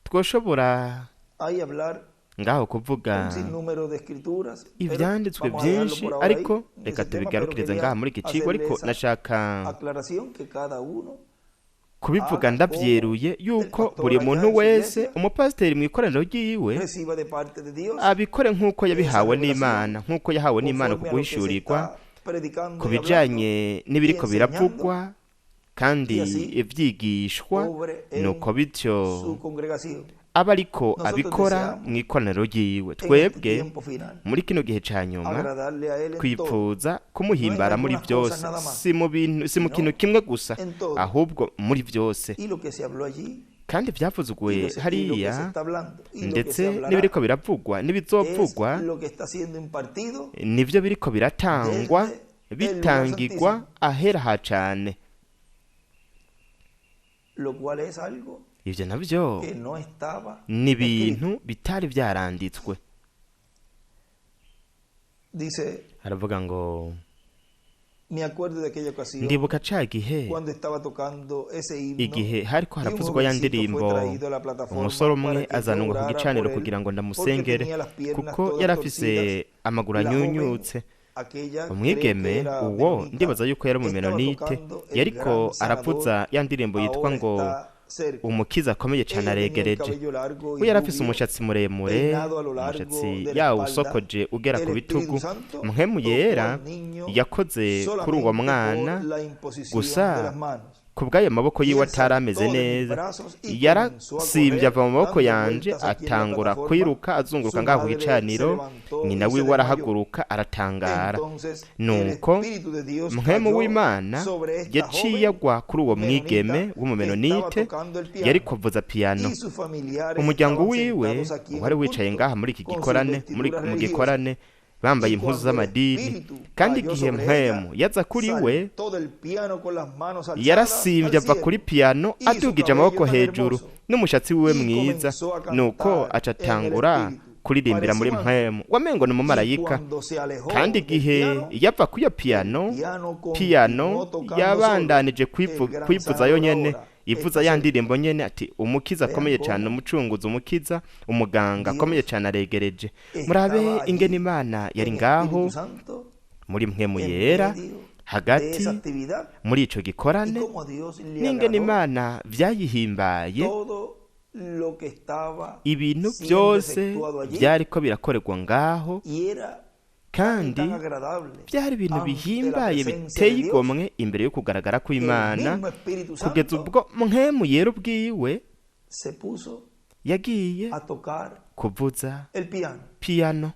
twoshobora ahí hablar ngaho kuvuga un sinnúmero de escrituras, pero ivyanditswe vamos a dejarlo vyinshi, por ahora ahí ariko en reka ese tema, pero tubigarukirize quería ngaha muri iki cigwa, hacerle ariko esa nashaka aclaración que cada uno kubivuga haga como ndavyeruye el yuko pastor buri allá muntu en su wese iglesia umupasiteri mw'ikoraniro ryiwe reciba de parte de Dios abikore nk'uko esa yabihawe revelación n'Imana, nk'uko yahawe n'Imana conforme a lo que se kuguhishurirwa está predicando ku y hablando bijanye y n'ibiriko enseñando biravugwa kandi y así ivyigishwa, obre en nuko bityo su congregación. aba ariko Nosotros abikora deseamos mw'ikoraniro ryiwe. en este Twebwe tiempo final muri kino gihe ca nyuma agradarle a Él en todo, twipfuza no en kumuhimbara muri algunas cosas byose, nada más, si mu bintu, si mu kintu sino kimwe gusa, en todo. ahubwo muri byose. Y lo que se habló allí Kandi y ivyavuzwe lo que se hariya está hablando y lo que ndetse se hablará n'ibiriko biravugwa es n'ibizovugwa lo que está siendo impartido nivyo biriko biratangwa desde el lugar bitangirwa santísimo, ahera ha cane. lo cual es algo Ivyo navyo que no estaba ni escrito. ibintu bitari vyaranditswe. Dice, Aravuga ngo me acuerdo de aquella ocasión ndibuka ca gihe cuando estaba tocando ese himno igihe hariko y un haravuzwa ya jovencito fue ndirimbo, traído a la plataforma umusore umwe para que yo azanwa ku orara por gicaniro él kugira ngo porque ndamusengere, tenía las piernas kuko todas yari afise torcidas. amaguru La joven, anyunyutse. aquella creo que Umwigeme era uwo menonita, ndibaza yuko yari estaba umumenonite, tocando el yariko gran sanador aravuza ya ndirimbo yitwa ahora ngo está cerca. umukiza akomeye cane Ella tenía el aregereje. cabello largo We y yari afise rubio, umushatsi muremure, peinado a lo largo umushatsi de la yawo espalda. usokoje ugera El ku Espíritu bitugu. Santo Mpwemu tocó yera al niño yakoze kuri uwo solamente mwana por la imposición de gusa las manos. Ku bw'ayo maboko Y yiwe él atari ameze saltó de mis neza, brazos y comenzó a yarasimbye correr, ava mu maboko dando yanje, vueltas aquí en la atangura plataforma. kwiruka azunguruka Su ngaho ku madre se gicaniro. levantó Nyina y se wiwe desmayó. arahaguruka aratangara. Entonces el Nuko Espíritu de Dios mpwemu cayó w'Imana sobre esta yaciye joven agwa kuri uwo mwigeme menonita que estaba w'umumenonite tocando el piano, yariko avuza piyano. y sus familiares Umuryango estaban wiwe sentados aquí en wari el wicaye culto ngaha muri iki con sus gikorane, muri vestiduras mu religiosas. gikorane bambaye Y impuzu cuando el z'amadini. Espíritu Kandi cayó igihe sobre ella, mpwemu yaza kuri we, saltó del piano con las manos alzadas al yarasimbye ava kuri cielo piyano y su adugije cabello amaboko tan hejuru hermoso, n'umushatsi wiwe y mwiza. comenzó a Nuko cantar aca en el atangura Espíritu. kuririmbira Parecía muri un ángel. mpwemu, wamengo ni Y umumarayika. cuando se alejó Kandi del igihe piano, yava kuri iyo el piyano, piano continuó piyano tocando solo. yabandanije El gran kwivuza sanador yonyene, ahora ivuza está ya cerca. ndirimbo nyene ati umukiza Vean akomeye cyane, cómo umucunguzi, umukiza, umuganga akomeye Dios cyane aregereje. Murabe estaba ingene allí Imana yari en ngaho Espíritu Santo muri mpwemu en yera medio de hagati esa actividad, muri ico y gikorane, cómo a Dios le n'ingene agradó Imana vyayihimbaye todo lo que estaba ibintu siendo byose efectuado allí, vyariko birakorerwa ngaho. y era tan y Kandi tan agradable byari ibintu ante la bihimbaye presencia de biteye Dios igomwe imbere yo kugaragara que el kw'Imana, mismo Espíritu kugeza Santo ubwo mpwemu yera ubwiwe se puso yagiye a tocar kuvuza el piano, piyano,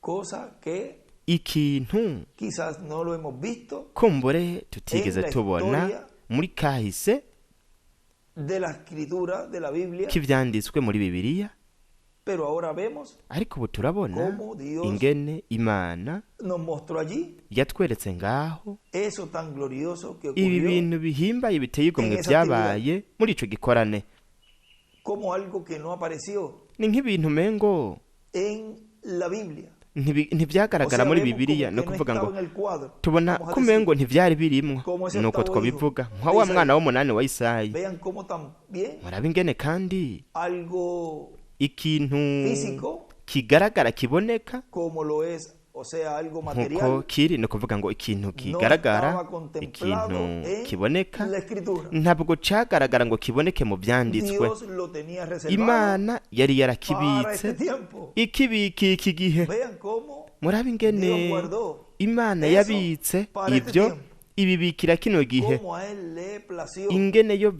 cosa que ikintu quizás no lo hemos visto kumbure en tutigeze la tubona historia muri kahise de la escritura de la Biblia, k'ivyanditswe muri Bibiliya. pero ahora vemos Ariko ubu turabona cómo Dios ingene Imana nos mostró allí yatweretse ngaho eso tan glorioso que ibi ocurrió bintu bihimbaye biteye en igomwe esa actividad, vyabaye muri ico gikorane. como algo que no apareció Ni nk'ibintu umengo en la Biblia. O ntivyagaragara sea, muri vemos Bibiliya. como No que no kuvuga ngo estaba en el cuadro, tubona vamos a ko decir, umengo ntivyari birimwo, como ese nuko octavo hijo twobivuga nka de wa Isaí. mwana w'umunani wa Isayi. Vean cómo también Murabe ingene kandi algo ikintu físico, kigaragara kiboneka como lo es, o sea, algo nkuko material, kiri, ni ukuvuga ngo ikintu no kigaragara, estaba contemplado ikintu en kiboneka, la escritura. ntabwo cagaragara ngo kiboneke mu vyanditswe. Dios lo tenía reservado Imana yari para yarakibitse, este tiempo. ikibika iki gihe. Vean cómo Murabe ingene Dios guardó Imana eso yabitse para este ivyo, tiempo. ibibikira kino gihe. Cómo a él le plació Ingene yo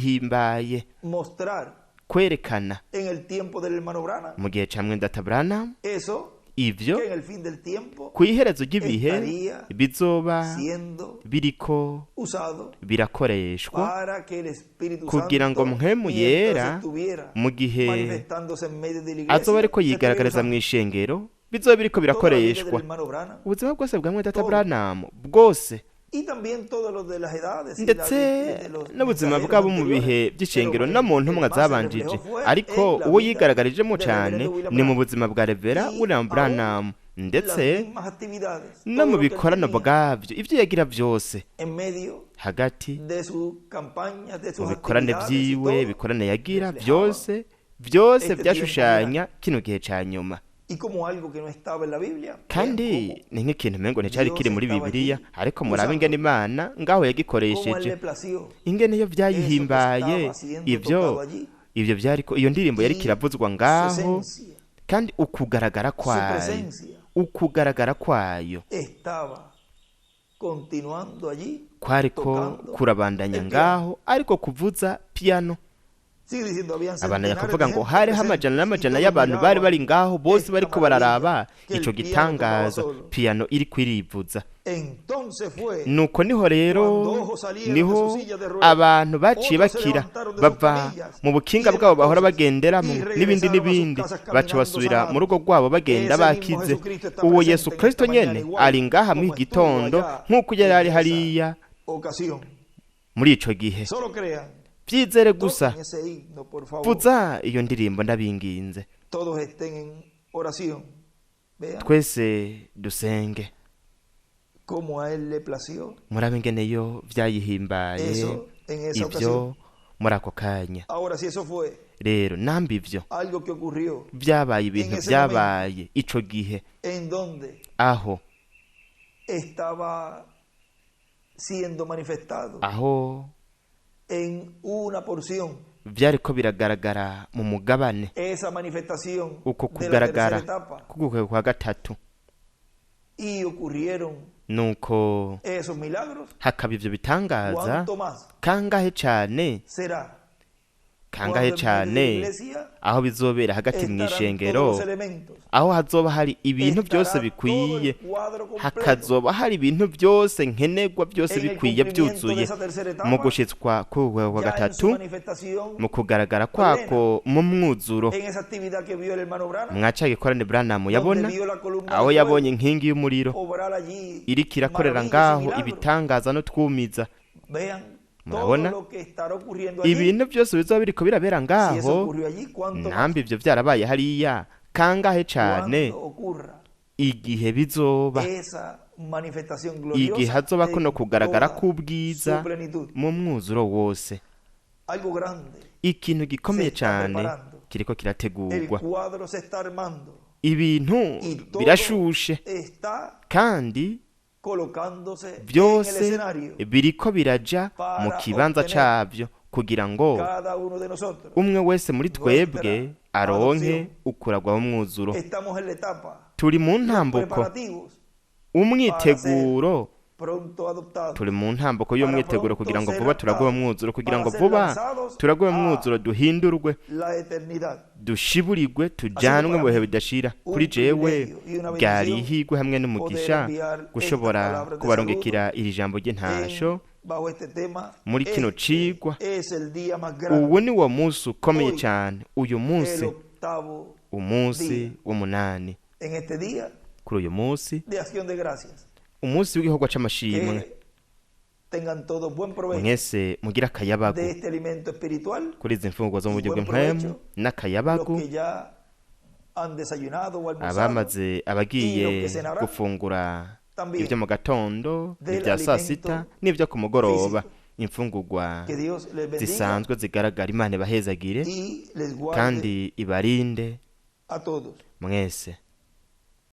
vyayihimbaye mostrar kwerekana en el tiempo del hermano Branham mu gihe ca mwendata Branham eso ivyo que en el fin del tiempo kw'iherezo ry'ibihe estaría bizoba siendo biriko usado birakoreshwa para que el Espíritu kugira ngo Santo, mpwemu mientras yera estuviera mu gihe manifestándose en medio de la azoba iglesia, ariko se estaría yigaragariza usando. mu ishengero, bizoba biriko Toda la vida del birakoreshwa. hermano Branham, Ubuzima bwose bwa mwendata todo, Branham bwose, y también todos los de las edades y ndetse de los n'ubuzima mensajeros bwabo mu anteriores, bihe pero by'ishengero no mu el ntumwa más se zabanjije, reflejó fue ariko en la uwo vida yigaragarijemo del cane reverendo William ni mu Branham. buzima bwa Revera Y William aún Branham, las ndetse mismas actividades, no todo mu lo que él bikorano tenía bwabyo, ivyo yagira byose en medio hagati de sus campañas, de mu sus bikorane actividades y vyiwe, todo, ibikorane yagira reflejaban byose, byose este tiempo byashushanya final. kino gihe ca nyuma. Y como algo que no estaba en la Biblia, vean Kandi cómo ni nk'ikintu umengo nticari Dios kiri muri estaba Bibiliya, allí ariko murabe ingene usándolo, Imana ngaho cómo a él yagikoresheje, le plació ingene yo eso que vyayihimbaye estaba siendo ivyo tocado allí ivyo vyariko, iyo ndirimbo yariko y iravuzwa su ngaho, esencia, kandi ukugaragara su kwayo, presencia ukugaragara kwayo estaba continuando allí kwariko tocando kurabandanya el piano. ngaho ariko kuvuza piano. Sigue diciendo, habían Abandanya centenares kuvuga de ngo gente hariho presente amajana y n'amajana todos y'abantu bari miraban bari ngaho, bose esta bariko maravilla bararaba que ico el piano tocaba gitangaza, solo. piano iriko irivuza. Entonces fue Nuko niho rero cuando ojos salieron de niho sus sillas de ruedas, abantu baciye otros se bakira levantaron de sus bava camillas mu y bukinga demás bwabo bahora cosas y bagenderamo n'ibindi regresaron a sus n'ibindi, casas baca caminando basubira mu sanados. rugo rwabo bagenda Ese mismo bakize. Jesucristo está Uwo Yesu presente en Kristo esta mañana nyene igual ari ngaha como mw'iki estuvo gitondo allá nk'uko yari ari en esa hariya ocasión. muri ico gihe. Solo crean, Vyizere gusa, toquen ese himno, por favor. vuza iyo ndirimbo ndabinginze. Todos estén en oración. Vean Twese dusenge. cómo a él le plació Murabe ingene yo vyayihimbaye eso en esa ivyo ocasión. muri ako kanya. Ahora, si eso fue Rero namba ivyo algo que ocurrió vyabaye en ibintu ese momento vyabaye ico gihe, en donde aho estaba siendo manifestado aho en una porción, vyariko biragaragara mu mugabane, esa manifestación uko de la tercera kugaragara etapa, k'ugukwega kwa gatatu, y ocurrieron Nuko esos milagros, hakaba ivyo bitangaza, cuánto más kangahe cane, será kangahe cuando en medio de la cane iglesia aho bizobera hagati estarán mw'ishengero, todos los elementos, aho hazoba hari ibintu byose estará todo bikwiye, el cuadro completo hakazoba hari ibintu byose nkenerwa byose en el bikwiye cumplimiento de byuzuye esa tercera mu etapa, gushitswa k'uwo wa ya en su gatatu, manifestación, mu kugaragara kwako mu mwuzuro. en esa actividad que vio el hermano Branham, Mwaca gikorane Branham yabona, donde vio la columna aho de yabonye fuego inkingi y'umuriro obrar allí iriko irakorera maravillas y ngaho milagros. ibitangaza no twumiza. Vean todo Murabona lo que estará ocurriendo allí. ibintu byose bizoba biriko birabera Si eso ngaho. ocurrió allí, cuánto más Nambi ivyo vyarabaye hariya, kangahe cane cuando ocurra igihe bizoba, esa manifestación igihe gloriosa hazoba kuno en kugaragara toda k'ubwiza su plenitud. mu mwuzuro wose. Algo grande. Ikintu gikomeye Se está cane preparando. kiriko El kirategurwa, cuadro se está armando ibintu y todo birashushe, está kandi colocándose en el byose escenario. biriko biraja mu Para kibanza obtener cabyo kugira ngo cada uno de nosotros umwe wese muri twebwe nuestra aronke adopción. ukuragwa mwuzuro. Estamos en la etapa Turi mu los ntambuko, preparativos umwiteguro, pronto adoptados turi mu ntambuko para y'umwiteguro pronto kugira ngo ser vuba turagwe raptados, mwuzuro, kugira para ngo ser vuba lanzados turagwe a mwuzuro, duhindurwe, la eternidad. dushiburirwe, tujanwe mu bihe bidashira. Kuri Un jewe privilegio y una ryari bendición ihigwe hamwe n'umugisha poder enviar estas gushobora palabras de kubarungikira saludo iri jambo ry'intasho en, bajo este tema. muri kino Este cigwa. es el día más grande, Ubu ni wo munsi ukomeye Hoy, cyane, uyu el munsi, octavo umunsi día. w'umunani. En este día Kuri uyu munsi, de acción de gracias, umunsi w'igikorwa c'amashimwe, que tengan todos buen provecho mwese mugire akayabagu de este alimento espiritual. kuri izi mfungurwa zo mu buryo Buen bw'impwemu provecho. n'akayabagu. Los que ya han desayunado o almorzado, Abamaze, abagiye y los que cenarán gufungura también ibyo mu gatondo, del ibya saa sita alimento n'ibyo ku mugoroba, físico. Imfungurwa Que Dios les bendiga zisanzwe zigaragara, Imana ibahezagire y les guarde kandi ibarinde a todos. mwese.